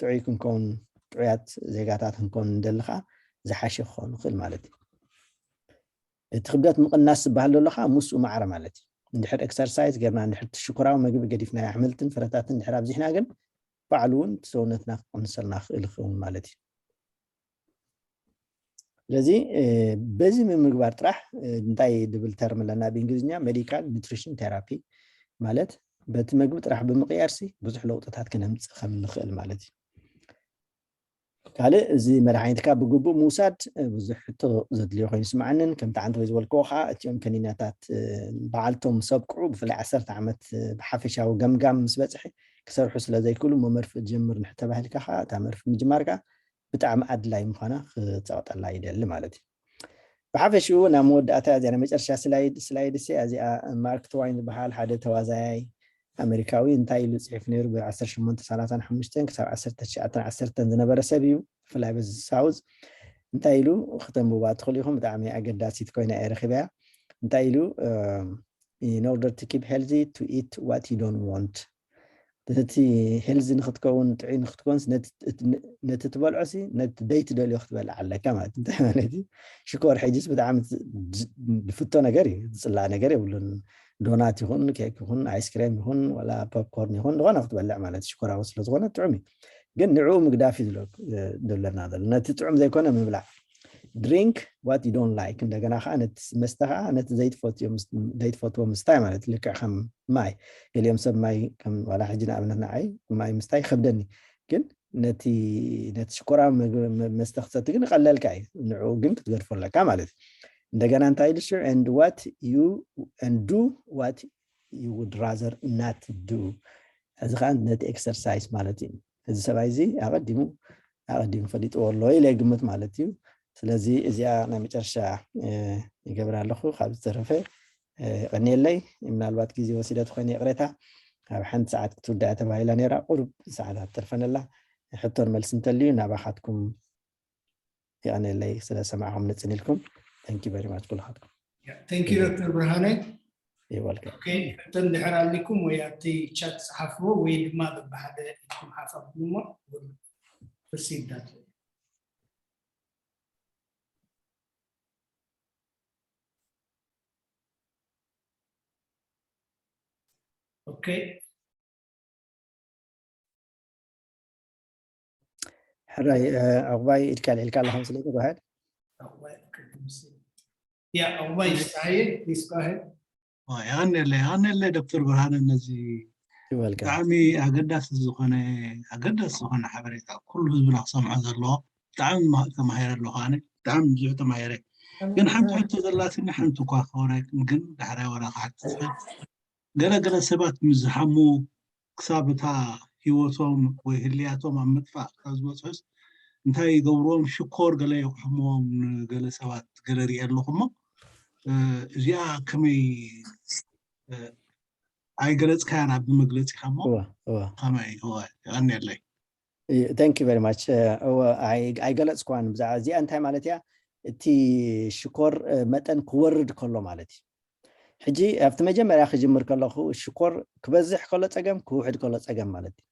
ጥዑይ ክንከውን ጥዑያት ዜጋታት ክንከውን እንደሊ ከዓ ዝሓሸ ክኸውን ንኽእል ማለት እዩ። እቲ ክብደት ምቕናስ ዝበሃል ዘሎ ከዓ ምስኡ ማዕረ ማለት እዩ። እንድሕር ኤክሰርሳይዝ ጌርና እንድሕር ሽኮራዊ መግቢ ገዲፍና ኣሕምልትን ፍረታትን እንድሕር ኣብዚሕና ግን ባዕሉ እውን ሰውነትና ክቕንሰልና ክእል ይኸውን ማለት እዩ። ስለዚ በዚ ምምግባር ጥራሕ እንታይ ድብል ተርም ኣለና ብእንግሊዝኛ ሜዲካል ኒትሪሽን ቴራፒ ማለት በቲ መግቢ ጥራሕ ብምቕያርሲ ብዙሕ ለውጥታት ክነምፅእ ከም ንኽእል ማለት እዩ። ካልእ እዚ መድሓኒትካ ብግቡእ ምውሳድ ብዙሕ ሕቶ ዘድልዮ ኮይኑ ይስምዓንን ከምቲ ዓንተ ዝበልክዎ ከዓ እቲኦም ከኒናታት በዓልቶም ምስ ኣብቅዑ ብፍላይ ዓሰርተ ዓመት ብሓፈሻዊ ገምጋም ምስ በፅሐ ክሰርሑ ስለ ዘይክእሉ እሞ መርፍእ ጀምር ንሕ ተባሂልካ ከዓ እታ መርፍእ ምጅማርካ ብጣዕሚ ኣድላይ ምዃና ክፀቕጠላ ይደሊ ማለት እዩ። ብሓፈሽኡ ናብ መወዳእታ እዚኣ ናይ መጨረሻ ስላይድ ስላይድ እዚኣ ማርክ ትዋይን ዝበሃል ሓደ ተዋዛያይ ኣሜሪካዊ እንታይ ኢሉ ፅሒፉ ነይሩ ብ ዓሰርተ ሸሞንተ ሰላሳን ሓሙሽተን ክሳብ ዓሰርተ ትሽዓተን ዓሰርተን ዝነበረ ሰብ እዩ። ብፍላይ በዚ ሳውዝ እንታይ ኢሉ ክተንብባ ትኽእሉ ኢኹም። ብጣዕሚ ኣገዳሲት ኮይና እየ ረኺበያ። እንታይ ኢሉ in order to keep healthy to eat what you don't want ነቲ ሄልዚ ንክትከውን ጥዑይ ንክትኮንስ ነቲ ትበልዖ ሲ ነቲ ደይ ትደልዮ ክትበልዕ ኣለካ ማለት እንታይ ማለት እዩ? ሽኮር ሕጅስ ብጣዕሚ ዝፍቶ ነገር እዩ፣ ዝፅላእ ነገር የብሉን። ዶናት ይኹን ኬክ ይኹን ኣይስክሬም ይኹን ዋላ ፖፕኮርን ይኹን ዝኾነ ክትበልዕ ማለት ሽኮራዊ ስለዝኾነ ጥዑም እዩ። ግን ንዕኡ ምግዳፍ እዩ ዝብለና ዘሎ ነቲ ጥዑም ዘይኮነ ምብላዕ። Drink what you don't like እንደገና ከዓ ነቲ መስተ ከዓ ነቲ ዘይትፈትዎ ምስታይ ማለት ልክዕ ከም ማይ ገሊኦም ሰብ ማይ ከም ዋላ ሕጂ ንኣብነት ንዓይ ማይ ምስታይ ይኸብደኒ ግን ነቲ ነቲ ሽኮራ መስተ ክሰቲ ግን ቀለልካ እዩ ንዕኡ ግን ክትገድፎ ኣለካ ማለት እዩ። እንደገና እንታይ ኢሉ ሽዑ and what you and do what you would rather not do እዚ ከዓ ነቲ ኤክሰርሳይዝ ማለት እዩ። እዚ ሰብኣይ እዚ ኣቐዲሙ ኣቐዲሙ ፈሊጥዎ ኣሎ ኢለ ግምት ማለት እዩ። ስለዚ እዚኣ ናይ መጨረሻ ይገብር ኣለኹ። ካብ ዝተረፈ ቀኒየለይ ምናልባት ግዜ ወሲደ ተኮይነ ይቕሬታ። ኣብ ሓንቲ ሰዓት ክትውዳእ ተባሂላ ነራ ቁሩብ ሰዓታት ተርፈነላ። ሕቶን መልሲ እንተልዩ ናባኻትኩም የቐንየለይ ስለ ሰማዕኹም ንፅን ኢልኩም። Thank you very much ኩልኻትኩም። Thank you ዶክተር ብርሃነ። You're welcome. ሕቶ እንድሕር ኣሊኩም ወይ ኣብቲ ቻት ፀሓፍዎ ወይ ድማ በብሓደ ኢልኩም ሓፍ ኣብሉ እሞ proceed that way. Okay. ሕራይ ዕቑባይ ኢድካ ልዒልካ ኣለኻ መስለኒ። Go ahead. Yeah, ዕቑባይ ይስተሃየ please go ahead. የቐንየለይ የቐንየለይ ዶክተር ብርሃነ ነዚ You're welcome. ብጣዕሚ ኣገዳሲ ዝኾነ ኣገዳሲ ዝኾነ ሓበሬታ ኩሉ ህዝብና ክሰምዖ ዘለዎ። ብጣዕሚ ተማሂረ ኣለኹ። ኣነ ብጣዕሚ ብዙሕ ተማሂረ። ግን ሓንቲ ሕቶ ዘላትኒ ሓንቲ እኳ ክኾነ ግን ዳሕራይ ወላ ክሓትት ገለገለ ሰባት ምስ ዝሓሙ ክሳብ እታ ህይወቶም ወይ ህልያቶም ኣብ ምጥፋእ ካብ ዝበፅሑስ እንታይ ይገብርዎም? ሽኮር ገለ የቑሕምዎም ንገለ ሰባት ገለ ርኢ ኣለኹ እሞ እዚኣ ከመይ ኣይገለፅካያን ኣብ መግለፂ ከሞ ከመይ የቐንየለይ። Thank you very much። ኣይገለፅኳን ብዛዕባ እዚኣ እንታይ ማለት እያ? እቲ ሽኮር መጠን ክወርድ ከሎ ማለት እዩ። ሕጂ ኣብቲ መጀመርያ ክጅምር ከለኹ ሽኮር ክበዝሕ ከሎ ፀገም፣ ክውሕድ ከሎ ፀገም ማለት እዩ።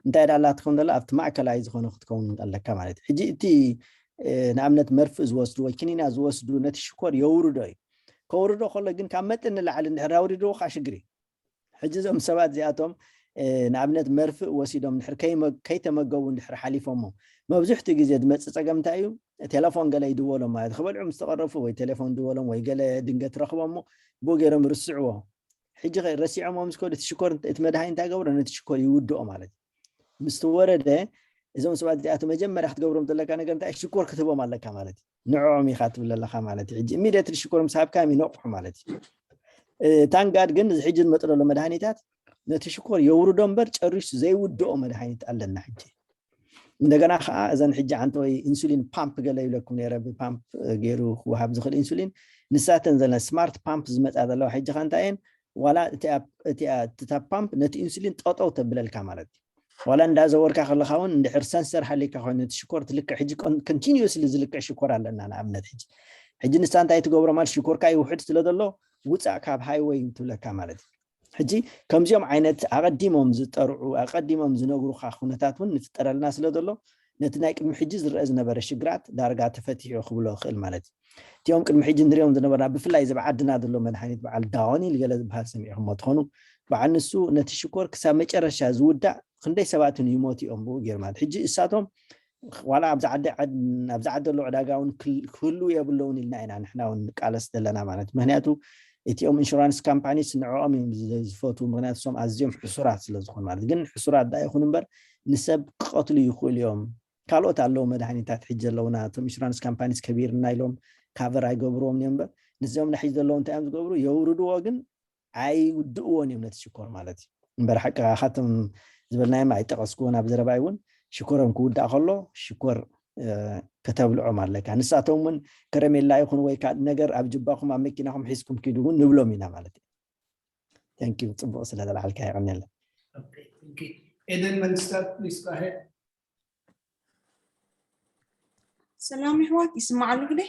እንታይ ዳላ ትኸውን ዘላ ኣብቲ ማእከላይ ዝኾነ ክትከውን ኣለካ ማለት እዩ። ሕጂ እቲ ንኣብነት መርፍእ ዝወስዱ ወይ ክኒና ዝወስዱ ነቲ ሽኮር የውርዶ እዩ። ከውርዶ ከሎ ግን ካብ መጠን ንላዕሊ እንድሕር ኣውሪድዎ ከዓ ሽግር እዩ። ሕጂ እዞም ሰባት እዚኣቶም ንኣብነት መርፍእ ወሲዶም እንድሕር ከይተመገቡ እንድሕር ሓሊፎሞ መብዝሕትኡ ግዜ ዝመፅእ ፀገም እንታይ እዩ? ቴሌፎን ገለ ይድወሎም ማለት ክበልዑ ምስ ተቐረፉ ወይ ቴሌፎን ድወሎም ወይ ገለ ድንገት ረኽቦሞ ብኡ ገይሮም ርስዕዎ። ሕጂ ረሲዖሞ ምስ ከዱ እቲ ሽኮር እቲ መድሃኒ እንታይ ገብሮ ነቲ ሽኮር ይውድኦ ማለት እዩ። ምስ ተወረደ እዞም ሰባት እዚኣቶም መጀመርያ ክትገብሮም ዘለካ ነገር እንታይ ሽኮር ክትህቦም ኣለካ ማለት እዩ። ንዕኦም ኢኻ ትብል ኣለካ ማለት እዩ። ሕጂ ኢሚድየትሊ ሽኮር ምስ ሃብካዮም ይነቕሑ ማለት እዩ። ታንጋድ ግን እዚ ሕጂ ዝመጡ ዘሎ መድሃኒታት ነቲ ሽኮር የውርዶ እምበር ጨሪሱ ዘይውድኦ መድሃኒት ኣለና ሕጂ። እንደገና ከዓ እዘን ሕጂ ዓንተወይ ኢንሱሊን ፓምፕ ገለ ይብለኩም ነረ ብፓምፕ ገይሩ ክወሃብ ዝኽእል ኢንሱሊን ንሳተን ዘለ ስማርት ፓምፕ ዝመፃ ዘለዋ ሕጂ ከ እንታይ እየን ዋላ እታ ፓምፕ ነቲ ኢንሱሊን ጠጠው ተብለልካ ማለት እዩ። ዋላ እንዳዘወርካ ከለካ እውን እንድሕር ሰንሰር ሃሊካ ኮይኑ እቲ ሽኮር ትልክዕ ሕጂ ኮንቲኒስሊ ዝልክዕ ሽኮር ኣለና ንኣብነት ሕጂ ሕጂ ንሳ እንታይ ትገብሮ ማለት ሽኮርካ ይውሕድ ስለ ዘሎ ውፃእ ካብ ሃይወይ ትብለካ ማለት እዩ። ሕጂ ከምዚኦም ዓይነት ኣቐዲሞም ዝጠርዑ ኣቐዲሞም ዝነግሩካ ኩነታት እውን ንፍጠረልና ስለ ዘሎ ነቲ ናይ ቅድሚ ሕጂ ዝረአ ዝነበረ ሽግራት ዳርጋ ተፈቲሑ ክብሎ ይኽእል ማለት እዩ። እቲኦም ቅድሚ ሕጂ ንሪኦም ዝነበርና ብፍላይ እዚ ብዓድና ዘሎ መድሃኒት በዓል ዳዋኒል ገለ ዝበሃል ሰሚዕኹሞ ትኾኑ በዓል ንሱ ነቲ ሽኮር ክሳብ መጨረሻ ዝውዳእ ክንደይ ሰባት ይሞቱ እዮም ብኡ ገይሩ ማለት ሕጂ እሳቶም ዋላ ኣብዚ ዓዲ ኣብዚ ዓዲ ዘሎ ዕዳጋ እውን ክህልው የብለውን ኢልና ኢና ንሕና እውን ንቃለስ ዘለና ማለት ምክንያቱ እቲኦም ኢንሹራንስ ካምፓኒስ ንዕኦም እዮም ዝፈቱ ምክንያቱ ሶም ኣዝዮም ሕሱራት ስለ ዝኾኑ ማለት ግን ሕሱራት ዳ ይኹን እምበር ንሰብ ክቐትሉ ይኽእሉ እዮም። ካልኦት ኣለዉ መድሃኒታት ሕጂ ዘለውና እቶም ኢንሹራንስ ካምፓኒስ ከቢርና ኢሎም ካቨር ኣይገብርዎም እዮም እምበር ንዚኦም ንሕጂ ዘለዉ እንታይ እዮም ዝገብሩ የውርድዎ ግን ኣይውድእዎን እዮም ነቲ ሽኮር ማለት እዩ። እምበር ሓቂ ካኻቶም ዝበልናዮም ኣይጠቐስኩዎን ኣብ ዘረባይ እውን ሽኮሮም ክውዳእ ከሎ ሽኮር ከተብልዖም ኣለካ። ንሳቶም እውን ከረሜላ ይኹን ወይ ካልእ ነገር ኣብ ጅባኹም ኣብ መኪናኹም ሒዝኩም ኪዱ እውን ንብሎም ኢና ማለት እዩ። Thank you ጽቡቕ ስለ ዘልዓልካ የቐንየለን። ኤደን መንግስታት please go ahead። ሰላም ይሕዋት ይስማዕ ኣሎ ግደ?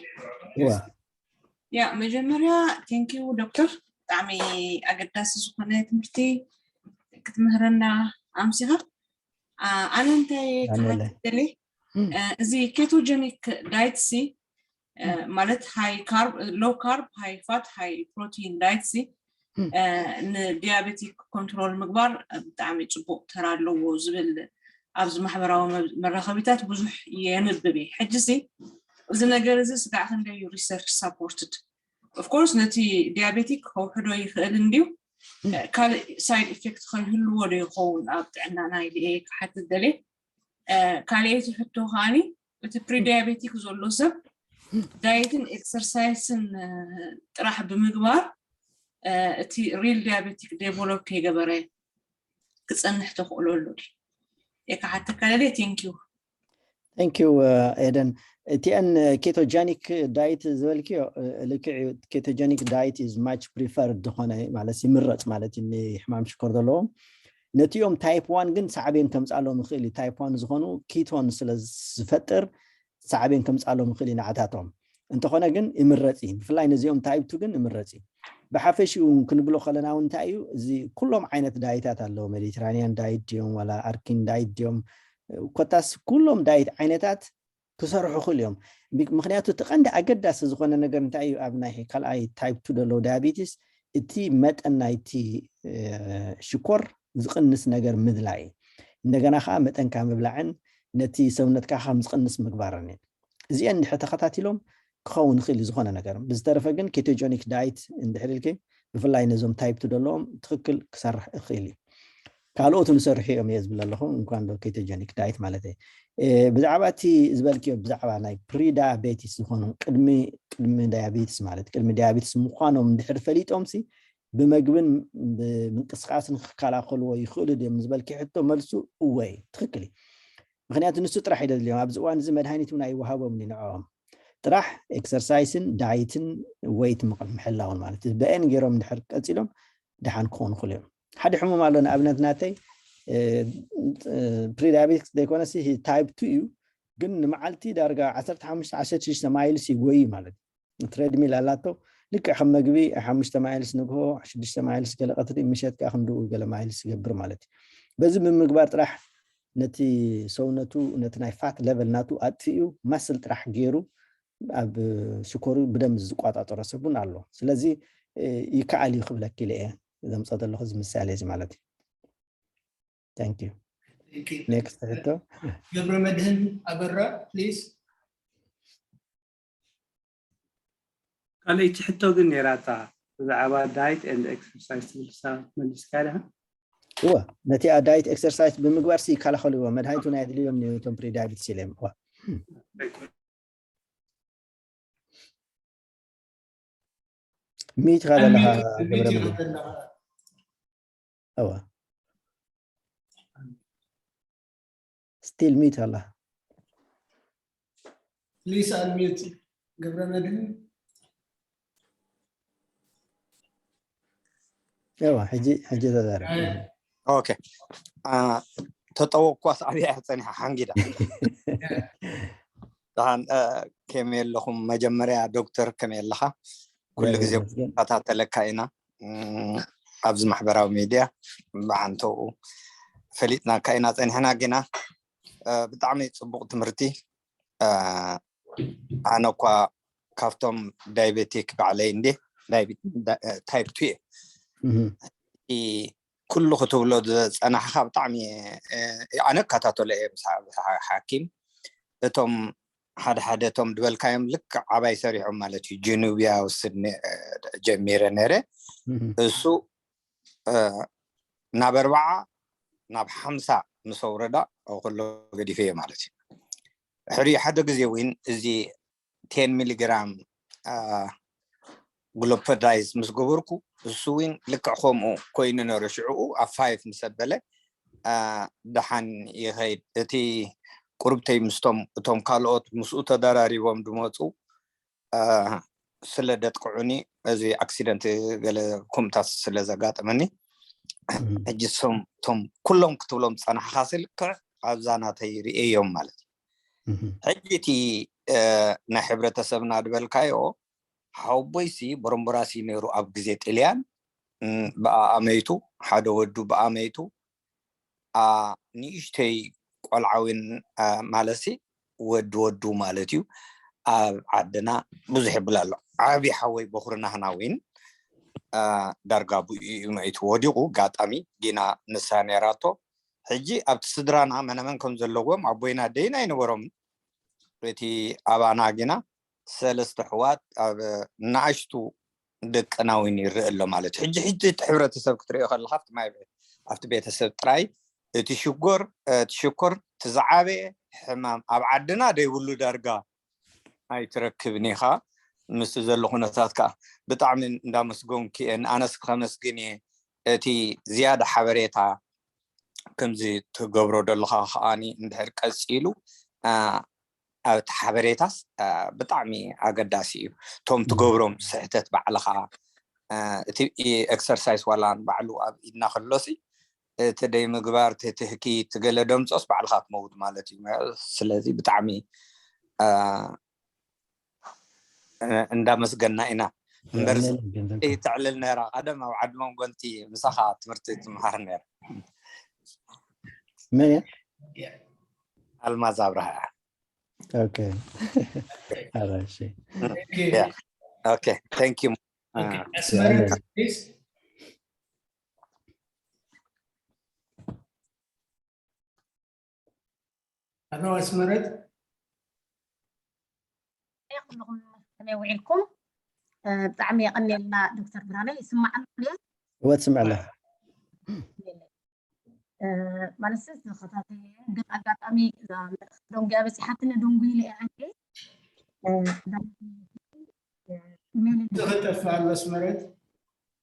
ያ መጀመርያ thank you ዶክተር ብጣዕሚ ኣገዳሲ ዝኾነ ትምህርቲ ክትምህረና ኣምሲኻ። ኣነ እንታይ ክሓትት ደልየ እዚ ketogenic diet ሲ ማለት high carb low carb high fat high protein diet ሲ ንዲያቤቲክ ኮንትሮል ምግባር ብጣዕሚ ፅቡቅ ተራ ኣለዎ ዝብል ኣብዚ ማሕበራዊ መራኸቢታት ብዙሕ የንብብ እየ። ሕጂ ሲ እዚ ነገር እዚ ስጋዕ ክንደይ ዩ research supported? Of course ነቲ ዲያቤቲክ ከውሕዶ ይኽእል እንድዩ ካልእ side effect ከይህልዎ ዶ ይኸውን ኣብ ጥዕናና ኢለ እየ ክሓትት ደልየ። ካልኣይቲ ሕቶ ከዓኒ እቲ ፕሪዲያቤቲክ ዘሎ ሰብ ዳየትን ኤክሰርሳይስን ጥራሕ ብምግባር እቲ real diabetic develop ከይገበረ ክፀንሕ ተኽእሎ ኣሎ ድዩ? እየ ክሓተካ ደልየ። Thank you። Thank you ኤደን። እቲአን ketogenic diet ዝበልክዮ ልክዕ እዩ። Ketogenic diet is much preferred ዝኾነ ማለት ይምረፅ ማለት እዩ ንሕማም ሽኮር ዘለዎም ነቲኦም type one ግን ሳዕቤን ከምፃሎም ይኽእል እዩ። Type one ዝኾኑ ኪቶን ስለ ዝፈጥር ሳዕቤን ከምፃሎም ይኽእል እዩ ንዓታቶም። እንተኾነ ግን ይምረፅ እዩ። ብፍላይ ነዚኦም type two ግን ይምረፅ እዩ። ብሓፈሽኡ ክንብሎ ከለና እውን እንታይ እዩ እዚ ኩሎም ዓይነት ዳይታት ኣለዎ። ሜዲትራኒያን ዳይት ድዮም ዋላ ኣርኪን ዳይት ድዮም ኮታስ ኩሎም ዳይት ዓይነታት ክሰርሑ ይኽእሉ እዮም። ምክንያቱ እቲ ቀንዲ ኣገዳሲ ዝኾነ ነገር እንታይ እዩ ኣብ ናይ ካልኣይ type two ዘለዉ ዳያቤቲስ እቲ መጠን ናይቲ ሽኮር ዝቕንስ ነገር ምድላይ እዩ። እንደገና ከዓ መጠንካ ምብላዕን ነቲ ሰውነትካ ከም ዝቕንስ ምግባርን እዩ። እዚአን እንድሕር ተኸታቲሎም ክኸውን ይኽእል እዩ ዝኾነ ነገር። ብዝተረፈ ግን ketogenic diet እንድሕር ኢልኪ ብፍላይ ነዞም type two ዘለዎም ትኽክል ክሰርሕ ይኽእል እዩ። ካልኦት ንሰርሑ እዮም እየ ዝብል ኣለኹ። እንኳን ዶ ኬቶጀኒክ ዳይት ማለት እየ። ብዛዕባ እቲ ዝበልክዮ ብዛዕባ ናይ ፕሪዳያቤቲስ ዝኾኑ ቅድሚ ቅድሚ ዳያቤቲስ ማለት ቅድሚ ዳያቤቲስ ምዃኖም እንድሕር ፈሊጦም ሲ ብመግብን ብምንቅስቃስን ክከላኸልዎ ይኽእሉ ድዮም ዝበልክዮ ሕቶ መልሱ እወ እዩ። ትኽክል እዩ። ምክንያቱ ንሱ ጥራሕ እዩ ደድልዮም ኣብዚ እዋን እዚ መድሃኒት እውን ኣይወሃቦም ንዕኦም ጥራሕ ኤክሰርሳይስን ዳይትን ወይት ምሕላውን ማለት እዩ። በአን ገይሮም እንድሕር ቀፂሎም ደሓን ክኾኑ ክሉ እዮም። ሓደ ሕሙም ኣሎ ንኣብነት ናተይ ፕሪዳያቤቲክስ ዘይኮነሲ ታይፕ ቱ እዩ፣ ግን ንመዓልቲ ዳርጋ ዓሰርተ ሓሙሽተ ዓሰርተ ሽዱሽተ ማይልስ ይጎይ ማለት እዩ። ትሬድሚል ኣላቶ ልክዕ ከም መግቢ ሓሙሽተ ማይልስ ንግሆ ሽዱሽተ ማይልስ ገለ ቀትሪ ምሸት ከዓ ክንድኡ ገለ ማይልስ ይገብር ማለት እዩ። በዚ ብምግባር ጥራሕ ነቲ ሰውነቱ ነቲ ናይ ፋት ለቨል ናቱ ኣጥፊኡ ማስል ጥራሕ ገይሩ ኣብ ሽኮሩ ብደንብ ዝቋጣጠሮ ሰብ እውን ኣሎ። ስለዚ ይከኣል እዩ ክብለኪ ኢለ እየ ዘምፀ ዘለኹ እዚ ምሳሌ እዚ ማለት እዩ። Thank you. Next ሕቶ ገብረ መድህን ኣበራ please። ካልኣይቲ ሕቶ ግን ነይራታ ብዛዕባ diet and exercise ትብል ሳ መሊስካ ዲኻ? እወ ነቲ diet exercise ብምግባር ሲ ይከላኸልዎ መድሃኒቱ ናይ ኣድልዮም እቶም pre diabetes ኢለ እዋ ሚት ኢኻ ዘለኻ ገብረ መድህን እዋ still ሚት ኣላ please unmute ገብረ መድህን እዋ ሕጂ ሕጂ ተዛረብ okay ተጠወቅኳስ ኣብያ ጸኒሓ ሓንጊዳ ደሓን ከመይ ኣለኹም መጀመርያ ዶክተር ከመይ ኣለኻ ኩሉ ግዜ ተከታተለካ ኢና ኣብዚ ማሕበራዊ ሚድያ ብዓንተኡ ፈሊጥናካ ኢና ፀኒሕና ግና ብጣዕሚ ፅቡቅ ትምህርቲ ኣነ እኳ ካብቶም ዳይቤቲክ ባዕለይ እንዴ ታይፕ ቱ እየ ኩሉ ክትብሎ ዝፀናሕካ ብጣዕሚ ኣነ እከታተሎ እየ ሓኪም እቶም ሓደ ሓደ እቶም ዝበልካዮም ልክዕ ዓባይ ሰሪሖም ማለት እዩ ጀኑብያ ውስድ ጀሚረ ነረ እሱ ናብ ኣርባዓ ናብ ሓምሳ ምስ ኣውረዳ ኩሎ ገዲፈዮ ማለት እዩ ሕሪ ሓደ ግዜ እውን እዚ ቴን ሚሊግራም ግሎፐዳይዝ ምስ ገበርኩ እሱ እውን ልክዕ ከምኡ ኮይኑ ነሩ ሽዕኡ ኣብ ፋይፍ ምስ ኣበለ ደሓን ይኸይድ እቲ ቁርብተይ ምስቶም እቶም ካልኦት ምስኡ ተደራሪቦም ዝመፁ ስለ ደጥቅዑኒ እዚ ኣክሲደንት ገለ ኩምታት ስለ ዘጋጠመኒ ሕጂ ሶም ቶም ኩሎም ክትብሎም ዝፀናሕካ ስልክዕ ኣብዛ ናተይ ርእዮም ማለት እዩ ሕጂ እቲ ናይ ሕብረተሰብና ዝበልካዮ ሓወቦይሲ ቦረምቦራሲ ነይሩ ኣብ ግዜ ጥልያን ብኣኣመይቱ ሓደ ወዱ ብኣመይቱ ንእሽተይ ቆልዓ እውን ማለትሲ ወዲ ወዱ ማለት እዩ ኣብ ዓድና ብዙሕ ይብል ኣሎ ዓብዪ ሓወይ በኹሪ ናህና እውን ዳርጋ ብኡ እዩ መይቱ ወዲቑ ጋጣሚ ጊና ንሳ ነይራቶ ሕጂ ኣብቲ ስድራና መነመን ከም ዘለዎም ኣቦይና ደይና ኣይነበሮም እቲ ኣባና ግና ሰለስተ ኣሕዋት ኣብ ንኣሽቱ ደቅና እውን ይረአ ኣሎ ማለት እዩ። ሕጂ ሕጂ እቲ ሕብረተሰብ ክትሪኦ ከለካ ኣብቲ ማይ ኣብቲ ቤተሰብ ጥራይ እቲ ሽጎር እቲ ሽኮር እቲ ዝዓበየ ሕማም ኣብ ዓድና ደይብሉ ዳርጋ ኣይትረክብን ኢኻ። ምስቲ ዘሎ ኩነታት ከዓ ብጣዕሚ እንዳመስገንኩ እየ። ንኣነስ ከመስግን እየ እቲ ዝያዳ ሓበሬታ ከምዚ ትገብሮ ዘለኻ ከዓኒ እንድሕር ቀፂሉ ኣብቲ ሓበሬታስ ብጣዕሚ ኣገዳሲ እዩ። እቶም ትገብሮም ስሕተት ባዕልኻ እቲ ኤክሰርሳይስ ዋላ ባዕሉ ኣብ ኢድና ከሎሲ እቲ ደይ ምግባር ትህኪ ትገለ ደምፆስ ባዕልኻ ትመውት ማለት እዩ። ስለዚ ብጣዕሚ እንዳመስገና ኢና እምበር ተዕልል ነራ ቀደም ኣብ ዓዲ መንጎንቲ ምሳኻ ትምህርቲ ትምሃር ነራ መን ኣልማዝ ኣብርሃ okay ኣራሺ okay thank you ኣስመረት please ኣቶ ኣስመረት ኩልኹም ከመይ ውዒልኩም ብጣዕሚ የቐንየልና ዶክተር ብርሃነ ይስማዓሉ ድየ እወ ትስምዐላ ማለት ዝተኸታተየ ግን ኣጋጣሚ እዛ መልእኽቲ ደንጉያ በፂሓትኒ ደንጉ ኢለ እየ ኣንዴ ትኽጠፍ ኣሎ ኣስመረት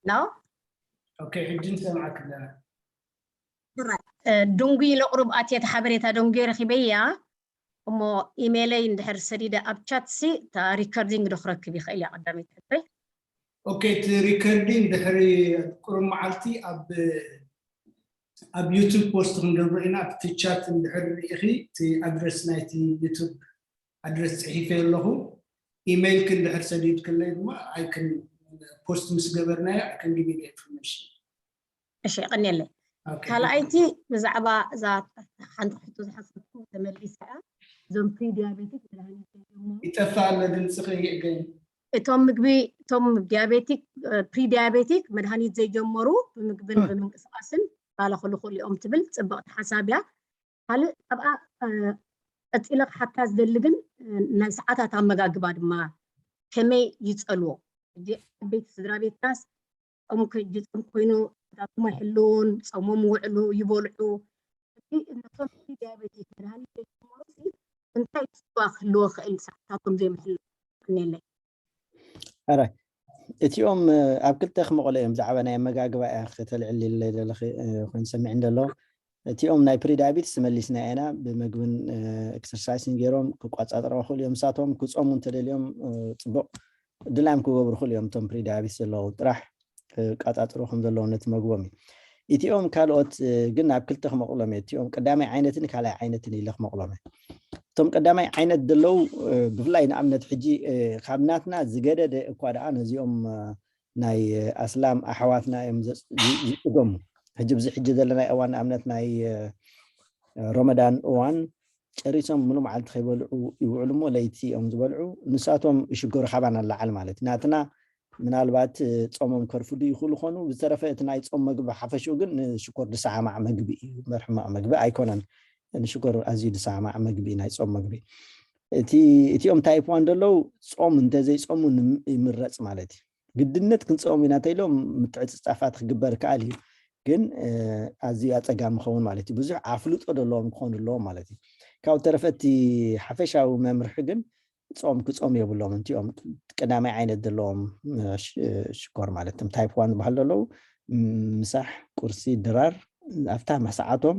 ነው ኦኬ ሕጂ ንሰምዓክ ኣለና ደንጉ ኢለ ቁሩብ ኣትየ እቲ ሓበሬታ ደንጉየ ረኪበያ እሞ ኢሜይለይ እንድሕር ሰዲደ ኣብ ቻት ሲ እታ ሪከርዲንግ ዶ ክረክብ ይኽእል እያ ቀዳመይቲ ሕቶይ ኦኬ እቲ ሪከርዲንግ ድሕሪ ቁሩብ መዓልቲ ኣብ ኣብ ዩቱብ ፖስት ክንገብሮ ኢና ኣብቲ ቻት እንድሕር ርኢኺ እቲ ኣድረስ ናይቲ ዩቱብ ኣድረስ ፅሒፈ ኣለኹ ኢሜይልክ እንድሕር ሰዲድክለይ ድማ ኣይክን ፖስት ምስ ገበርናዮ ኣይክን ጊቪ ኢንፎርሜሽን እሺ ቀኒለይ ካልኣይቲ ብዛዕባ እዛ ሓንቲ ሕቶ ዝሓሰብኩ ተመሊሳ እያ እዞም ፕሪዲያቤቲክ መድሃኒት ዘይጀመሩ ይጠፋ ኣሎ ድምፅኺ ይእገኝ እቶም ምግቢ እቶም ዲያቤቲክ ፕሪዲያቤቲክ መድሃኒት ዘይጀመሩ ብምግብን ብምንቅስቃስን ባለኽሉ ክእሉ እዮም ትብል ፅብቕቲ ሓሳብ እያ ካልእ ኣብኣ ቀፂለ ክሓታ ዝደሊ ግን ናይ ሰዓታት ኣመጋግባ ድማ ከመይ ይፀልዎ ሕጂ ዓበይቲ ስድራ ቤትናስ ጾም ከጅ ጾም ኮይኑ ዳቶም ኣይሕልውን ጾሞም ውዕሉ ይበልዑ እቲ እነቶም ዲያቤቲክ መድሃኒት ዘይጀመሩ እንታይ ጽዋ ክህልዎ ክእል ሰዓታቶም ዘይምሕሉ ቀኒለይ ሕራይ እቲኦም ኣብ ክልተ ክመቐሎ እዮም ብዛዕባ ናይ ኣመጋግባ እያ ከተልዕልለይ ዘለኺ ኮይኑ ሰሚዕ እንደሎ እቲኦም ናይ ፕሪዳቢትስ መሊስና ኢና ብምግብን ኤክሰርሳይስን ገይሮም ክቋፃጠሩ ክኽእሉ እዮም ንሳቶም ክፀሙ እንተደልዮም ፅቡቅ ድላዮም ክገብሩ ክኽእሉ እዮም እቶም ፕሪዳቢትስ ዘለዉ ጥራሕ ክቃፃፅሩ ከም ዘለዎም ነቲ መግቦም እዩ እቲኦም ካልኦት ግን ናብ ክልተ ክመቕሎም እየ እቲኦም ቀዳማይ ዓይነትን ካልኣይ ዓይነትን ኢለ ክመቕሎም እየ እቶም ቀዳማይ ዓይነት ዘለዉ ብፍላይ ንኣብነት ሕጂ ካብ ናትና ዝገደደ እኳ ደኣ ነዚኦም ናይ ኣስላም ኣሕዋትና እዮም ዝፅገሙ ሕጂ ብዚ ሕጂ ዘለናይ እዋን ንኣብነት ናይ ረመዳን እዋን ጨሪሶም ሙሉ መዓልቲ ከይበልዑ ይውዕሉ እሞ ለይቲ እዮም ዝበልዑ ንሳቶም ይሽገሩ ካባና ንላዓል ማለት እዩ ናትና ምናልባት ጾሞም ከርፍዱ ይኽእሉ ኾኑ ብዝተረፈ እቲ ናይ ጾም መግቢ ሓፈሽኡ ግን ንሽኮር ዝሰዓማዕ መግቢ እዩ እምበር ሕማቕ መግቢ ኣይኮነን ንሽኮር ኣዝዩ ዝሰዓማዕ መግቢ እዩ ናይ ጾም መግቢ እቲ እቲኦም ታይፕ ዋን ዘለዉ ጾም እንተዘይጾሙ ይምረፅ ማለት እዩ ግድነት ክንፀሙ ኢና ተኢሎም ምትዕፅፃፋት ክግበር ከኣል እዩ ግን ኣዝዩ ኣፀጋሚ ክኸውን ማለት እዩ ብዙሕ ኣፍልጦ ዘለዎም ክኾኑ ኣለዎም ማለት እዩ ካብ ተረፈ እቲ ሓፈሻዊ መምርሒ ግን ጾም ክጾም የብሎም እንቲኦም ቀዳማይ ዓይነት ዘለዎም ሽኮር ማለት ም ታይፕ ዋን ዝበሃል ዘለዉ ምሳሕ ቁርሲ ድራር ኣብታ ሰዓቶም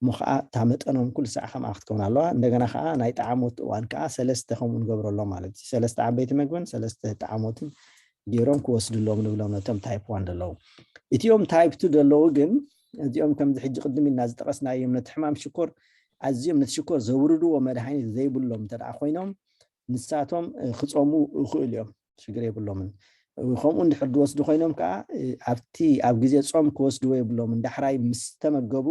እሞ ከዓ እታ መጠኖም ኩሉ ሰዓ ከምኣ ክትከውን ኣለዋ እንደገና ከዓ ናይ ጣዕሞት እዋን ከዓ ሰለስተ ከምኡ ንገብረሎም ማለት እዩ ሰለስተ ዓበይቲ መግብን ሰለስተ ጣዕሞትን ገይሮም ክወስድሎም ንብሎም ነቶም ታይፕ ዋን ዘለዉ እቲኦም ታይፕ ቱ ዘለዉ ግን እዚኦም ከምዚ ሕጂ ቅድም ኢልና ዝጠቐስናዮም ነቲ ሕማም ሽኮር ኣዝዮም ነቲ ሽኮር ዘውርድዎ መድሃኒት ዘይብሎም እንተ ኮይኖም ንሳቶም ክፀሙ ይኽእሉ እዮም ሽግር የብሎምን ከምኡ እንድሕር ዝወስዱ ኮይኖም ከዓ ኣብቲ ኣብ ግዜ ጾም ክወስድዎ የብሎምን ዳሕራይ ምስ ተመገቡ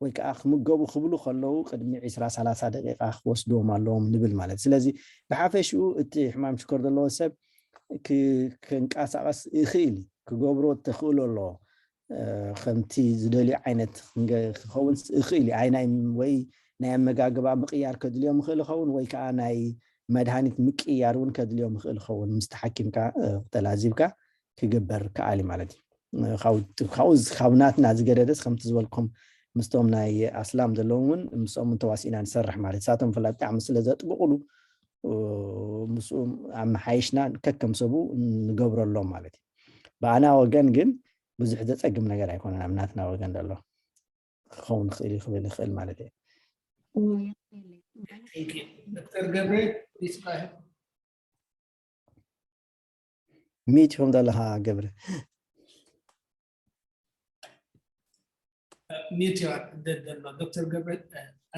ወይ ከዓ ክምገቡ ክብሉ ከለዉ ቅድሚ ዕስራ ሰላሳ ደቂቃ ክወስድዎም ኣለዎም ንብል ማለት ስለዚ ብሓፈሽኡ እቲ ሕማም ሽኮር ዘለዎ ሰብ ክንቀሳቀስ ይኽእል ክገብሮ ተኽእሎ ኣለዎ ከምቲ ዝደልዩ ዓይነት ክኸውን ይኽእል እዩ ኣይናይ ወይ ናይ ኣመጋግባ ምቅያር ከድልዮም ይኽእል ይኸውን ወይ ከዓ ናይ መድሃኒት ምቅያር እውን ከድልዮም ይኽእል ይኸውን ምስቲ ሓኪምካ ተላዚብካ ክግበር ከኣል ማለት እዩ ካብኡ ካብ ናትና ዝገደደስ ከምቲ ዝበልኩም ምስቶም ናይ ኣስላም ዘለዎም እውን ምስኦም ተዋሲእና ንሰርሕ ማለት ሳቶም ፍላ ብጣዕሚ ስለ ዘጥብቁሉ ምስኡ ኣመሓይሽና ከከም ሰቡ ንገብረሎም ማለት እዩ ብኣና ወገን ግን ብዙሕ ዘፀግም ነገር ኣይኮነን ኣብ ናትና ወገን ዘሎ ክኸውን ይኽእል እዩ ክብል ይኽእል ማለት እዩ ዶክተር ገብረ ፕሊስ ጓሄድ ሚት ኢኹም ዘለኻ ገብረ ሚት ዘሎ ዶክተር ገብረ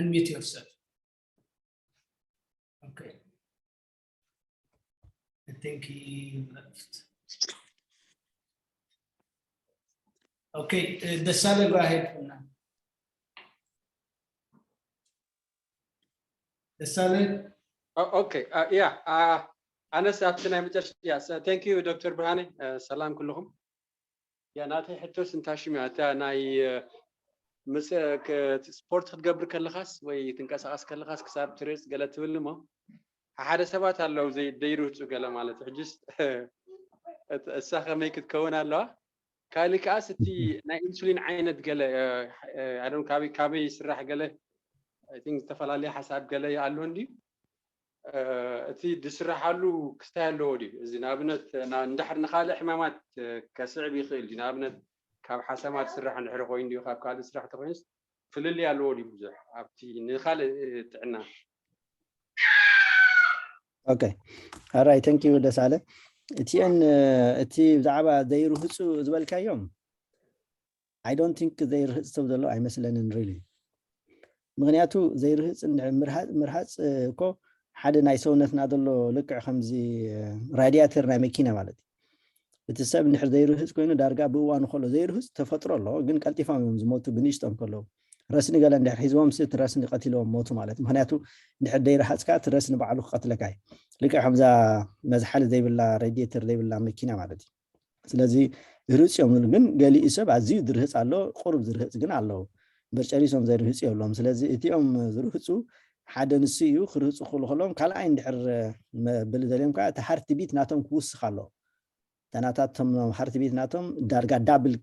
unmute yourself okay I think he left okay ደሳለ go ahead ደሳለ okay yeah ኣነስ ኣብቲ ናይ መጨረሻ thank you ዶክተር ብርሃነ ሰላም ኩልኹም ያ ናተይ ሕቶስ እንታይ ሽም እያ እታ ናይ ምስ ስፖርት ክትገብር ከለኻስ ወይ ትንቀሳቀስ ከለኻስ ክሳብ ትሬስ ገለ ትብል እሞ ሓደ ሰባት ኣለዉ ዘይደይርህፁ ገለ ማለት ሕጅስ እሳ ከመይ ክትከውን ኣለዋ ካልእ ከኣስ እቲ ናይ ኢንሱሊን ዓይነት ገለ ኣዶም ካበይ ካበይ ይስራሕ ገለ፣ I think ዝተፈላለየ ሓሳብ ገለ ኣሎ እንድዩ። እቲ ዝስርሓሉ ክስታይ ኣለዎ ድዩ? እዚ ንኣብነት እንድሕር ንካልእ ሕማማት ከስዕብ ይኽእል ድዩ? ንኣብነት ካብ ሓሰማ ዝስራሕ እንድሕር ኮይኑ ድዩ፣ ካብ ካልእ ዝስራሕ ተኮይኑስ ፍልልይ ኣለዎ ድዩ ብዙሕ ኣብቲ ንካልእ ጥዕና? Okay, all right, thank you ደሳለ። እቲአን እቲ ብዛዕባ ዘይርህፁ ዝበልካዮም፣ I don't think ዘይርህፅ ሰብ ዘሎ ኣይመስለንን really። ምክንያቱ ዘይርህፅ ምርሃፅ እኮ ሓደ ናይ ሰውነትና ዘሎ ልክዕ ከምዚ ራዲያተር ናይ መኪና ማለት እዩ። እቲ ሰብ እንድሕር ዘይርህፅ ኮይኑ ዳርጋ ብእዋኑ ከሎ ዘይርህፅ ተፈጥሮ ኣሎ፣ ግን ቀልጢፎም እዮም ዝሞቱ ብንእሽቶም ከለዉ። ረስኒ ገለ እንድሕር ሒዝዎም ስ ረስኒ ቀቲልዎም ሞቱ ማለት እዩ። ምክንያቱ እንድሕር ዘይረሃፅካ እቲ ረስኒ ባዕሉ ክቀትለካ እዩ። ልክዕ ከምዛ መዝሓሊ ዘይብላ ሬዲየተር ዘይብላ መኪና ማለት እዩ። ስለዚ ይርህፅ እዮም ግን ገሊኡ ሰብ ኣዝዩ ዝርህፅ ኣሎ፣ ቁሩብ ዝርህፅ ግን ኣለዉ። እምበር ጨሪሶም ዘይርህፁ የብሎም። ስለዚ እቲኦም ዝርህፁ ሓደ ንሱ እዩ። ክርህፁ ክኽእሉ ከለዎም ካልኣይ እንድሕር መብል ደልዮም ከዓ እቲ ሃርት ቢት ናቶም ክውስኽ ኣለዎ። ተናታቶም ሃርት ቢት ናቶም ዳርጋ ዳብል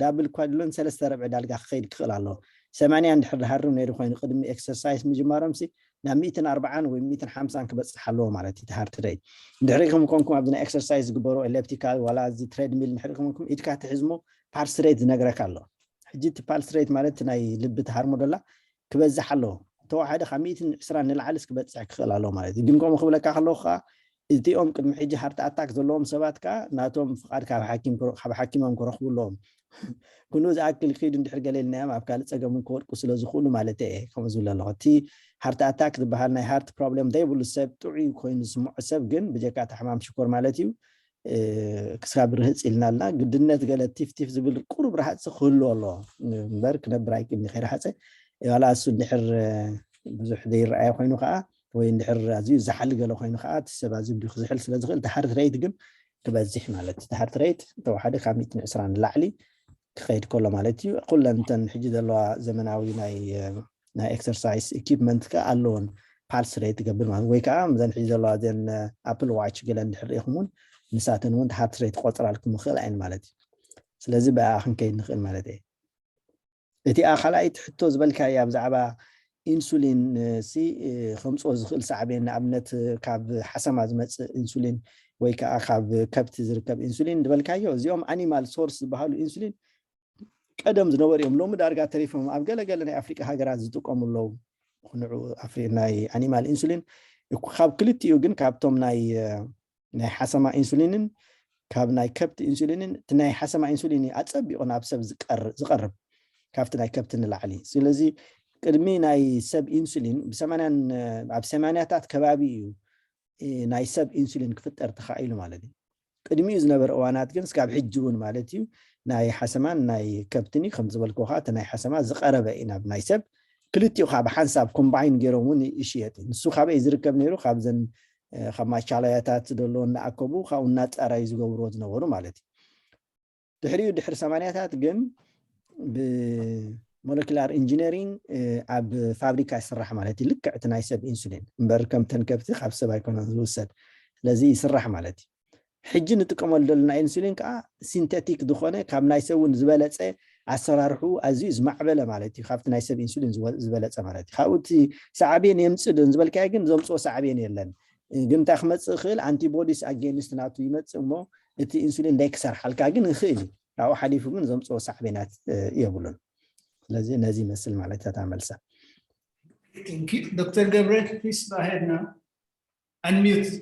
ዳብል እኳ ድሎን ሰለስተ ረብዒ ዳርጋ ክኸይድ ክኽእል ኣለዎ። ሰማንያ እንድሕር ዝሃርም ነይሩ ኮይኑ ቅድሚ ኤክሰርሳይስ ምጅማሮም ሲ ናብ ሚእትን ኣርባዓን ወይ ሚእትን ሓምሳን ክበፅሕ ኣለዎ ማለት እዩ። ሃርት ሬት እንድሕሪ ከም ኮንኩም ኣብዚ ናይ ኤክሰርሳይስ ዝግበሩ ኤሌፕቲካል ዋላ እዚ ትሬድሚል እንድሕሪ ከም ኮንኩም ኢድካ ትሕዝሞ ፓልስ ሬት ዝነግረካ ኣሎ። ሕጂ እቲ ፓልስ ሬት ማለት ናይ ልቢ ትሃርሞ ደላ ክበዝሕ ኣለዎ። ተዋሓደ ካብ ሚእትን ዕስራን ንላዕልስ ክበፅሕ ክኽእል ኣለዎ ማለት እዩ። ግን ከምኡ ክብለካ ከለኩ ከዓ እዚኦም ቅድሚ ሕጂ ሃርት ኣታክ ዘለዎም ሰባት ከዓ ናቶም ፍቓድ ካብ ሓኪም ካብ ሓኪሞም ክረኽቡ ኣለዎም። ክንኡ ዝኣክል ክይዱ እንድሕር ገለ ኢልናዮም ኣብ ካልእ ፀገም እውን ክወድቁ ስለ ዝኽእሉ ማለት እየ ከምኡ ዝብል ኣለኹ። እቲ ሃርት ኣታክ ዝበሃል ናይ ሃርት ፕሮብለም ዘይብሉ ሰብ ጥዑይ ኮይኑ ዝስምዖ ሰብ ግን ብጀካ እቲ ሕማም ሽኮር ማለት እዩ ክሳብ ርህፅ ኢልና ኣለና። ግድነት ገለ ቲፍ ቲፍ ዝብል ቁሩብ ረሃፅ ክህሉ ኣለዎ እምበር ክነብር ኣይክእልን ከይረሃፀ ዋላ እሱ እንድሕር ብዙሕ ዘይረኣየ ኮይኑ ከዓ ወይ እንድሕር ኣዝዩ ዝሓል ገለ ኮይኑ ከዓ እቲ ሰብ ኣዝዩ ክዝሕል ስለ ዝኽእል እቲ ሃርት ሬት ግን ክበዝሕ ማለት እቲ ሃርት ሬት ተወሓደ ካብ ሚእትን ዕስራን ንላዕሊ ክኸይድ ከሎ ማለት እዩ። ኩለን እተን ሕጂ ዘለዋ ዘመናዊ ናይ ናይ ኤክሰርሳይስ ኢኩፕመንት ከ ኣለዎን ፓልስ ሬት ትገብር ማለት ወይ ከዓ ምዘን ሕጂ ዘለዋ ዘን ኣፕል ዋች ገለ እንድሕር ርኢኹም እውን ንሳተን እውን ሃርት ሬት ቆፅራልኩም ይኽእል ኣይን ማለት እዩ። ስለዚ ብኣ ክንከይድ ንኽእል ማለት እየ። እቲኣ ካልኣይቲ ሕቶ ዝበልካያ ብዛዕባ ኢንሱሊን ሲ ከምፅኦ ዝኽእል ሳዕቤን ንኣብነት ካብ ሓሰማ ዝመፅእ ኢንሱሊን ወይ ከዓ ካብ ከብቲ ዝርከብ ኢንሱሊን ዝበልካዮ እዚኦም ኣኒማል ሶርስ ዝበሃሉ ኢንሱሊን ቀደም ዝነበሩ እዮም። ሎሚ ዳርጋ ተሪፎም ኣብ ገለገለ ናይ ኣፍሪቃ ሃገራት ዝጥቀሙ ኣለዉ። ንዑ ናይ ኣኒማል ኢንሱሊን ካብ ክልቲኡ ግን ካብቶም ናይ ናይ ሓሰማ ኢንሱሊንን ካብ ናይ ከብቲ ኢንሱሊንን እቲ ናይ ሓሰማ ኢንሱሊን እዩ ኣፀቢቑ ናብ ሰብ ዝቀርብ ካብቲ ናይ ከብቲ ንላዕሊ። ስለዚ ቅድሚ ናይ ሰብ ኢንሱሊን ብሰማንያን ኣብ ሰማንያታት ከባቢ እዩ ናይ ሰብ ኢንሱሊን ክፍጠር ተኻኢሉ ማለት እዩ። ቅድሚኡ ዝነበረ እዋናት ግን ስጋብ ሕጂ እውን ማለት እዩ ናይ ሓሰማን ናይ ከብትን እዩ። ከም ዝበልኩ ከዓ እቲ ናይ ሓሰማ ዝቀረበ እዩ ናብ ናይ ሰብ። ክልቲኡ ከዓ ብሓንሳብ ኮምባይን ገይሮም እውን ይሽየጥ እዩ። ንሱ ካበይ ዝርከብ ነይሩ? ካብዘን ካብ ማቻለያታት ደሎ እናኣከቡ ካብኡ እናፀራዩ ዝገብርዎ ዝነበሩ ማለት እዩ። ድሕሪኡ ድሕሪ ሰማንያታት ግን ብሞለኪላር ኢንጂነሪንግ ኣብ ፋብሪካ ይስራሕ ማለት እዩ። ልክዕ እቲ ናይ ሰብ ኢንሱሊን እምበር ከምተን ከብቲ ካብ ሰብ ኣይኮነን ዝውሰድ። ስለዚ ይስራሕ ማለት እዩ። ሕጂ ንጥቀመሉ ዘለና ኢንሱሊን ከዓ ሲንቴቲክ ዝኾነ ካብ ናይ ሰብ እውን ዝበለፀ ኣሰራርሑ ኣዝዩ ዝማዕበለ ማለት እዩ። ካብቲ ናይ ሰብ ኢንሱሊን ዝበለፀ ማለት እዩ። ካብኡ እቲ ሳዕቤን የምፅእ ዶ ዝበልካዮ ግን ዘምፅኦ ሳዕቤን የለን። ግን እንታይ ክመፅእ ይኽእል? ኣንቲቦዲስ ኣጌንስት ናቱ ይመፅእ እሞ እቲ ኢንሱሊን እንዳይ ክሰርሓልካ ግን ይኽእል እዩ። ካብኡ ሓሊፉ ግን ዘምፅኦ ሳዕቤናት የብሉን። ስለዚ ነዚ ይመስል ማለት እታ መልሳ። ዶክተር ገብረ please go ahead now. Unmute.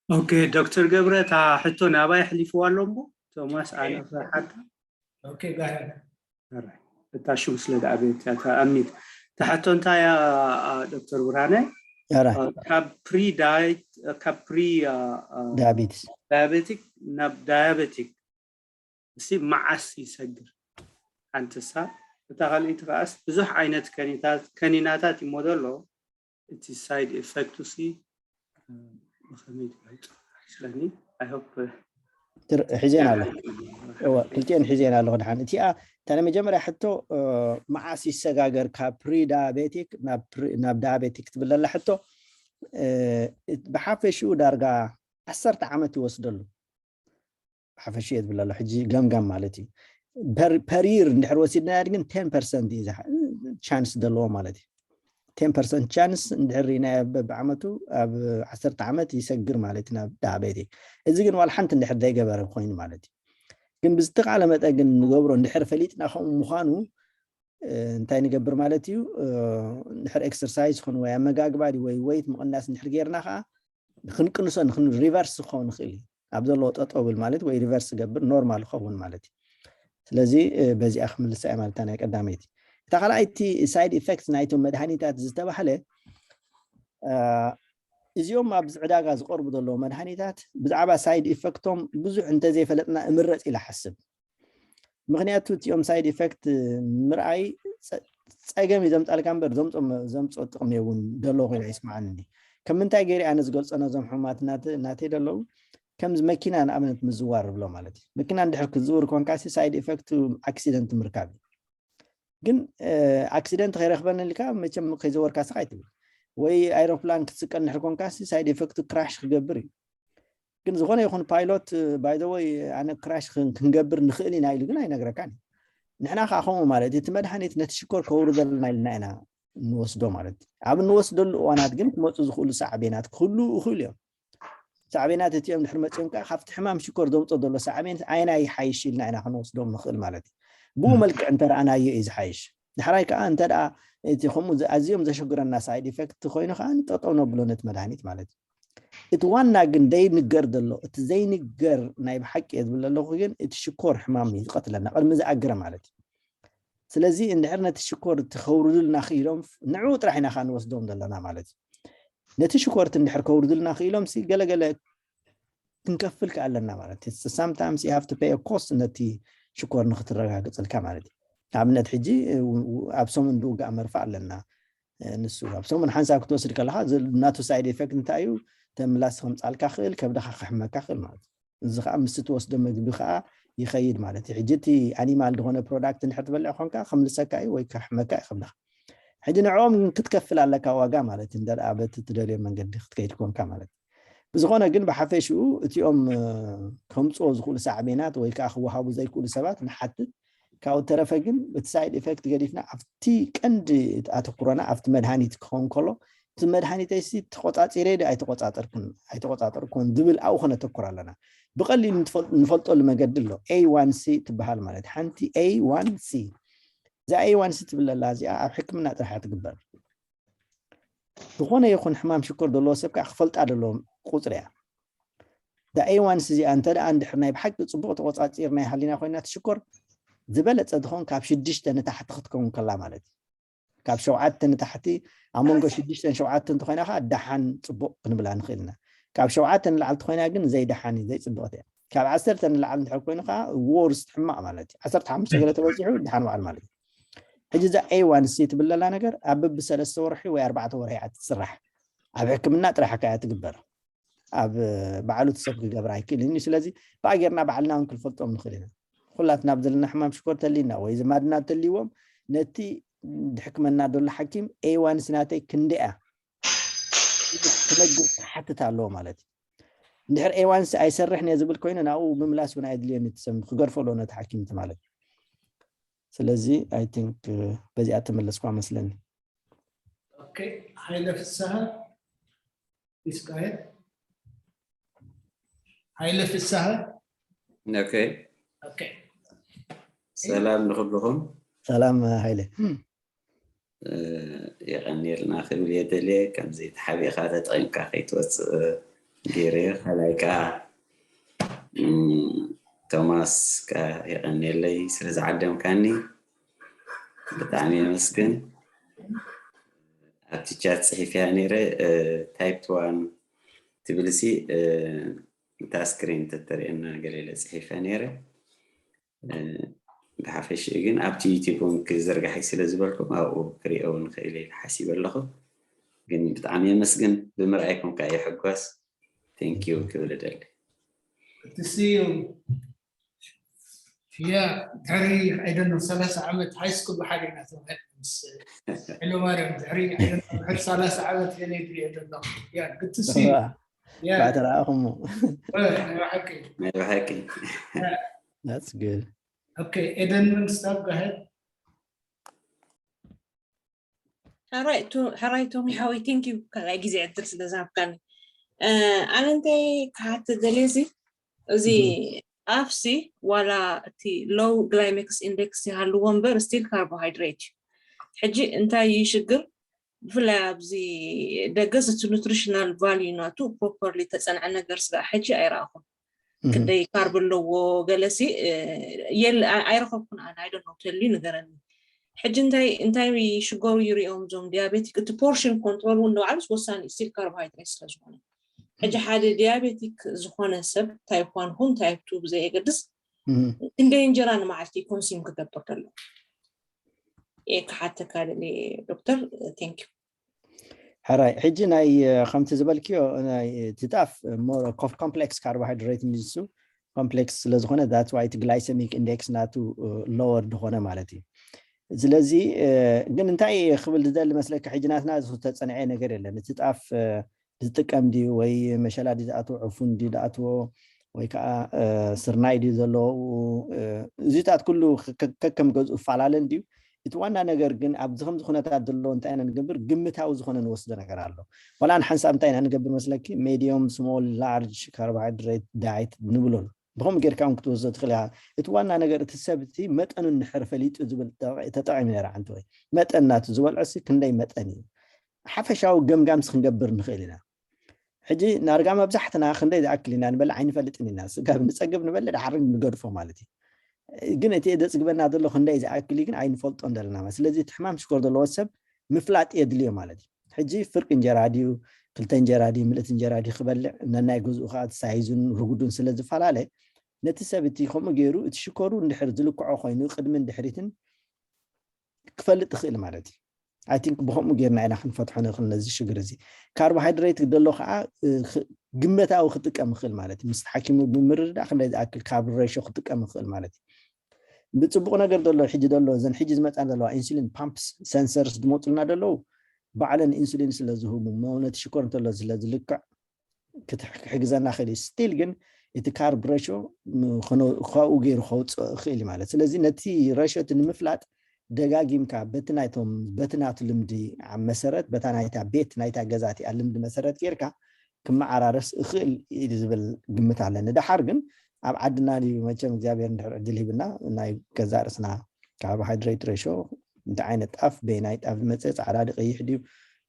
ኦኬ ዶክተር ገብረ እታ ሕቶ ናባይ ኣሕሊፍዋ ኣሎ እሞ ቶማስ ኣነ ክሓታ። Okay, go ahead. እታ ሽም ስለ ዝኣበየት እያ እታ ኣሚት። እታ ሕቶ እንታይ እያ ዶክተር ብርሃነ? ካብ ፕሪ ዳይት ካብ ፕሪ ዳያቤቲስ ዳያቤቲክ ናብ ዳያቤቲክ እስቲ መዓስ ይሰግር? ሓንቲ እሳ እታ ካልኣይቲ ከዓስ ብዙሕ ዓይነት ከኒናታት እሞ ዘሎ እቲ ሳይድ ኤፈክቱ ሲ ብኸመይ ትገልፆ ይመስለኒ። I hope ሒዜን ኣለኹ። እወ ክልቲኤን ሒዜን ኣለኹ። ድሓን እቲኣ እታ ናይ መጀመርያ ሕቶ መዓስ ይሰጋገር ካብ ፕሪ ዳያቤቲክ ናብ ዳያቤቲክ ትብል ዘላ ሕቶ ብሓፈሽኡ ዳርጋ ዓሰርተ ዓመት ይወስደሉ። ሓፈሽ እየ ዝብል ኣሎ ሕጂ ገምጋም ማለት እዩ። ፐሪር እንድሕር ወሲድናያ ግን ቴን ፐርሰንት እዩ ቻንስ ዘለዎ ማለት እዩ። ቴን ፐርሰንት ቻንስ እንድሕር ርኢናዮ በብዓመቱ ኣብ ዓሰርተ ዓመት ይሰግር ማለት እዩ ናብ ደዓ ቤት። እዚ ግን ዋላ ሓንቲ እንድሕር ዘይገበረ ኮይኑ ማለት እዩ። ግን ብዝተኻለ መጠን ግን ንገብሮ እንድሕር ፈሊጥና ከምኡ ምዃኑ እንታይ ንገብር ማለት እዩ? እንድሕር ኤክሰርሳይዝ ኹን ወይ ኣመጋግባ ወይ ወይት ምቕናስ እንድሕር ጌርና ከዓ ክንቅንሶ ሪቨርስ ክኸውን ይኽእል እዩ። ኣብ ዘለዎ ጠጠው ብል ማለት ወይ ሪቨርስ ገብር ኖርማል ክኸውን ማለት እዩ። ስለዚ በዚኣ ክምልሳ እየ ማለት ናይ ቀዳመይቲ። እታ ካልኣይቲ ሳይድ ኢፌክት ናይቶም መድሃኒታት ዝተባህለ እዚኦም ኣብዚ ዕዳጋ ዝቐርቡ ዘለዉ መድሃኒታት ብዛዕባ ሳይድ ኢፌክቶም ብዙሕ እንተዘይፈለጥና እምረፅ ኢለ ሓስብ። ምክንያቱ እቲኦም ሳይድ ኢፌክት ምርኣይ ፀገም እዩ ዘምፃልካ እምበር ዘምፅኦ ጥቕሚ እውን ደለዎ ኮይኑ ይስማዓኒ። ከም ምንታይ ገይረ ኣነ ዝገልፆ ነዞም ሕማማት ናተይ ደለዉ ከምዚ መኪና ንኣብነት ምዝዋር ብሎ ማለት እዩ። መኪና እንድሕር ክትዝውር ኮንካሲ ሳይድ ኢፌክት ኣክሲደንት ምርካብ እዩ። ግን ኣክሲደንት ከይረክበኒ ኢልካ መቸም ከይዘወርካ ስኻ ኣይትብል። ወይ ኣይሮፕላን ክትስቀል እንድሕር ኮንካሲ ሳይድ ኢፌክት ክራሽ ክገብር እዩ። ግን ዝኾነ ይኹን ፓይሎት ባይዘወይ ኣነ ክራሽ ክንገብር ንኽእል ኢና ኢሉ ግን ኣይነግረካን እዩ። ንሕና ከዓ ከምኡ ማለት እቲ መድሃኒት ነቲ ሽኮር ከውርደልና ኢልና ኢና እንወስዶ ማለት እዩ። ኣብ እንወስደሉ እዋናት ግን ክመፁ ዝኽእሉ ሳዕቤናት ክህሉ ይኽእሉ እዮም። ሳዕቤናት እቲኦም ድሕር መፂኦም ከዓ ካብቲ ሕማም ሽኮር ዘምፆ ዘሎ ሳዕቤን ኣየናይ ይሓይሽ ኢልና ኢና ክንወስዶም ንኽእል ማለት እዩ። ብኡ መልክዕ እንተረኣናዮ እዩ ዝሓይሽ። ዳሕራይ ከዓ እንተ ደኣ እቲ ከምኡ ኣዝዮም ዘሸግረና ሳይድ ኢፌክት ኮይኑ ከዓ ጠጠው ነብሎ ነቲ መድሃኒት ማለት እዩ። እቲ ዋና ግን ዘይንገር ዘሎ እቲ ዘይንገር ናይ ብሓቂ እየ ዝብል ዘለኹ ግን እቲ ሽኮር ሕማም እዩ ዝቐትለና ቅድሚ ዝኣግረ ማለት እዩ። ስለዚ እንድሕር ነቲ ሽኮር እቲ ከውርዱልና ክኢሎም ንዕኡ ጥራሕ ኢና ከዓ ንወስዶም ዘለና ማለት እዩ። ነቲ ሽኮር እቲ እንድሕር ከውርዱልና ክኢሎም ሲ ገለገለ ክንከፍል ከ ኣለና ማለት እዩ። Sometimes you have to pay a cost ነቲ ሽኮር ንክትረጋግፅልካ ማለት እዩ። ንኣብነት ሕጂ ኣብ ሰሙን ዝውጋእ መርፍእ ኣለና። ንሱ ኣብ ሰሙን ሓንሳብ ክትወስድ ከለካ ናቱ ሳይድ ኢፌክት እንታይ እዩ? ተምላስ ከምፃልካ ክእል ከብድካ ክሕመካ ክእል ማለት እዩ። እዚ ከዓ ምስ ትወስዶ መግቢ ከዓ ይኸይድ ማለት እዩ። ሕጂ እቲ ኣኒማል ዝኾነ ፕሮዳክት እንድሕር ትበልዕ ኮንካ ከምልሰካ እዩ ወይ ከሕመካ እዩ ከብድካ። ሕጂ ንዕኦም ክትከፍል ኣለካ ዋጋ ማለት እዩ። እንደ በቲ ትደልዮ መንገዲ ክትከይድ ኮንካ ማለት እዩ። ብዝኾነ ግን ብሓፈሽኡ እቲኦም ከምፅኦ ዝኽእሉ ሳዕቤናት ወይ ከዓ ክወሃቡ ዘይክእሉ ሰባት ንሓትት። ካብኡ ተረፈ ግን እቲ ሳይድ ኢፌክት ገዲፍና ኣብቲ ቀንዲ ኣተኩሮና ኣብቲ መድሃኒት ክኸውን ከሎ እቲ መድሃኒተይሲ ተቆፃፂረ ዶ ኣይተቆፃፀርኩን ዝብል ኣብኡ ከነተኩር ኣለና። ብቐሊሉ ንፈልጠሉ መገዲ ኣሎ። ኤ ዋን ሲ ትበሃል ማለት ሓንቲ ኤ ዋን ሲ። እዛ ኤ ዋን ሲ ትብል ዘላ እዚኣ ኣብ ሕክምና ጥራሕ ትግበር። ዝኾነ ይኹን ሕማም ሽኮር ዘለዎ ሰብ ከዓ ክፈልጣ ዘለዎ ቁፅሪ እያ። እዛ ኤ ዋን ሲ እዚኣ እንተ ደኣ እንድሕር ናይ ብሓቂ ፅቡቕ ተቆፃፂርናያ ሃሊና ኮይና እቲ ሽኮር ዝበለፀ ትኸውን ካብ ሽዱሽተ ንታሕቲ ክትከውን ከላ ማለት እዩ። ካብ ሸውዓተ ንታሕቲ ኣብ መንጎ ሽዱሽተን ሸውዓተን እንተኮይና ከዓ ደሓን ፅቡቕ ክንብላ ንኽእል ኢና። ካብ ሸውዓተ ንላዕሊ እንተኮይና ግን ዘይደሓን እዩ ዘይፅብቕቲ እያ። ካብ ዓሰርተ ንላዕሊ እንድሕር ኮይኑ ከዓ ወርስት ሕማቕ ማለት እዩ። ዓሰርተ ሓሙሽተ ገለ ተበፂሑ ደሓን በዓል ማለት እዩ። ሕጂ እዛ ኤ ዋን ሲ ትብል ዘላ ነገር ኣብ በብሰለስተ ወርሒ ወይ ኣርባዕተ ወርሒ እያ ትስራሕ። ኣብ ሕክምና ጥራሕ እያ ትግበር። ኣብ ባዕሉ እቲ ሰብ ክገብር ኣይክእልን እዩ። ስለዚ ብኣ ጌርና ባዕልና እውን ክንፈልጦም ንኽእል ኢና። ኩላትና ኣብ ዘለና ሕማም ሽኮር ተሊና ወይ ዝማድና ተልዎም ነቲ ድሕክመና ዘሎ ሓኪም ኤዋንስ ናተይ ክንደያ ክነግር ክሓትት ኣለዎ ማለት እዩ። እንድሕር ኤዋንስ ኣይሰርሕን እየ ዝብል ኮይኑ ናብኡ ምምላስ እውን ኣየድልየን እቲ ሰብ ክገርፎ ኣለዎ ነቲ ሓኪም እቲ ማለት እዩ። ስለዚ I think በዚኣ ተመለስኳ መስለኒ። Okay, ሃይለ ፍስሃ please go ahead. ሃይለ ፍስሃ Okay. Okay. ሰላም ንክብልኹም። ሰላም ሃይለ። የቐንየልና ክብል እየ ደልየ። ከምዚ ተሓቢእካ ተጠቒምካ ከይትወፅእ ገይረ እየ። ካልኣይ ከዓ ቶማስ ከዓ የቐንየለይ ስለ ዝዓደምካኒ ብጣዕሚ የመስግን። ኣብቲ ቻት ፅሒፍያ ነይረ ታይፕ ዋን ትብልሲ እታ ስክሪን ተተርእየና ገለ ኢለ ፅሒፈ ነይረ። ብሓፈሽኡ ግን ኣብቲ ዩቲብ እውን ክዝርጋሕ እዩ ስለ ዝበልኩም ኣብኡ ክሪኦ እውን ክእል ኢለ ሓሲበ ኣለኹ። ግን ብጣዕሚ የመስግን። ብምርኣይኩም ከዓ ይሕጎስ። Thank you ክብል እደሊ። Good to see you. Yeah, ድሕሪ I don't know ሰላሳ ዓመት ሃይ ስኩል ብሓደ ኢና ተምሃር ምስ ኃይለማርያም ድሕሪ I don't know ድሕሪ ሰላሳ ዓመት ገለ ይድሪኦ ዘሎ። Yeah, good to see you. Yeah. ባዕተረኣኹሞ ናይ ብሓቂ ናይ ብሓቂ that's good okay, Eden Minister, go ahead. ሕራይ ቶሚ ሓወይ፣ thank you ካልኣይ ግዜ ዕድል ስለ ዝሃብካኒ። ኣነ እንታይ ክሓትት ደልየ፣ እዚ እዚ ኣፍሲ ዋላ እቲ low glycemic index ይሃልዎ እምበር still carbohydrate እዩ። ሕጂ እንታይ እዩ ሽግር? ብፍላይ ኣብዚ ደገስ እቲ nutritional value ናቱ properly ተፀንዐ ነገር ስጋዕ ሕጂ ኣይረኣኹን። ክንደይ ካርብ ኣለዎ ገለሲ የለ፣ ኣይረኸብኩን ኣነ። I don't know፣ ተልዩ ንገረኒ። ሕጂ እንታይ እንታይ ሽገሩ ይሪኦም እዞም ዲያቤቲክ? እቲ portion control እውን ንባዕሉስ ወሳኒ እዩ፣ still carbohydrate ስለ ዝኾነ። ሕጂ ሓደ ዲያቤቲክ ዝኾነ ሰብ type one ኹን type two ብዘየገድስ ክንደይ እንጀራ ንመዓልቲ consume ክገብር ከሎ? ክሓተካ ደልየ ዶክተር። Thank you። ሕራይ ሕጂ ናይ ከምቲ ዝበልክዮ ናይ ትጣፍ more complex carbohydrate ንሱ complex ስለ ዝኾነ that's why እቲ glycemic index ናቱ lower ዝኾነ ማለት እዩ። ስለዚ ግን እንታይ ክብል ዝደሊ መስለካ፣ ሕጂ ናትና ዝተፀንዐ ነገር የለን። እቲ ጣፍ ዝጥቀም ድዩ ወይ መሸላ ድዩ ዝኣትዎ፣ ዕፉን ድዩ ዝኣትዎ ወይ ከዓ ስርናይ ድዩ ዘለዎ፣ እዚታት ኩሉ ከከም ገዝኡ ፈላለ እንድዩ። እቲ ዋና ነገር ግን ኣብዚ ከምዚ ኩነታት ዘለዎ እንታይ ኢና ንገብር፣ ግምታዊ ዝኾነ ንወስዶ ነገር ኣሎ። ዋላ ንሓንሳብ እንታይ ኢና ንገብር መስለኪ፣ medium small large carbohydrate diet ንብሎ ኣሎ። ብኸምኡ ጌርካ እውን ክትወስዶ ትኽእል ኢኻ። እቲ ዋና ነገር እቲ ሰብ እቲ መጠኑ እንድሕር ፈሊጡ ዝብል ተጠቂሚ ነራ ዓንተ ወይ መጠን ናቱ ዝበልዖ ሲ ክንደይ መጠን እዩ፣ ሓፈሻዊ ገምጋምሲ ክንገብር ንኽእል ኢና። ሕጂ ናርጋ መብዛሕትና ክንደይ ዝኣክል ኢና ንበልዕ ኣይንፈልጥን ኢና። ስጋብ ንፀግብ ንበልዕ፣ ድሓር ንገድፎ ማለት እዩ። ግን እቲ ዘፅግበና ዘሎ ክንደይ ዝኣክል እዩ ግን ኣይንፈልጦን ዘለና ማለት። ስለዚ እቲ ሕማም ሽኮር ዘለዎ ሰብ ምፍላጥ የድልዮ ማለት እዩ። ሕጂ ፍርቂ እንጀራ ድዩ፣ ክልተ እንጀራ ድዩ፣ ምልእቲ እንጀራ ድዩ ክበልዕ፣ ነናይ ገዝኡ ከዓ እቲ ሳይዙን ርጉዱን ስለ ዝፈላለ፣ ነቲ ሰብ እቲ ከምኡ ገይሩ እቲ ሽኮሩ እንድሕር ዝልክዖ ኮይኑ ቅድምን ድሕሪትን ክፈልጥ ይኽእል ማለት እዩ። I think ብከምኡ ጌርና ኢና ክንፈትሖ ንኽእል ነዚ ሽግር እዚ። ካርቦሃይድሬት ደሎ ከዓ ግመታዊ ክጥቀም ይኽእል ማለት እዩ። ምስ ሓኪሙ ብምርድዳእ ክንደይ ዝኣክል ካርብ ሬሾ ክጥቀም ይኽእል ማለት እዩ። ብፅቡቕ ነገር ዘሎ ሕጂ ዘሎ እዘን ሕጂ ዝመፃ ዘለዋ ኢንሱሊን ፓምፕስ ሰንሰርስ ዝመፁልና ዘለዉ ባዕለን ኢንሱሊን ስለ ዝህቡ ነቲ ሽኮር እንተሎ ስለ ዝልክዕ ክሕግዘና ክእል እዩ። ስቲል ግን እቲ ካርብ ሬሾ ካብኡ ገይሩ ከውፅኦ ይኽእል እዩ ማለት። ስለዚ ነቲ ሬሾ እቲ ንምፍላጥ ደጋጊምካ በቲ ናይቶም በቲ ናቱ ልምዲ ኣብ መሰረት በታ ናይታ ቤት ናይታ ገዛ እቲኣ ልምዲ መሰረት ጌርካ ክመዓራረስ እኽእል እዩ ዝብል ግምት ኣለኒ። ደሓር ግን ኣብ ዓድና ድዩ መቸም እግዚኣብሔር እንድሕር ዕድል ሂብና ናይ ገዛ ርእስና ካርቦሃይድሬት ሬሾ እንታይ ዓይነት ጣፍ በየናይ ጣፍ ዝመፀ ፃዕዳ ዲ ቀይሕ ድዩ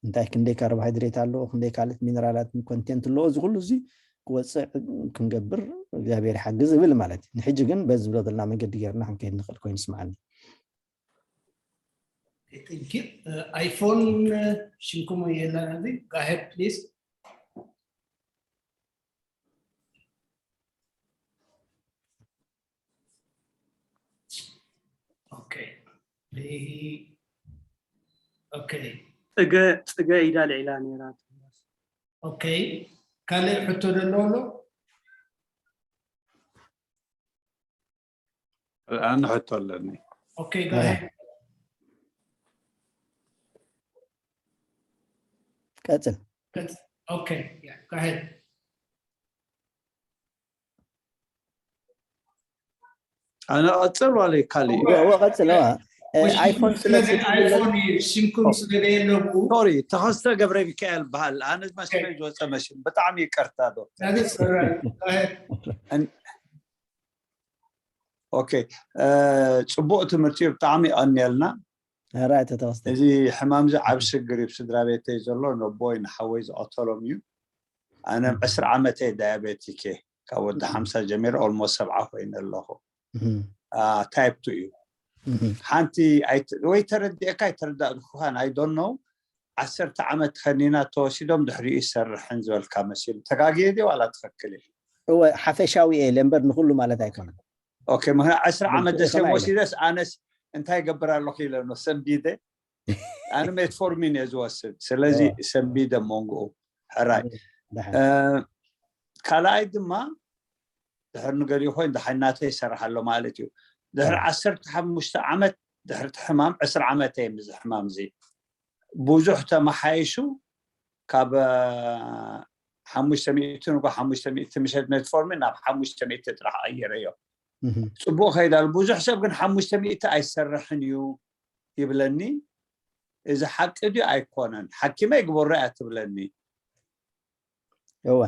እንታይ ክንደይ ካርቦሃይድሬት ኣለዎ ክንደይ ካልእት ሚነራላት ኮንቴንት ኣለዎ እዚ ኩሉ እዚ ክወፅእ ክንገብር እግዚኣብሔር ይሓግዝ እብል ማለት እዩ። ንሕጂ ግን በዚ ዝብሎ ዘለና መንገዲ ጌርና ክንከይድ ንኽእል ኮይኑ ይስምዓኒ። ኣይፎን ሽምኩም የለን ኣብዚ ጋሄድ ፕሊዝ። ኦኬ ኦኬ ፅገ ፅገ ኢዳ ልዒላ ነይራ። ኦኬ ካልእ ሕቶ ደሎ ኣሎ? ኣነ ሕቶ ኣለኒ። ኦኬ ጋሄድ ቀፅል። ኦኬ ጋሄድ ኣነ ቀፅል ዋለ ካሊእ ወ ቀፅል ኣይፎን ስለዚ ኣይፎን እዩ ሽምኩም ስለ ዘየለቡ ሶሪ ተኸስተ ገብረ ሚካኤል በሃል ኣነ መስመይ ዝወፀ መሽን ብጣዕሚ ይቅርታ ዶ ስለዚ ኦኬ ፅቡቅ ትምህርቲ እዩ ብጣዕሚ ይቀንየልና ራይ ተተኸስተ እዚ ሕማም እዚ ዓብ ሽግር እዩ ስድራ ቤተይ ዘሎ ነቦይ ንሓወይ ዝቀተሎም እዩ ኣነ ዕስራ ዓመተይ ዳያቤቲክ እየ ካብ ወዲ ሓምሳ ጀሚረ ኦልሞስት ሰብዓ ኮይነ ኣለኹ ታይፕ ቱ እዩ ሓንቲ ወይ ተረዲእካ ኣይተረዳእኩኻን ኣይዶኖ ዓሰርተ ዓመት ከኒና ተወሲዶም ድሕሪኡ ይሰርሕን ዝበልካ መሲሉ ተጋግየ ድየ ዋላ ትኽክል እየ እወ ሓፈሻዊ እየ ለምበር ንኩሉ ማለት ኣይኮነን ኦኬ ምክንያት ዕስራ ዓመት ደሴም ወሲደስ ኣነስ እንታይ ገብር ኣለኹ ኢለ ኖ ሰንቢደ ኣነ ሜትፎርሚን እየ ዝወስድ ስለዚ ሰንቢደ መንጎኡ ሕራይ ካልኣይ ድማ ድሕር ንገሊኡ ኮይኑ ድሓይ ናተይ ይሰርሕ ኣሎ ማለት እዩ ድሕሪ ዓሰርተ ሓሙሽተ ዓመት ድሕርቲ ሕማም ዕስራ ዓመት እየ ምዚ ሕማም እዚ ብዙሕ ተመሓይሹ ካብ ሓሙሽተ ሚእቲ ንጎ ሓሙሽተ ሚእቲ ምሸት ሜትፎርሚን ናብ ሓሙሽተ ሚእቲ ጥራሕ ቀይረዮ። ጽቡቅ ከይዳሉ። ብዙሕ ሰብ ግን ሓሙሽተ ሚእቲ ኣይሰርሕን እዩ ይብለኒ። እዚ ሓቂ ድዩ ኣይኮነን? ሓኪመይ ግበሮ እያ ትብለኒ። እወ።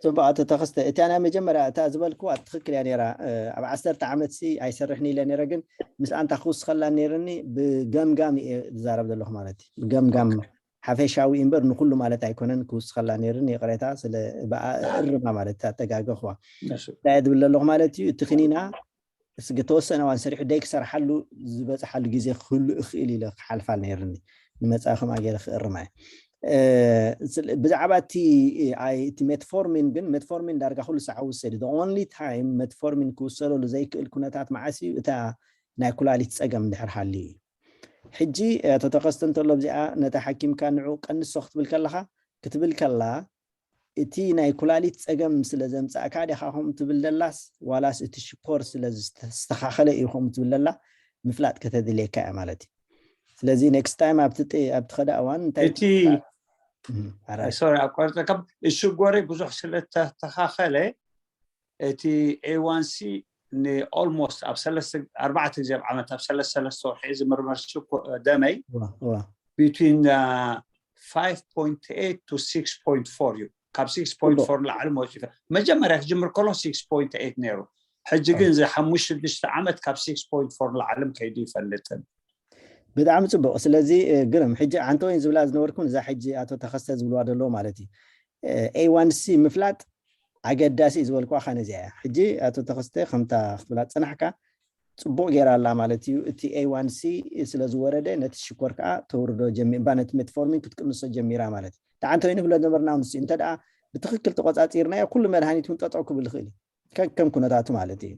ጽቡቅ ኣቶ ተኸስተ፣ እቲያ ናይ መጀመርያ እታ ዝበልክዋ ትኽክል እያ ነራ። ኣብ ዓሰርተ ዓመት ሲ ኣይሰርሕን ኢለ ነረ፣ ግን ምስ ኣንታ ክውስኸላ ነርኒ ብገምጋም እየ ዝዛረብ ዘለኹ ማለት እዩ። ብገምጋም ሓፈሻዊ እምበር ንኩሉ ማለት ኣይኮነን። ክውስኸላ ነርኒ፣ ይቕሬታ ስለ ብኣ እርማ ማለት ኣተጋገኽዋ። እንታይ ዝብል ዘለኹ ማለት እዩ፣ እቲ ክኒና ተወሰነ እዋን ሰሪሑ ደይክሰርሓሉ ዝበፅሓሉ ግዜ ክህሉ እኽእል ኢለ ክሓልፋ ነርኒ። ንመፃኢ ከምኣ ገይረ ክእርማ እየ። ብዛዕባ እቲ ሜትፎርሚን ግን፣ ሜትፎርሚን ዳርጋ ኩሉ ሰዓት ውሰድ። ኦንሊ ታይም ሜትፎርሚን ክውሰደሉ ዘይክእል ኩነታት መዓስ እዩ? እታ ናይ ኩላሊት ፀገም እንድሕር ሃልዩ እዩ። ሕጂ ኣቶ ተኸስተ እንተሎ ኣብዚኣ ነታ ሓኪምካ ንዑ ቀንሶ ክትብል ከለኻ ክትብል ከላ እቲ ናይ ኩላሊት ፀገም ስለ ዘምፃእካ ዲኻ ከምኡ ትብል ደላስ ዋላስ እቲ ሽኮር ስለ ዝተስተኻኸለ እዩ ከምኡ ትብል ደላ ምፍላጥ ከተድልየካ እያ ማለት እዩ። ስለዚ ኔክስት ታይም ኣብቲ ከዳ እዋን እንታይ እቲ ሶሪ ኣቋርፀካ፣ ሽጎረይ ብዙሕ ስለ ተስተኻኸለ እቲ ኤዋንሲ ንኦልሞስት ኣብ ሰለስተ ኣርባዕተ ግዜ ኣብ ዓመት ኣብ ሰለስተ ሰለስተ ወርሒ ዝምርመር ደመይ between five point eight to six point four እዩ። ካብ six point four ንላዕሊ መፂኡ መጀመርያ ክጅምር ከሎ six point eight ነይሩ። ሕጂ ግን እዚ ሓሙሽተ ሽዱሽተ ዓመት ካብ six point four ንላዕሊ ከይዱ ይፈልጥን። ብጣዕሚ ፅቡቅ። ስለዚ ግርም ሕጂ ኣንተ ወይን ዝብላ ዝነበርኩን እዛ ሕጂ ኣቶ ተኸስተ ዝብልዋ ዘለዎ ማለት እዩ ኤዋንሲ ምፍላጥ ኣገዳሲ እዩ ዝበልኩዋ ካነ እዚኣ እያ። ሕጂ ኣቶ ተኸስተ ከምታ ክትብላ ዝፀናሕካ ፅቡቅ ገይራ ኣላ ማለት እዩ። እቲ ኤዋንሲ ስለ ዝወረደ ነቲ ሽኮር ከዓ ተውርዶ ጀሚባ ነቲ ሜትፎርሚን ክትቅንሶ ጀሚራ ማለት እዩ። ተዓንተ ወይ ንብሎ ነበርና ንሱ እንተ ደኣ ብትክክል ተቆፃፂርናዮ ኩሉ መድሃኒት እውን ጠጠው ክብል ይኽእል እዩ ከከም ኩነታቱ ማለት እዩ።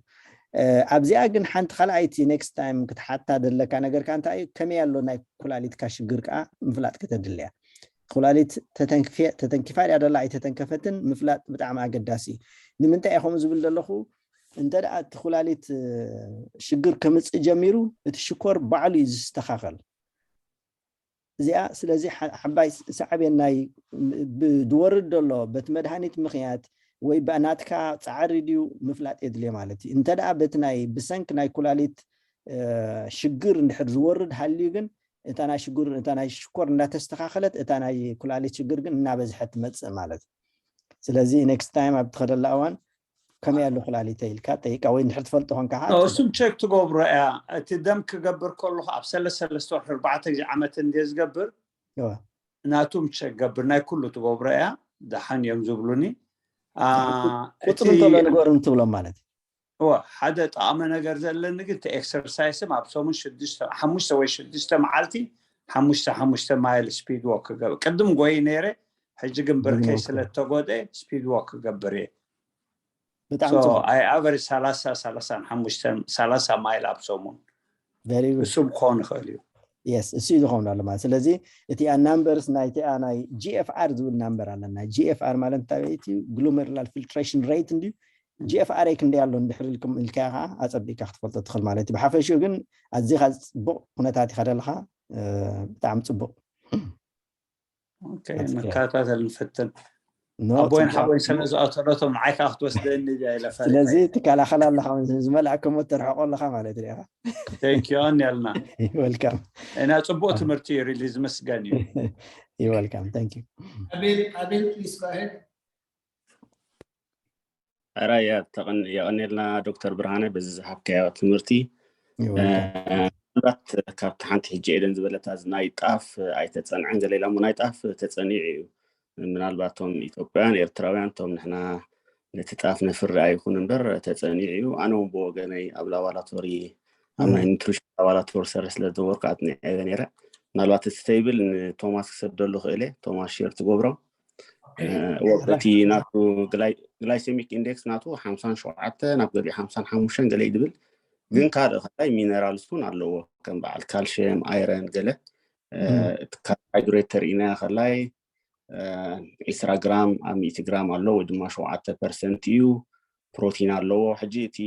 ኣብዚኣ ግን ሓንቲ ካልኣይቲ ኔክስት ታይም ክትሓታ ዘለካ ነገር ከ እንታይ እዩ? ከመይ ኣሎ ናይ ኩላሊትካ ሽግር ከዓ ምፍላጥ ከተድልያ። ኩላሊት ተተንኪፋ ድያ ደላ ኣይተተንከፈትን ምፍላጥ ብጣዕሚ ኣገዳሲ እዩ። ንምንታይ እየ ከምኡ ዝብል ዘለኹ? እንተ ደኣ እቲ ኩላሊት ሽግር ከምፅእ ጀሚሩ እቲ ሽኮር ባዕሉ እዩ ዝስተኻኸል። እዚኣ ስለዚ ሓባይ ሳዕቤን ናይ ዝወርድ ዘሎ በቲ መድሃኒት ምኽንያት ወይ ናትካ ፃዕሪ ድዩ ምፍላጥ የድልዮ ማለት እዩ። እንተ ደኣ በቲ ናይ ብሰንክ ናይ ኩላሊት ሽግር እንድሕር ዝወርድ ሃልዩ ግን እታ ናይ ሽጉር እታ ናይ ሽኮር እንዳተስተኻኸለት እታ ናይ ኩላሊት ሽግር ግን እናበዝሐት ትመፅእ ማለት እዩ። ስለዚ ኔክስት ታይም ኣብ ትኸደላ እዋን ከመይ ኣሎ ኩላሊተ ኢልካ ጠይቃ ወይ እንድሕር ትፈልጦ ኮንካ እሱም ቸክ ትገብሮ እያ። እቲ ደም ክገብር ከለኹ ኣብ ሰለስተ ሰለስተ ወርሒ ኣርባዕተ ግዜ ዓመት እንድየ ዝገብር ናቱም ቸክ ገብር ናይ ኩሉ ትገብሮ እያ። ደሓን እዮም ዝብሉኒ። ቁፅሪ እንተሎ ንገሩን ትብሎም ማለት እዩ። እወ ሓደ ጠቓሚ ነገር ዘለኒ ግን እቲ ኤክሰርሳይስም ኣብ ሰሙን ሽዱሽተ ሓሙሽተ ወይ ሽዱሽተ መዓልቲ ሓሙሽተ ሓሙሽተ ማይል ስፒድ ዎክ ክገብር ቅድም ጎይ ነይረ። ሕጂ ግን ብርከይ ስለ ተጎደ ስፒድ ዎክ ክገብር እየ። ብጣዕሚ ኣይ ኣቨሬጅ ሰላሳ ሰላሳን ሓሙሽተን ሰላሳ ማይል ኣብ ሰሙን እሱ ክኸውን ይኽእል እዩ። የስ እሱ እዩ ዝኸውን ኣሎ ማለት ስለዚ እቲኣ ናምበርስ ናይቲኣ ናይ ጂኤፍኣር ዝብል ናምበር ኣለና። ጂኤፍኣር ማለት እንታይ እዩ? ግሎሜሩላር ፊልትሬሽን ሬት እንድዩ። ጂኤፍኣር ክንደይ ኣሎ እንድሕር ኢልኩም ኢልካ ከዓ ኣፀቢቅካ ክትፈልጦ ትኽእል ማለት እዩ። ብሓፈሽኡ ግን ኣዚኻ ፅቡቅ ኩነታት ኢኻ ዘለኻ። ብጣዕሚ ፅቡቅ። መከታተል ንፈትን ኣቦይን ሓቦይን ስለ ዝኣተረቶም ንዓይ ከዓ ክትወስደኒ እያ ኢለ ፈሪሐ። ስለዚ ትከላኸል ኣለኻ ዝመልኣከሞ ተርሕቆ ኣለኻ ማለት እዩ። ቴንኪዩ ኣንያልና ወልካም እና ፅቡቅ ትምህርቲ እዩ። ሪሊ ዝመስገን እዩ። You're welcome. Thank you. Abel, Abel, please go ahead. ሕራይ የቐንየልና ዶክተር ብርሃነ በዚ ዝሃብካዮ ትምህርቲ። ምናልባት ካብቲ ሓንቲ ሕጂ ኤደን ዝበለታ ናይ ጣፍ ኣይተፀንዐን ገለ ኢላ እሞ ናይ ጣፍ ተፀኒዑ እዩ። ምናልባት እቶም ኢትዮጵያውያን ኤርትራውያን እቶም ንሕና ነቲ ጣፍ ነፍሪ ኣይኹን እምበር ተፀኒዑ እዩ። ኣነ እውን ብወገነይ ኣብ ላባራቶሪ ኣብ ናይ ኒትሪሽን ላባራቶሪ ሰርሕ ስለ ዝነበርኩ ኣፅኒዐ ነይረ። ምናልባት እቲ ተይብል ንቶማስ ክሰደሉ ክእለ ቶማስ ሼር ትገብሮ እቲ ናቱ ግላይሴሚክ ኢንዴክስ ናቱ ሓምሳን ሸውዓተ ናብ ገሊኡ ሓምሳን ሓሙሽተን ገለ ይድብል ግን ካልእ ካልኣይ ሚነራልስ እውን ኣለዎ ከም በዓል ካልሽየም ኣይረን ገለ ካርቦሃይድሬት ተርኢና ከላይ ዒስራ ግራም ኣብ ሚእቲ ግራም ኣሎ ወይ ድማ ሸውዓተ ፐርሰንት እዩ ፕሮቲን ኣለዎ። ሕጂ እቲ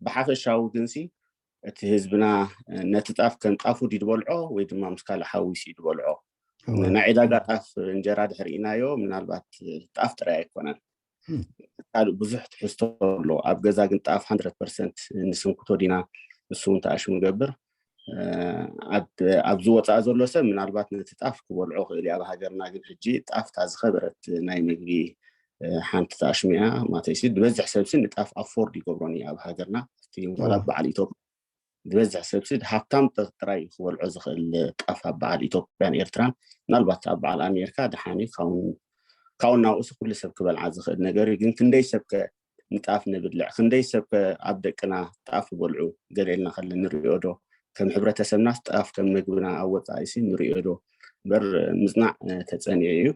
ብሓፈሻዊ ግንሲ እቲ ህዝብና ነቲ ጣፍ ከም ጣፉ ድዩ ዝበልዖ ወይ ድማ ምስ ካልእ ሓዊሱ እዩ ዝበልዖ? ናይ ዕዳጋ ጣፍ እንጀራ ድሕር ኢናዮ ምናልባት ጣፍ ጥራይ ኣይኮነን። ካልእ ብዙሕ ትሕዝቶ ኣሎ። ኣብ ገዛ ግን ጣፍ ሓንድረድ ፐርሰንት ንስንክቶ ዲና ንሱ እውን ተኣሽሙ ንገብር። ኣብ ዝወፃእ ዘሎ ሰብ ምናልባት ነቲ ጣፍ ክበልዖ ክእል ኣብ ሃገርና ግን ሕጂ ጣፍ እታ ዝኸበረት ናይ ምግቢ ሓንቲ ተኣሽሙ እያ። ማተይሲ ዝበዝሕ ሰብሲ ንጣፍ ኣፎርድ ይገብሮን እዩ ኣብ ሃገርና እቲ ወላ በዓል ኢትዮጵያ ዝበዝሕ ሰብሲ ሃብታም ጥራይ እዩ ክበልዖ ዝኽእል ጣፍ ኣብ በዓል ኢትዮጵያን ኤርትራን። ምናልባት ኣብ በዓል ኣሜሪካ ደሓን እዩ ካብኡ ናብኡሲ ኩሉ ሰብ ክበልዓ ዝኽእል ነገር እዩ። ግን ክንደይ ሰብከ ንጣፍ ንብልዕ ክንደይ ሰብከ ኣብ ደቅና ጣፍ ይበልዑ ገለ ኢልና ከለ ንሪኦ ዶ? ከም ሕብረተሰብናስ ጣፍ ከም ምግብና ኣብ ወፃኢሲ ንሪኦ ዶ? በር ምፅናዕ ተፀኒዑ እዩ።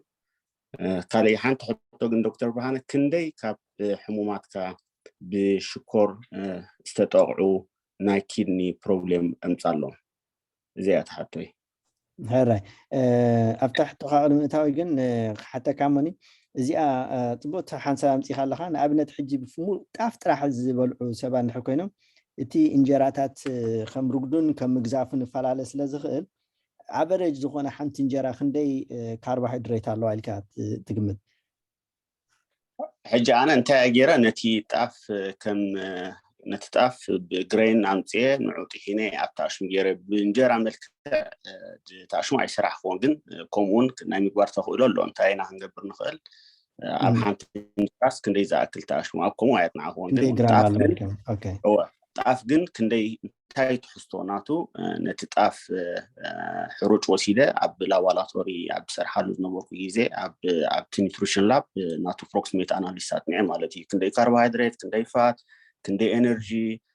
ካልእ ሓንቲ ሕቶ ግን ዶክተር ብርሃነ ክንደይ ካብ ሕሙማትካ ብሽኮር ዝተጠቕዑ ናይ ኪድኒ ፕሮብሌም ኣምፃሎም? እዚኣ እያ ትሓቶይ። ሕራይ ኣብታ ሕቶኻ ቅድሚ እታዊ ግን ክሓተካ ሞኒ እዚኣ ፅቡቅ ሓንሳብ ኣምፂኻ ኣለኻ። ንኣብነት ሕጂ ብፍሙል ጣፍ ጥራሕ ዝበልዑ ሰባት እንድሕር ኮይኖም እቲ እንጀራታት ከም ርጉዱን ከም ምግዛፉ ንፈላለ ስለ ዝኽእል ኣቨሬጅ ዝኾነ ሓንቲ እንጀራ ክንደይ ካርቦሃይድሬት ኣለዋ ኢልካ ትግምት? ሕጂ ኣነ እንታይ ገይረ ነቲ ጣፍ ከም ነቲ ጣፍ ብግሬን ኣምፅኤ ንዑ ጥሒነ ኣብቲ ኣሽሙ ገይረ ብእንጀራ መልክዕ ተኣሽሙ ኣይሰራሕክዎን ግን ከምኡውን ናይ ምግባር ተኽእሎ ኣሎ እንታይ ኢና ክንገብር ንኽእል ኣብ ሓንቲ እንጀራስ ክንደይ ዝኣክል ተኣሽሙ ኣብ ከምኡ ኣየጥናዕክዎን ግን ጣፍ ግን ክንደይ እንታይ ትሕዝቶ ናቱ ነቲ ጣፍ ሕሩጭ ወሲደ ኣብ ላቦራቶሪ ኣብ ዝሰርሓሉ ዝነበርኩ ግዜ ኣብቲ ኒትሪሽን ላብ ናቱ ፕሮክሲሜት ኣናሊስ ኣጥኒዐ ማለት እዩ። ክንደይ ካርቦሃይድሬት፣ ክንደይ ፋት፣ ክንደይ ኤነርጂ፣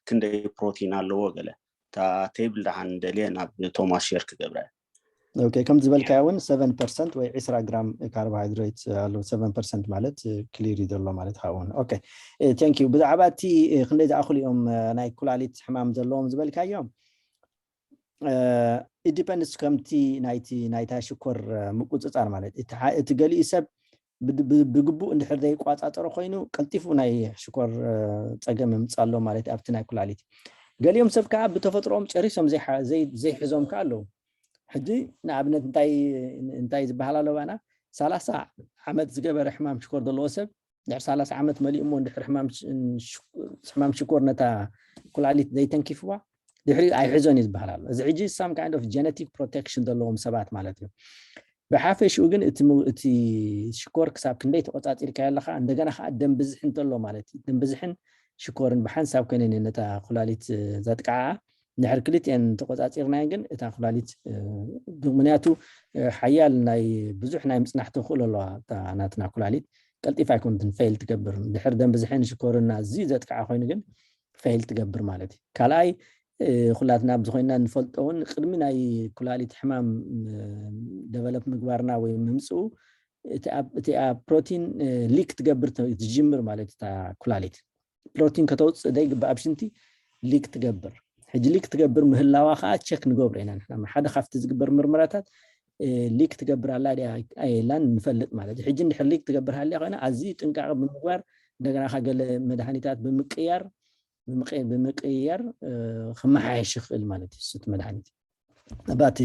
ክንደይ ፕሮቲን ኣለዎ ገለ እታ ቴብል ደሓን ደልየ ናብ ቶማስ ሸር ክገብረ ኦኬ ከም ዝበልካዮ እውን ሰቨን ፐርሰንት ወይ ዕስራ ግራም ካርቦሃይድሬት ኣሎ። ሰቨን ፐርሰንት ማለት ክሊር እዩ ዘሎ ማለት ካብኡ እውን ኦኬ ቴንክ ዩ። ብዛዕባ እቲ ክንደይ ዝኣኽሉ እዮም ናይ ኩላሊት ሕማም ዘለዎም ዝበልካዮም ኢት ዲፐንድስ ከምቲ ናይቲ ናይታ ሽኮር ምቁፅፃር ማለት እቲ ገሊኡ ሰብ ብግቡእ እንድሕር ዘይቋፃፀሮ ኮይኑ ቀልጢፉ ናይ ሽኮር ፀገም ምፅእ ኣሎ ማለት ኣብቲ ናይ ኩላሊት ገሊኦም ሰብ ከዓ ብተፈጥሮኦም ጨሪሶም ዘይሕዞም ከዓ ኣለዉ ሕጂ ንኣብነት እንታይ ዝበሃል ኣሎ ባና ሰላሳ ዓመት ዝገበረ ሕማም ሽኮር ዘለዎ ሰብ ድሕሪ ሰላሳ ዓመት መሊኡ እሞ ድሕሪ ሕማም ሽኮር ነታ ኩላሊት ዘይተንኪፍዋ ድሕሪኡ ኣይሕዞን እዩ ዝበሃል ኣሎ። እዚ ሕጂ some kind of genetic protection ዘለዎም ሰባት ማለት እዩ። ብሓፈሽኡ ግን እቲ ሽኮር ክሳብ ክንደይ ተቆፃፂርካ ኣለካ እንደገና ከዓ ደም ብዝሒ እንተሎ ማለት እዩ። ደም ብዝሕን ሽኮርን ብሓንሳብ ኮይነን ነታ ኩላሊት ዘጥቃዓ ንድሕር ክልቲኤን ተቆፃፂርናየን ግን እታ ኩላሊት ብምክንያቱ ሓያል ናይ ብዙሕ ናይ ምፅናሕ ተኽእሎ ኣለዋ ናትና ኩላሊት ቀልጢፍ ኣይኮንትን ፌል ትገብር ድሕር ደም ብዝሕን ሽኮርና እዚ ዘጥቃዓ ኮይኑ ግን ፌል ትገብር ማለት እዩ። ካልኣይ ኩላትና ብዝኮይና ንፈልጦ እውን ቅድሚ ናይ ኩላሊት ሕማም ደቨሎፕ ምግባርና ወይ ምምፅኡ እቲኣ ፕሮቲን ሊክ ትገብር ትጅምር ማለት እታ ኩላሊት ፕሮቲን ከተውፅእ ዘይግባእ ኣብ ሽንቲ ሊክ ትገብር ሕጂ ሊክ ትገብር ምህላዋ ከዓ ቸክ ንገብሮ ኢና ንሕና ሓደ ካብቲ ዝግበር ምርመራታት ሊክ ትገብር ኣላ ድያ ኣየላን ንፈልጥ ማለት እዩ ሕጂ እንድሕር ሊክ ትገብር ሃልያ ኮይና ኣዝዩ ጥንቃቐ ብምግባር እንደገና ገለ መድሃኒታት ብምቅያር ብምቅያር ክመሓየሽ ይኽእል ማለት እዩ እቲ መድሃኒት ባቲ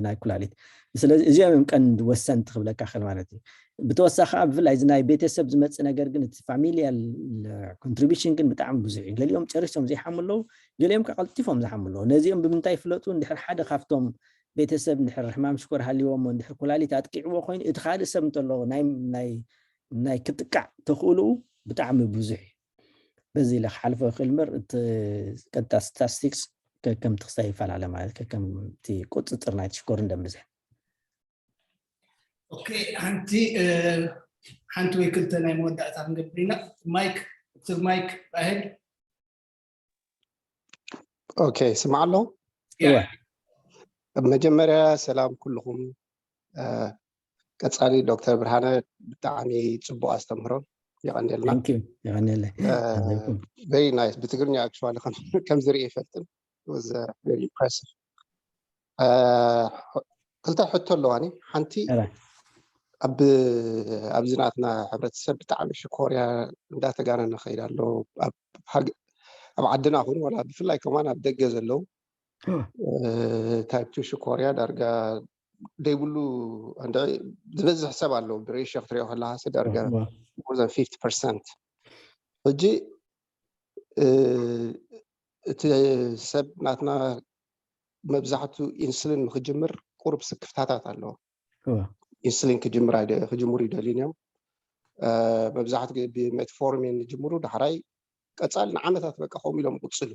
ናይ ኩላሊት ስለዚ እዚኦም እዮም ቀንዲ ወሰንቲ ክብለካ ክእል ማለት እዩ ብተወሳኺ ብፍላይ እዚ ናይ ቤተሰብ ዝመፅእ ነገር ግን እቲ ፋሚልያል ኮንትሪቢሽን ግን ብጣዕሚ ብዙሕ እዩ ገሊኦም ጨሪሶም ዘይሓሙ ኣለዉ ገሊኦም ከቀልጢፎም ዝሓሙ ኣለዉ ነዚኦም ብምንታይ ይፍለጡ እንድሕር ሓደ ካብቶም ቤተሰብ እንድሕር ሕማም ሽኮር ሃልዎ እሞ እንድሕር ኩላሊት ኣጥቂዕዎ ኮይኑ እቲ ካልእ ሰብ እንተለዎ ናይ ክጥቃዕ ተኽእልኡ ብጣዕሚ ብዙሕ እዩ በዚ ኢለ ክሓልፎ ይኽእል እምበር እቲ ቀጥታ ስታስቲክስ ከከምቲ ክስታይ ይፈላለ ማለት ከከምቲ ቁፅፅር ናይቲ ሽኮር እንደምዝሕ ኦኬ ሓንቲ ሓንቲ ወይ ክልተ ናይ መወዳእታ ክንገብር ኢና ማይክ ዶክተር ማይክ ራሄል ኦኬ ስማዕ ኣሎ መጀመርያ ሰላም ኩልኹም ቀፃሊ ዶክተር ብርሃነ ብጣዕሚ ፅቡቅ ኣስተምህሮ የቀንየልና የቀንየለ very nice ብትግርኛ actually ከም ዝርኢ ይፈልጥን was very impressive ክልተ ሕቶ ኣለዋኒ ሓንቲ ኣብዚ ናትና ሕብረተሰብ ብጣዕሚ ሽኮርያ እንዳተጋነነ ከይድ ኣሎ ኣብ ዓድና ኩን ወላ ብፍላይ ከማን ኣብ ደገ ዘለዉ ታይፕ ቱ ሽኮርያ ዳርጋ ዘይብሉ ዝበዝሕ ሰብ ኣሎ። ብሬሽዮ ክትሪኦ ከለካ ዳርጋ more than fifty percent። ሕጂ እቲ ሰብ ናትና መብዛሕቱ ኢንሱሊን ንክጅምር ቁሩብ ስክፍታታት ኣለዎ። ኢንሱሊን ክጅምር ክጅምሩ ይደልዩን እዮም። መብዛሕቱ ብሜትፎርሚን ዝጅምሩ፣ ዳሕራይ ቀፃሊ ንዓመታት በቃ ከምኡ ኢሎም ቅፅሉ።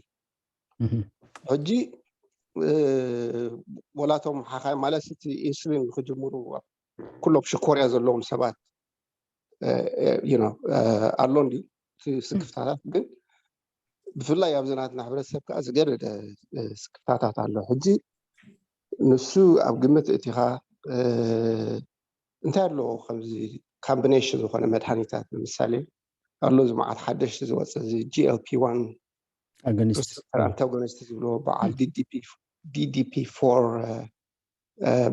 ሕጂ ወላቶም ሓኻይ ማለት እቲ ኢንሱሊን ንክጅምሩ ኩሎም ሽኮርያ ዘለዎም ሰባት ኣሎ እንዲ እቲ ስክፍታታት። ግን ብፍላይ ኣብዚ ናትና ሕብረተሰብ ከዓ ዝገደደ ስክፍታታት ኣሎ። ሕጂ ንሱ ኣብ ግምት እቲኻ እንታይ ኣሎ ከምዚ ካምቢኔሽን ዝኾነ መድሃኒታት፣ ንምሳሌ ኣሎ እዚ መዓት ሓደሽቲ ዝወፀ እዚ ጂ ኤል ፒ ዋን ኣንታጎኒስት ዝብሎ በዓል ዲ ዲ ፒ ፎር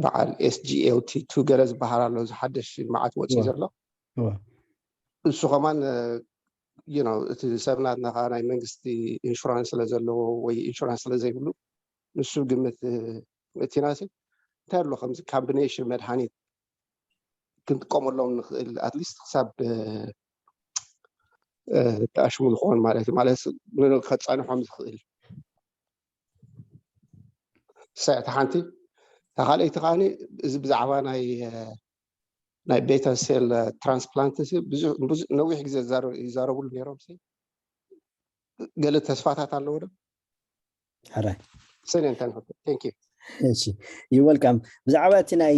በዓል ኤስ ጂ ኤል ቲ ቱ ገለ ዝበሃል ኣሎ። እዚ ሓደሽ መዓት ወፂ ዘሎ እሱ ከማን እቲ ሰብ ናትና ናይ መንግስቲ ኢንሹራንስ ስለ ዘለዎ ወይ ኢንሹራንስ ስለ ዘይብሉ ንሱ ግምት እቲናሲ እንታይ ኣሎ ከምዚ ካምቢኔሽን መድሃኒት ክንጥቀመሎም ንኽእል ኣትሊስት ክሳብ ተኣሽሙ ዝኸውን ማለት እዩ። ማለት ከፃንሖም ዝኽእል ሳያቲ ሓንቲ። እታ ካልኣይቲ ከዓኒ እዚ ብዛዕባ ናይ ናይ ቤታ ሴል ትራንስፕላንት ነዊሕ ግዜ ይዛረብሉ ነይሮም። ገለ ተስፋታት ኣለዎ ዶ? ሕራይ ሰነ እንታይ ንፈ thank you እሺ ዩ ወልካም። ብዛዕባ እቲ ናይ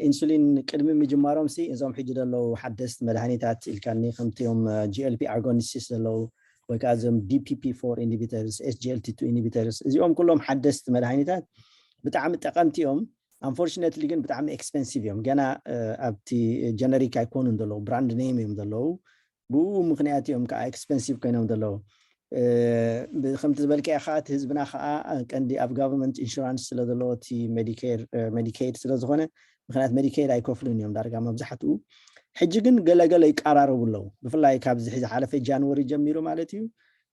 ኢንሱሊን ቅድሚ ምጅማሮም ሲ እዞም ሕጂ ዘለዉ ሓደስቲ መድሃኒታት ኢልካኒ ከምቲኦም ጂ ኤል ፒ ኣጎኒስት ዘለዉ ወይ ከዓ እዞም ዲ ፒ ፒ ፎር ኢንሂቢተርስ ኤስ ጂ ኤል ቲ ቱ ኢንሂቢተርስ እዚኦም ኩሎም ሓደስቲ መድሃኒታት ብጣዕሚ ጠቐምቲ እዮም። ኣንፎርችነትሊ ግን ብጣዕሚ ኤክስፐንሲቭ እዮም። ገና ኣብቲ ጀነሪክ ኣይኮኑን ዘለዉ፣ ብራንድ ኔም እዮም ዘለዉ። ብኡ ምክንያት እዮም ከዓ ኤክስፐንሲቭ ኮይኖም ዘለዉ። ከምቲ ዝበልካዮ ከዓ እቲ ህዝብና ከዓ ቀንዲ ኣብ ጋቨርንመንት ኢንሹራንስ ስለ ዘለዎ እቲ ሜዲኬድ ስለዝኮነ ምክንያት ሜዲኬድ ኣይከፍሉን እዮም ዳርጋ መብዛሕትኡ። ሕጂ ግን ገለገለ ይቀራረቡ ኣለዉ። ብፍላይ ካብዚ ዝሓለፈ ጃንወሪ ጀሚሩ ማለት እዩ።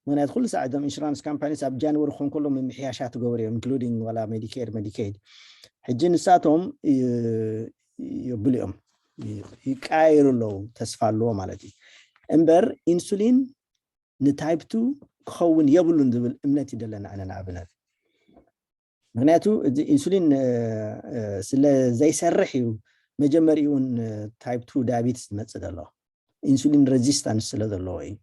ምክንያቱ ኩሉ ሰዓት እዞም ኢንሹራንስ ካምፓኒስ ኣብ ጃንወሪ ክኾን ከሎ ምምሕያሻት ትገብሩ እዮም ኢንክሉዲንግ ዋላ ሜዲኬድ ሜዲኬድ። ሕጂ ንሳቶም የብሉ እዮም ይቀያየሩ ኣለዉ። ተስፋ ኣለዎ ማለት እዩ። እምበር ኢንሱሊን ንታይፕ ቱ ክኸውን የብሉን ዝብል እምነት እዩ ዘለና ኣነ ንኣብነት። ምክንያቱ እዚ ኢንሱሊን ስለ ዘይሰርሕ እዩ መጀመሪኡ እውን ታይፕ ቱ ዳያቢትስ ዝመፅእ ዘሎ። ኢንሱሊን ሬዚስታንስ ስለ ዘለዎ እዩ።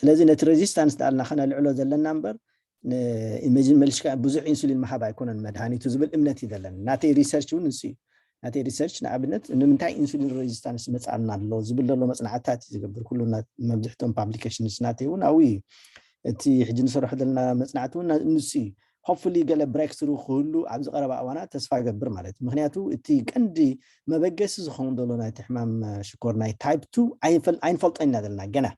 ስለዚ ነቲ ሬዚስታንስ ዳኣልና ከነልዕሎ ዘለና እምበር መልሽካ ብዙሕ ኢንሱሊን ምሃብ ኣይኮነን መድሃኒቱ ዝብል እምነት እዩ ዘለኒ። ናተይ ሪሰርች እውን ንሱ እዩ። ናተይ ሪሰርች ንኣብነት ንምንታይ ኢንሱሊን ሬዚስታንስ መፅኣና ኣሎ ዝብል ዘሎ መፅናዕትታት እዩ ዝገብር። ኩሉ መብዝሕቶም ፓብሊኬሽንስ ናተይ እውን ኣብኡ እዩ። እቲ ሕጂ ንሰርሖ ዘለና መፅናዕቲ እውን ንሱ እዩ። ሆፕፉሊ ገለ ብሬክ ስሩ ክህሉ ኣብዚ ቀረባ እዋናት ተስፋ ገብር ማለት እዩ። ምክንያቱ እቲ ቀንዲ መበገሲ ዝኸውን ዘሎ ናይቲ ሕማም ሽኮር ናይ ታይፕ ቱ ኣይንፈልጦ ኢና ዘለና ገና።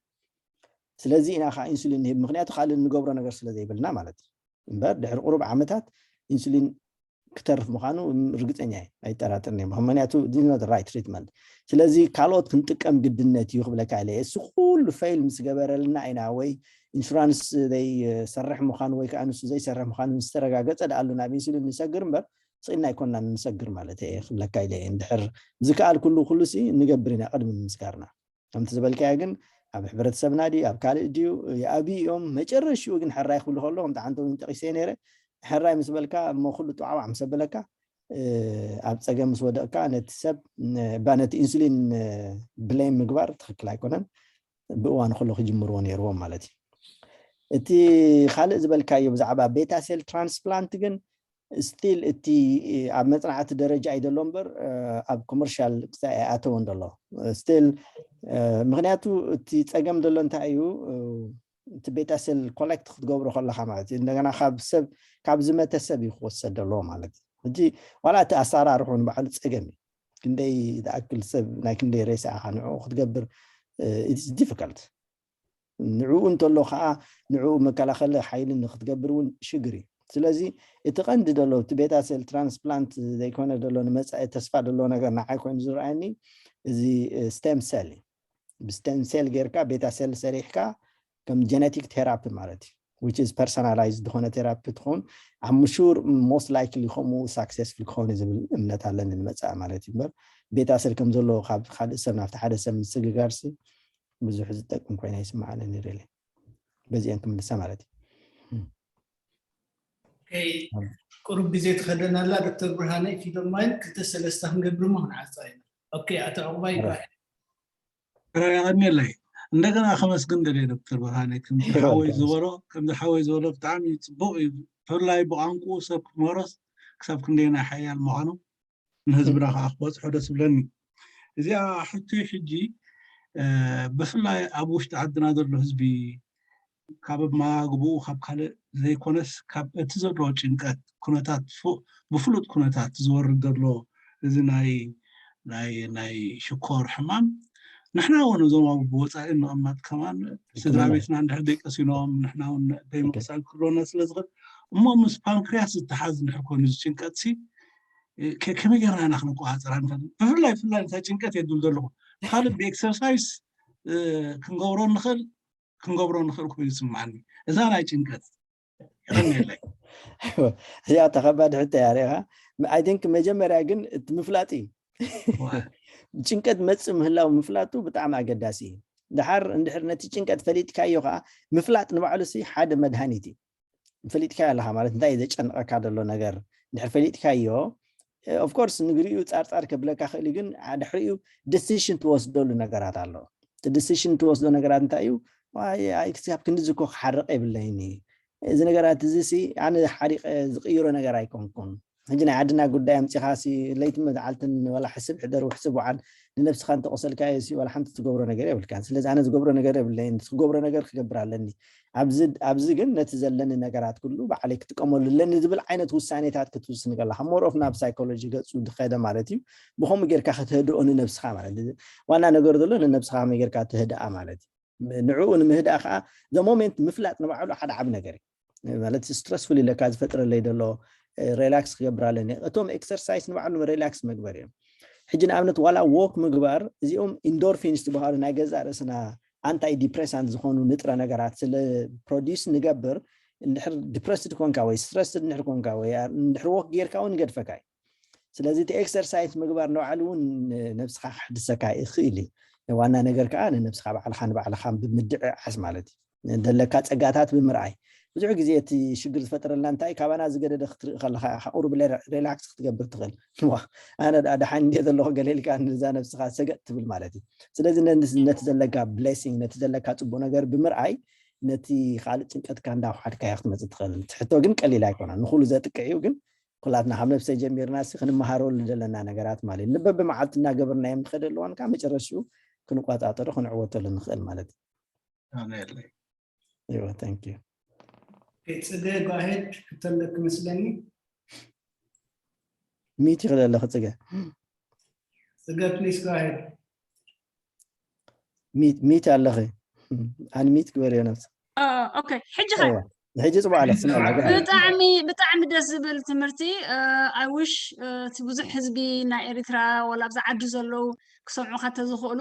ስለዚ ኢና ከዓ ኢንሱሊን ንህብ፣ ምክንያቱ ካልእ እንገብሮ ነገር ስለ ዘይብልና ማለት እዩ። እምበር ድሕሪ ቁሩብ ዓመታት ኢንሱሊን ክተርፍ ምዃኑ ርግፀኛ እየ፣ ኣይጠራጥርን እየ። ምክንያቱ ራይት ትሪትመንት። ስለዚ ካልኦት ክንጥቀም ግድነት እዩ ክብለካ ኢለ እየ። እሱ ኩሉ ፌል ምስ ገበረልና ኢና ወይ ኢንሹራንስ ዘይሰርሕ ምዃኑ ወይ ከዓ ንሱ ዘይሰርሕ ምዃኑ ምስ ተረጋገፀ ደኣሉ ናብ ኢንሱሊን ንሰግር እምበር ስኢልና ኣይኮንና ንሰግር ማለት እየ ክብለካ ኢለ እየ። እንድሕር ዝከኣል ኩሉ ኩሉ ሲ ንገብር ኢና ቅድሚ ምምስጋርና። ከምቲ ዝበልካዮ ግን ኣብ ሕብረተሰብና ድዩ ኣብ ካልእ ድዩ ይኣብዩ እዮም። መጨረሽኡ ግን ሕራይ ክብሉ ከሎ ከምቲ ሓንቲ እውን ጠቂሰ ነይረ ሕራይ ምስ በልካ እሞ ኩሉ ጥዋዕዋዕ ምስ ኣበለካ ኣብ ፀገም ምስ ወደቕካ ነቲ ሰብ እባ ነቲ ኢንሱሊን ብሌም ምግባር ትኽክል ኣይኮነን። ብእዋኑ ከሎ ክጅምርዎ ነይርዎም ማለት እዩ። እቲ ካልእ ዝበልካዮ ብዛዕባ ቤታ ሴል ትራንስፕላንት ግን ስቲል እቲ ኣብ መፅናዕቲ ደረጃ እዩ ዘሎ እምበር ኣብ ኮመርሻል ክሳይ ኣይኣተወን ዘሎ ስቲል። ምክንያቱ እቲ ፀገም ዘሎ እንታይ እዩ? እቲ ቤታ ሴል ኮሌክት ክትገብሮ ከለካ ማለት እዩ እንደገና ካብ ሰብ ካብ ዝመተ ሰብ እዩ ክወሰድ ዘለዎ ማለት እዩ። ሕጂ ዋላ እቲ ኣሰራርሑ ንባዕሉ ፀገም እዩ። ክንደይ ዝኣክል ሰብ ናይ ክንደይ ሬሳ ኢኻ ንዕኡ ክትገብር ዲፊካልት። ንዕኡ እንተሎ ከዓ ንዕኡ መከላኸሊ ሓይሊ ንክትገብር እውን ሽግር እዩ። ስለዚ እቲ ቀንዲ ዘሎ እቲ ቤታ ሴል ትራንስፕላንት ዘይኮነ ዘሎ ንመፃኢ ተስፋ ዘሎ ነገር ንዓይ ኮይኑ ዝረኣየኒ እዚ ስቴም ሴል እዩ። ብስቴም ሴል ጌርካ ቤታ ሴል ሰሪሕካ ከም ጀነቲክ ቴራፒ ማለት እዩ። which is personalized ዝኾነ ቴራፒ ትኸውን። I'm sure most likely ከምኡ successful ክኸውን እዩ ዝብል እምነት ኣለኒ ንመጻኢ ማለት እዩ። እምበር ቤት ኣሰር ከም ዘሎ ካብ ካልእ ሰብ ናብቲ ሓደ ሰብ ምስግጋርሲ ብዙሕ ዝጠቅም ኮይና ይስምዓኒ really። በዚአን ክምልሳ ማለት እዩ። ኦኬ፣ ቁሩብ ግዜ ትኸደና ኣላ። ዶክተር ብርሃነ፣ if you don't mind፣ ክልተ ሰለስተ ክንገብር እሞ ክንዓጻ ኢና። ኦኬ፣ ኣቶ ዕቑባይ ይባሃል። የቐንየለይ። እንደገና ከመስግን ደልየ ዶክተር ብርሃነ፣ ከምዚ ሓወይ ዝበሎ ከምዚ ሓወይ ዝበሎ ብጣዕሚ ጽቡቕ እዩ። ብፍላይ ብቋንቁኡ ሰብ ክመሮስ ክሳብ ክንደየናይ ሓያል ምዃኑ ንህዝብና ከዓ ክበፅሖ ደስ ብለኒ። እዚኣ ሕቶይ ሕጂ ብፍላይ ኣብ ውሽጢ ዓድና ዘሎ ህዝቢ ካብ ኣመጋግብኡ ካብ ካልእ ዘይኮነስ ካብ እቲ ዘለዎ ጭንቀት ኩነታት ብፍሉጥ ኩነታት ዝወርድ ዘሎ እዚ ናይ ናይ ናይ ሽኮር ሕማም ንሕና እውን እዞም ኣብ ወፃኢ እንቕመጥ ከማን ስድራ ቤትና እንድሕር ደቀሲኖም ንሕና እውን ደይምቕሳል ክህልወና ስለ ዝኽእል እሞ ምስ ፓንክርያስ ዝተሓዝ እንድሕር ኮይኑ እዚ ጭንቀት ሲ ከመይ ጌርና ኢና ክንቆፃፀራ ንኽእል? ብፍላይ ብፍላይ ነታ ጭንቀት የድል ዘለኹ ካልእ ብኤክሰርሳይስ ክንገብሮ ንኽእል ክንገብሮ ንኽእል ኮይኑ ይስምዓኒ። እዛ ናይ ጭንቀት ይቐንየለይ። እዚኣ ተኸባድ ሕቶ እያ ሪኢኻ። I think መጀመርያ ግን እቲ ምፍላጥ እዩ። ጭንቀት መፅእ ምህላው ምፍላጡ ብጣዕሚ ኣገዳሲ እዩ። ድሓር እንድሕር ነቲ ጭንቀት ፈሊጥካዮ ከዓ ምፍላጥ ንባዕሉ ሲ ሓደ መድሃኒት እዩ። ፈሊጥካዮ ኣለካ ማለት እንታይ እዩ ዘጨንቐካ ዘሎ ነገር እንድሕር ፈሊጥካዮ of course ንግሪኡ ፃርፃር ከብለካ ክእል ግን ድሕሪኡ decision ትወስደሉ ነገራት ኣሎ። እቲ decision ትወስዶ ነገራት እንታይ እዩ? ክሳብ ክንድዚ እኮ ክሓርቕ የብለይን እዩ እዚ ነገራት እዚ ሲ ኣነ ሓሪቐ ዝቕይሮ ነገር ኣይኮንኩን። ሕጂ ናይ ዓድና ጉዳይ ኣምፂኻ ሲ ለይትን መዓልትን ወላ ሕስብ ሕደር ውሕስብ ውዓል ንነብስኻ እንተቆሰልካዮ ሲ ዋላ ሓንቲ ትገብሮ ነገር የብልካን። ስለዚ ኣነ ዝገብሮ ነገር የብለይን፣ ዝገብሮ ነገር ክገብር ኣለኒ። ኣብዚ ግን ነቲ ዘለኒ ነገራት ኩሉ ባዕለይ ክጥቀመሉ ኣለኒ ዝብል ዓይነት ውሳኔታት ክትውስን ከለካ more of ናብ ሳይኮሎጂ ገፁ ዝኸደ ማለት እዩ። ብከምኡ ጌርካ ከተህድኦ ንነብስኻ ማለት እዩ። ዋና ነገር ዘሎ ንነብስኻ ከመይ ጌርካ ተህድኣ ማለት እዩ። ንዕኡ ንምህዳእ ከዓ the moment ምፍላጥ ንባዕሉ ሓደ ዓቢ ነገር እዩ። ማለት stressful ኢለካ ዝፈጥረለይ ዘሎ relax ክገብር ኣለኒ። እቶም exercise ንባዕሎም relax መግበር እዮም። ሕጂ ንኣብነት ዋላ walk ምግባር እዚኦም endorphins ዝበሃሉ ናይ ገዛእ ርእስና antidepressant ዝኾኑ ንጥረ ነገራት ስለ produce ንገብር እንድሕር depressed ኮንካ ወይ stressed እንድሕር ኮንካ ወይ እንድሕር walk ጌርካ እውን ይገድፈካ እዩ። ስለዚ እቲ exercise ምግባር ንባዕሉ እውን ነብስኻ ክሕድሰካ ይኽእል እዩ። ዋና ነገር ከዓ ንነብስኻ ባዕልኻ ንባዕልኻ ብምድዕዓስ ማለት እዩ። ዘለካ ፀጋታት ብምርኣይ ብዙሕ ግዜ እቲ ሽግር ዝፈጥረልና እንታይ ካባና ዝገደደ ክትርኢ ከለካ ኢካ ቁሩብ relax ክትገብር ትኽእል። ኣነ ደሓን እንደ ዘለኹ ገለ ኢልካ ንዛ ነብስኻ ሰገጥ ትብል ማለት እዩ። ስለዚ ነቲ ዘለካ blessing ነቲ ዘለካ ፅቡቅ ነገር ብምርኣይ ነቲ ካልእ ጭንቀትካ እንዳውሓድካዮ ክትመፅእ ትኽእል። እቲ ሕቶ ግን ቀሊል ኣይኮነን፣ ንኩሉ ዘጥቅዕ እዩ። ግን ኩላትና ካብ ነብሰይ ጀሚርና ሲ ክንመሃረሉ ዘለና ነገራት ማለት እዩ። በብመዓልቲ እናገበርናዮም ንኸደ ኣለዋን ከዓ መጨረሽኡ ክንቆፃጠሮ ክንዕወተሉ ንኽእል ማለት እዩ። ኣሜለይ ይወ thank you ጽገ go ahead ክትተለክ መስለኒ ሚት ይኽእል ኣለኺ ጽገ ጽገ please go ahead ሚት ኣለኺ ኣን ሚት ግበርዮ ነብሲ okay ሕጂ ከ ሕጂ ጽቡቅ ኣለክ ስምዕና ብጣዕሚ ብጣዕሚ ደስ ዝብል ትምህርቲ I wish እቲ ብዙሕ ህዝቢ ናይ ኤሪትራ ወላ ኣብዚ ዓዲ ዘለዉ ክሰምዑካ ተዝኽእሉ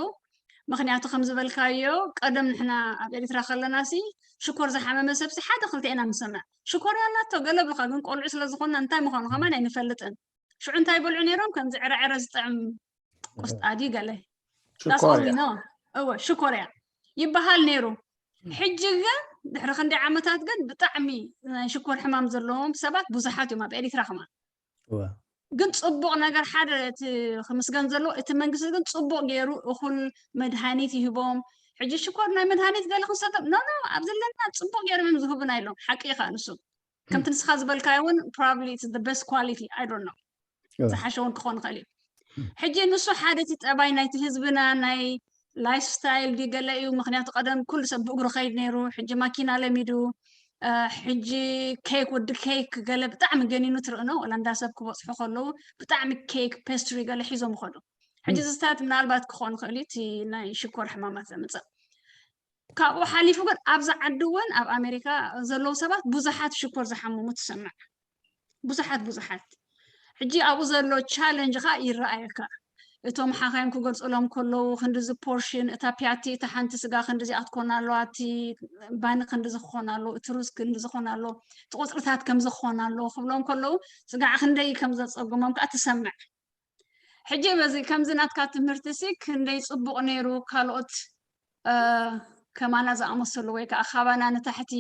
ምክንያቱ ከም ዝበልካዮ ቀደም ንሕና ኣብ ኤሪትራ ከለና ሲ ሽኮር ዝሓመመ ሰብሲ ሓደ ክልተ ኢና ንሰምዕ ሽኮር ያላቶ ገለ ብልካ ግን ቆልዑ ስለ ዝኾንና እንታይ ምዃኑ ከማን ኣይንፈልጥን ሽዑ እንታይ ይበልዑ ነይሮም ከምዚ ዕረዕረ ዝጥዕም ቆስጣ ድዩ ገለ ሽኮር እያ እወ ሽኮር እያ ይበሃል ነይሩ ሕጂ ግን ድሕሪ ክንደይ ዓመታት ግን ብጣዕሚ ናይ ሽኮር ሕማም ዘለዎም ሰባት ብዙሓት እዮም ኣብ ኤሪትራ ከማን ግን ፅቡቅ ነገር ሓደ እቲ ክምስገን ዘለዎ እቲ መንግስቲ ግን ፅቡቅ ገይሩ እኩል መድሃኒት ይህቦም ሕጂ ሽኮር ናይ መድሃኒት ገለ ክንሰዶም ኖ ኖ ኣብ ዘለና ፅቡቅ ገይሮም እዮም ዝህቡና ኢሎም ሓቂ ኢካ ንሱ ከምቲ ንስካ ዝበልካዮ እውን probably it's the best quality I don't know ዝሓሸ እውን ክኾን ይኽእል እዩ ሕጂ ንሱ ሓደ እቲ ጠባይ ናይቲ ህዝብና ናይ ላይፍ ስታይል ድዩ ገለ እዩ ምክንያቱ ቀደም ኩሉ ሰብ ብእግሩ ከይድ ነይሩ ሕጂ ማኪና ለሚዱ ሕጂ ኬክ ወዲ ኬክ ገለ ብጣዕሚ ገኒኑ ትርእኖ ወላ እንዳ ሰብ ክበፅሑ ከለዉ ብጣዕሚ ኬክ ፔስትሪ ገለ ሒዞም ይኸዱ ሕጂ ዝስታት ምናልባት ክኾን ይኽእል እዩ እቲ ናይ ሽኮር ሕማማት ዘምፅእ ካብኡ ሓሊፉ ግን ኣብዚ ዓዲ እውን ኣብ ኣሜሪካ ዘለዉ ሰባት ብዙሓት ሽኮር ዝሓምሙ ትሰምዕ ብዙሓት ብዙሓት ሕጂ ኣብኡ ዘሎ ቻለንጅ ከዓ ይረኣየካ እቶም ሓኻይም ክገልፁሎም ከለዉ ክንድዚ ፖርሽን እታ ፒያቲ እታ ሓንቲ ስጋ ክንድዚ ኣትኮን ኣለዋ፣ እቲ ባኒ ክንድዚ ክኾን ኣለዎ፣ እቲ ሩዝ ክንድዚ ክኾን ኣለዎ፣ እቲ ቁፅርታት ከምዚ ክኾን ኣለዎ ክብሎም ከለዉ ስጋዕ ክንደይ ከም ዘፀግሞም ከዓ ትሰምዕ። ሕጂ በዚ ከምዚ ናትካ ትምህርቲ ሲ ክንደይ ፅቡቕ ነይሩ፣ ካልኦት ከማና ዝኣመሰሉ ወይ ከዓ ካባና ንታሕቲ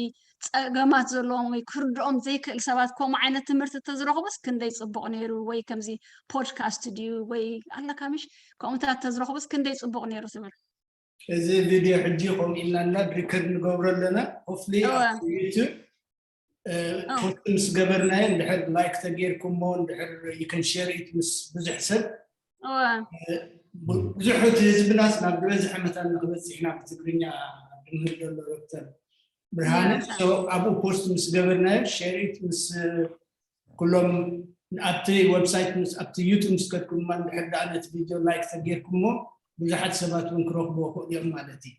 ፀገማት ዘለዎም ወይ ክርድኦም ዘይክእል ሰባት ከምኡ ዓይነት ትምህርቲ ተዝረኽቡስ ክንደይ ፅቡቕ ነይሩ። ወይ ከምዚ ፖድካስት ድዩ ወይ ኣለካ ምሽ ከምኡታት ተዝረኽቡስ ክንደይ ፅቡቕ ነይሩ ትብል። እዚ ቪድዮ ሕጂ ከምኡ ኢልና እና ሪከርድ ንገብሮ ኣለና። ሆፍሊ ዩቱብ ፖስት ምስ ገበርናዮ እንድሕር ላይክ ተጌርኩሞ እንድሕር you can share it ምስ ብዙሕ ሰብ ብዙሕ እቲ ህዝብናስ ናብ ዝበዝሐ መታን ንክበፅሕ ኢና ብትግርኛ ድምህር ዘሎ ዶክተር ብርሃነ። ኣብኡ ፖስት ምስ ገበርናዮ share it ምስ ኩሎም ኣብቲ ዌብሳይት ምስ ኣብቲ ዩቱብ ምስ ከድኩም ድማ እንድሕር ደኣ ነቲ ቪድዮ ላይክ ተጌርኩሞ ብዙሓት ሰባት እውን ክረኽብዎ ክእሉ እዮም ማለት እዩ።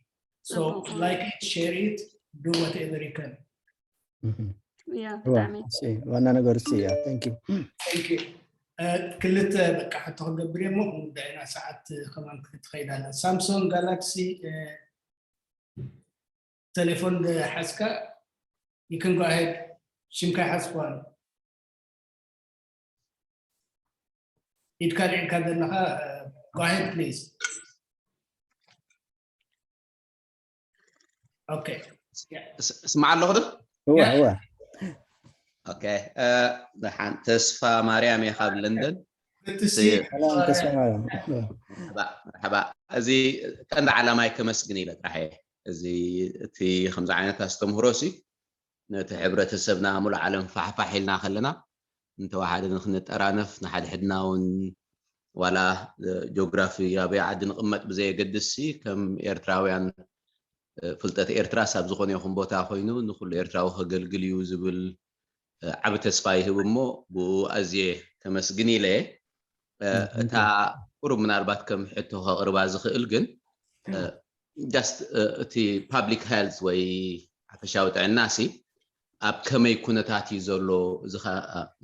So like it, share it, do whatever you can. ዋና ነገሩ እሱ እያ። ክልተ በቃ ሕቶ ክገብር እሞ ክንውዳእ ኢና፣ ሰዓት ከማን ክትኸይድ ኣላ። ሳምሶን ጋላክሲ ቴሌፎን ሓዝካ you can go ahead። ሽምካ ሓዝኳን ኢድካ ልዕልካ ዘለኻ go ahead please። እስማዕ ኣለኹ ዶ? ደሓን። ተስፋ ማርያም እየ ካብ ለንደን። ተስፋ ማርያም። መርሓባ። እዚ ቀንዲ ዓላማይ ከመስግን ኢለ ጥራሕ እየ። እዚ እቲ ከምዚ ዓይነት ኣስተምህሮ ሲ ነቲ ሕብረተሰብና ሙሉእ ዓለም ፋሕፋሕ ኢልና ከለና እንተወሓደ ንክንጠራነፍ ንሓድሕድና እውን ዋላ ጂኦግራፊ ኣበይ ዓዲ ንቕመጥ ብዘየገድስ ሲ ከም ኤርትራውያን ፍልጠት ኤርትራስ ኣብ ዝኾነ ይኹን ቦታ ኮይኑ ንኩሉ ኤርትራዊ ከገልግል እዩ ዝብል ዓቢ ተስፋ ይህብ እሞ ብኡ ኣዝየ ከመስግን ኢለ። እታ ቁሩብ ምናልባት ከም ሕቶ ከቕርባ ዝኽእል ግን just እቲ public health ወይ ሓፈሻዊ ጥዕና ሲ ኣብ ከመይ ኩነታት እዩ ዘሎ? እዚ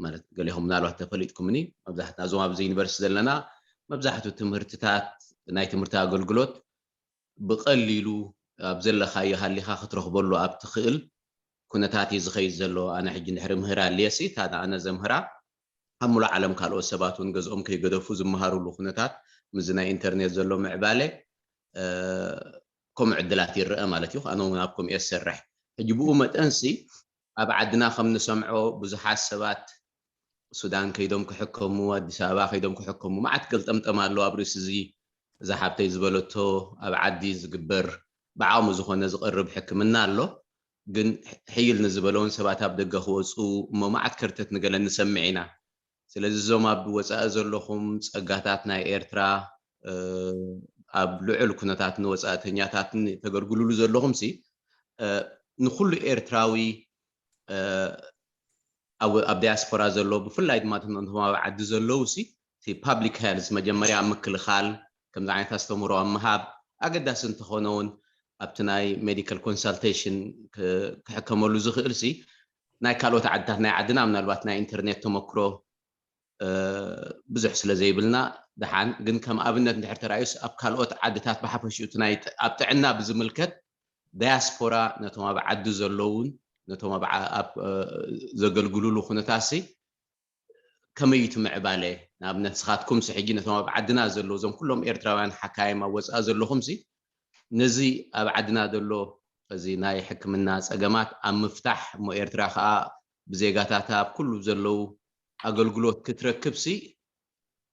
ማለት ገሌኹም ምናልባት ተፈሊጥኩምኒ፣ መብዛሕትና እዞም ኣብዚ ዩኒቨርሲቲ ዘለና መብዛሕቱ ትምህርትታት ናይ ትምህርቲ ኣገልግሎት ብቐሊሉ ኣብ ዘለኻዮ ሃሊኻ ክትረኽበሉ ኣብ ትኽእል ኩነታት እዩ ዝኸይድ ዘሎ። ኣነ ሕጂ እንድሕሪ ምህር ኣልየሲ እታ ንኣነ ዘምህራ ኣብ ሙሉእ ዓለም ካልኦት ሰባት እውን ገዝኦም ከይገደፉ ዝመሃሩሉ ኩነታት ምስዚ ናይ ኢንተርኔት ዘሎ ምዕባለ ከምኡ ዕድላት ይረአ ማለት እዩ። ኣነ እውን ኣብ ከምኡ እየ ዝሰርሕ። ሕጂ ብኡ መጠንሲ ኣብ ዓድና ከም ንሰምዖ ብዙሓት ሰባት ሱዳን ከይዶም ክሕከሙ፣ ኣዲስ ኣበባ ከይዶም ክሕከሙ መዓት ገልጠምጠም ኣለዉ ኣብ ርእሲ እዚ። እዛ ሓብተይ ዝበለቶ ኣብ ዓዲ ዝግበር ብዓቕሙ ዝኾነ ዝቐርብ ሕክምና ኣሎ። ግን ሕይል ንዝበለውን ሰባት ኣብ ደገ ክወፁ እሞ መዓት ከርተት ንገለ ንሰምዕ ኢና። ስለዚ እዞም ኣብ ወፃኢ ዘለኹም ፀጋታት ናይ ኤርትራ ኣብ ልዑል ኩነታት ንወፃእተኛታትን ተገልግሉሉ ዘለኹም ሲ ንኩሉ ኤርትራዊ ኣብ ዲያስፖራ ዘሎ ብፍላይ ድማ እቶም ኣብ ዓዲ ዘለዉ ሲ እቲ public health መጀመርያ ኣብ ምክልኻል ከምዚ ዓይነት ኣስተምህሮ ኣብ ምሃብ ኣገዳሲ እንተኾነ እውን ኣብቲ ናይ medical consultation ክሕከመሉ ዝኽእል ሲ ናይ ካልኦት ዓድታት ናይ ዓድና ምናልባት ናይ ኢንተርኔት ተመክሮ ብዙሕ ስለ ዘይብልና ደሓን ግን ከም ኣብነት እንድሕር ተራእዩስ ኣብ ካልኦት ዓድታት ብሓፈሽኡ እቲ ናይ ኣብ ጥዕና ብዝምልከት ዳያስፖራ ነቶም ኣብ ዓዲ ዘለውን ነቶም ኣብ ዘገልግሉሉ ኩነታት ሲ ከመይ እቲ ምዕባለ ንኣብነት ንስኻትኩም ሲ ሕጂ ነቶም ኣብ ዓድና ዘለዉ እዞም ኩሎም ኤርትራውያን ሓካይም ኣብ ወፃኢ ዘለኹም ሲ ነዚ ኣብ ዓድና ዘሎ እዚ ናይ ሕክምና ፀገማት ኣብ ምፍታሕ እሞ ኤርትራ ከዓ ብዜጋታታ ኣብ ኩሉ ዘለዉ ኣገልግሎት ክትረክብ ሲ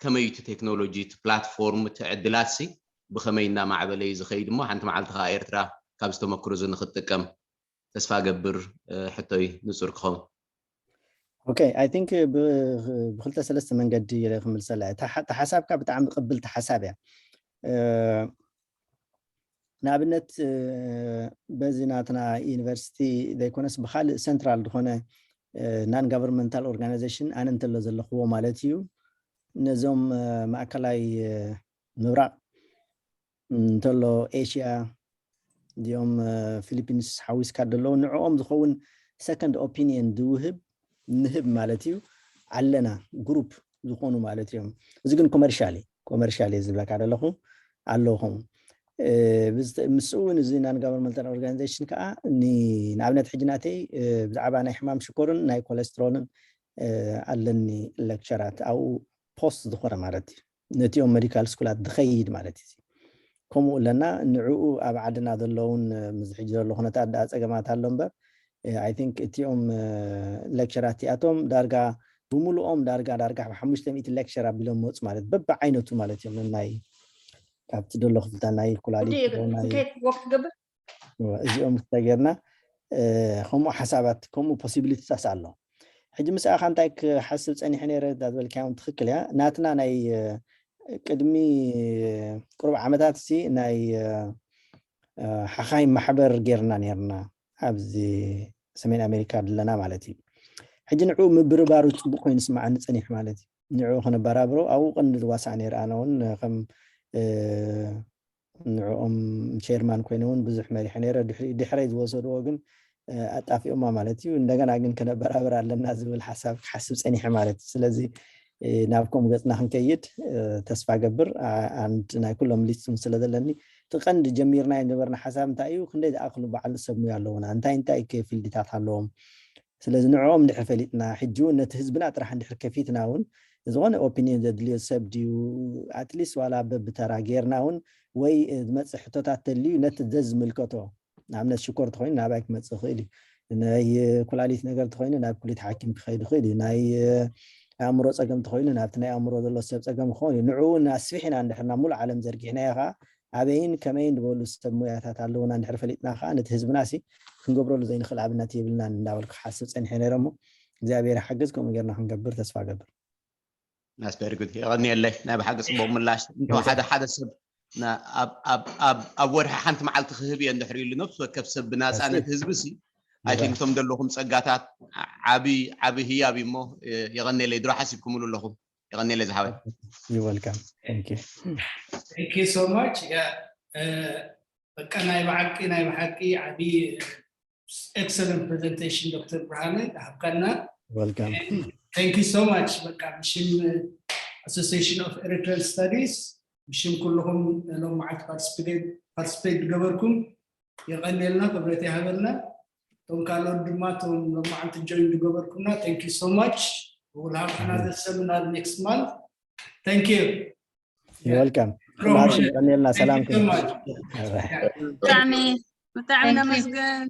ከመይ እቲ ቴክኖሎጂ እቲ ፕላትፎርም እቲ ዕድላት ሲ ብኸመይ እናማዕበለ እዩ ዝኸይድ እሞ ሓንቲ መዓልቲ ከዓ ኤርትራ ካብዚ ተመክሮ እዚ ንክትጥቀም ተስፋ ገብር። ሕቶይ ንፁር ክኸውን። Okay, I think ብክልተ ሰለስተ መንገዲ ክምልሰላ። እቲ ሓሳብካ ብጣዕሚ ቅብልቲ ሓሳብ እያ። ንኣብነት በዚ ናትና ዩኒቨርሲቲ ዘይኮነስ ብካልእ ሰንትራል ዝኾነ non governmental organization ኣነ እንተሎ ዘለኽዎ ማለት እዩ ነዞም ማእከላይ ምብራቕ እንተሎ ኤሽያ እዚኦም ፊሊፒንስ ሓዊስካ ዘለዉ ንዕኦም ዝኸውን ሰከንድ ኦፒኒየን ዝውህብ ንህብ ማለት እዩ ኣለና ግሩፕ ዝኾኑ ማለት እዮም። እዚ ግን ኮመርሻል እዩ። ኮመርሻል እየ ዝብለካ ዘለኹ ኣለኹም። ምስኡ እውን እዚ non governmental organization ከዓ ንኣብነት ሕጂ ናተይ ብዛዕባ ናይ ሕማም ሽኮርን ናይ ኮለስትሮልን ኣለኒ ሌክቸራት ኣብኡ ፖስት ዝኾነ ማለት እዩ። ነቲኦም ሜዲካል ስኩላት ዝኸይድ ማለት እዩ። ከምኡ ኣለና ንዕኡ ኣብ ዓድና ዘለውን ምስ ሕጂ ዘሎ ኩነታት ደኣ ፀገማት ኣሎ እምበር I think እቲኦም ሌክቸራት እቲኣቶም ዳርጋ ብምሉኦም ዳርጋ ዳርጋ ሓሙሽተ ሚእቲ ሌክቸር ኣቢሎም መፁ ማለት በብዓይነቱ ማለት እዮም ናይ ካብቲ ደሎ ክፍልታ ናይ ኩላሊት እዚኦም ክተጌርና ከምኡ ሓሳባት ከምኡ ፖሲቢሊቲታት ኣሎ። ሕጂ ምስኣኻ እንታይ ክሓስብ ፀኒሐ ነይረ ዳዝበልካዮም ትኽክል እያ። ናትና ናይ ቅድሚ ቁሩብ ዓመታት ሲ ናይ ሓኻይ ማሕበር ጌርና ነርና ኣብዚ ሰሜን ኣሜሪካ ድለና ማለት እዩ። ሕጂ ንዑ ምብርባሩ ፅቡቅ ኮይኑ ስማዓኒ ፀኒሕ ማለት እዩ። ንዑ ክነበራብሮ ኣብኡ ቀንዲ ዝዋሳእ ነይረ ኣነ እውን ከም ንዕኦም ቸርማን ኮይነ እውን ብዙሕ መሪሐ ነይረ። ድሕረይ ዝወሰድዎ ግን ኣጣፊኦማ ማለት እዩ። እንደገና ግን ከነበራብር ኣለና ዝብል ሓሳብ ክሓስብ ፀኒሐ ማለት እዩ። ስለዚ ናብ ከምኡ ገፅና ክንከይድ ተስፋ ገብር። ኣንድ ናይ ኩሎም ሊስቱን ስለ ዘለኒ እቲ ቀንዲ ጀሚርናዮ ዝነበርና ሓሳብ እንታይ እዩ? ክንደይ ዝኣኽሉ በዓል ሰብ ሙያ ኣለውና? እንታይ እንታይ ከ ፊልድታት ኣለዎም? ስለዚ ንዕኦም እንድሕር ፈሊጥና ሕጂ እውን ነቲ ህዝብና ጥራሕ እንድሕር ከፊትና እውን ዝኾነ ኦፒኒየን ዘድልዮ ሰብ ድዩ ኣትሊስት ዋላ በብተራ ጌርና እውን ወይ ዝመፅእ ሕቶታት ተልዩ ነቲ ዘዝምልከቶ ንኣብነት ሽኮር ተኮይኑ ናባይ ክመፅእ ይኽእል እዩ። ናይ ኩላሊት ነገር ተኮይኑ ናብ ኩሊት ሓኪም ክኸይድ ይኽእል እዩ። ናይ ኣእምሮ ፀገም ተኮይኑ ናብቲ ናይ ኣእምሮ ዘሎ ሰብ ፀገም ክኸውን እዩ። ንዕኡ እውን ኣስፊሕና እንድሕር ናብ ሙሉእ ዓለም ዘርጊሕናዮ ከዓ ኣበይን ከመይን ዝበሉ ሰብ ሞያታት ኣለውና እንድሕር ፈሊጥና ከዓ ነቲ ህዝብና ሲ ክንገብረሉ ዘይንኽእል ኣብነት የብልናን እንዳበልኩ ክሓስብ ፀኒሐ ነይረ እሞ እግዚኣብሔር ሓግዝ ከምኡ ጌርና ክንገብር ተስፋ ገብር። ኣስበርግድ የቐንየለይ ናይ ብሓቂ ፅቡቅ ምላሽ እንተ ሓደ ሓደ ሰብ ኣብ ወርሒ ሓንቲ መዓልቲ ክህብ እየ እንድሕር ኢሉ ነብሲ ወከፍ ሰብ ብናፃ ነቲ ህዝቢ ሲ ኣይቲንክቶም ዘለኹም ፀጋታት ዓቢ ዓቢ ህያብ እሞ የቐንየለይ ድሮ ሓሲብኩምሉ ኣለኹም የቐንየለይ ዝሓወይ welcome thank you thank you so much በቃ ናይ ብሓቂ ናይ ብሓቂ ዓቢ excellent presentation ዶክተር ብርሃነ ሃብካና welcome thank you so much በቃ ብሽም Association of Eritrean Studies ብሽም ኩልኹም ሎም መዓልቲ participate ዝገበርኩም የቐንየልና ክብረት ይሃበልና እቶም ካልኦት ድማ እቶም ሎም መዓልቲ join ዝገበርኩምና thank you so much we'll have another seminar next month thank you welcome ማርሽ ቀኒልና ሰላም ብጣዕሚ ብጣዕሚ ነመስግን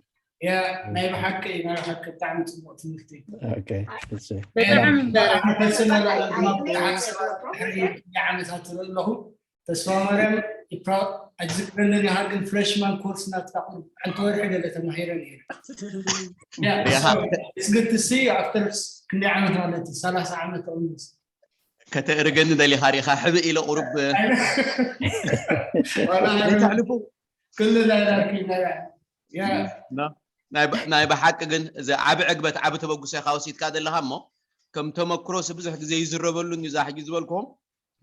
ናይ ብሓቂ ናይ ብሓቂ ብጣዕሚ ፅቡቅ ትምህርቲ ብጣዕሚ ዓመታት ኣለኹ ተስፋ ማርያም ኣይትዝክረንን ኢኻ ግን freshman course ናትካ ሓንቲ ወርሒ ገለ ተማሂረ ነይረ it's good to see you after ክንደይ ዓመት ማለት እዩ ሰላሳ ዓመት almost ከተእርገኒ ደሊኻ ሪኻ ሕብእ ኢለ ቁሩብ ተሕልፉ ኩሉ ናይ ብሓቂ ግን እዚ ዓቢ ዕግበት ዓቢ ተበግሶ ኢኻ ወሲድካ ዘለኻ እሞ ከም ተመክሮሲ ብዙሕ ግዜ ይዝረበሉን እዩ እዛ ሕጂ ዝበልክዎም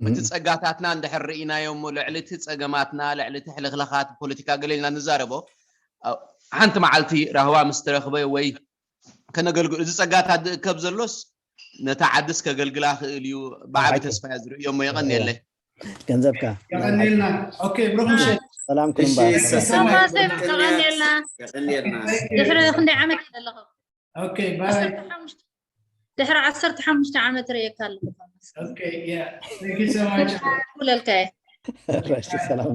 እቲ ጸጋታትና እንድሕር ርኢናዮ እሞ ልዕሊ እቲ ጸገማትና ልዕሊ እቲ ሕልኽላኻት ፖለቲካ ገለ ኢልና ንዛረቦ ሓንቲ መዓልቲ ራህዋ ምስ ተረኽበ ወይ ከነገልግል እዚ ጸጋታት ዝእከብ ዘሎስ ነታ ዓድስ ከገልግላ ክእል እዩ ብዓቢ ተስፋ እያ ዝርእዮ እሞ የቐንየለይ ገንዘብካ የቐንየልና ኦኬ ብሩክ ምሸት ሰላም ኩንባ የቐንየልና ድሕሪ ክንደይ ዓመት ዘለኹ ኦኬ ባይ ድሕሪ ዓሰርተ ሓሙሽተ ዓመት ርእየካ ኣለኹ ሰላም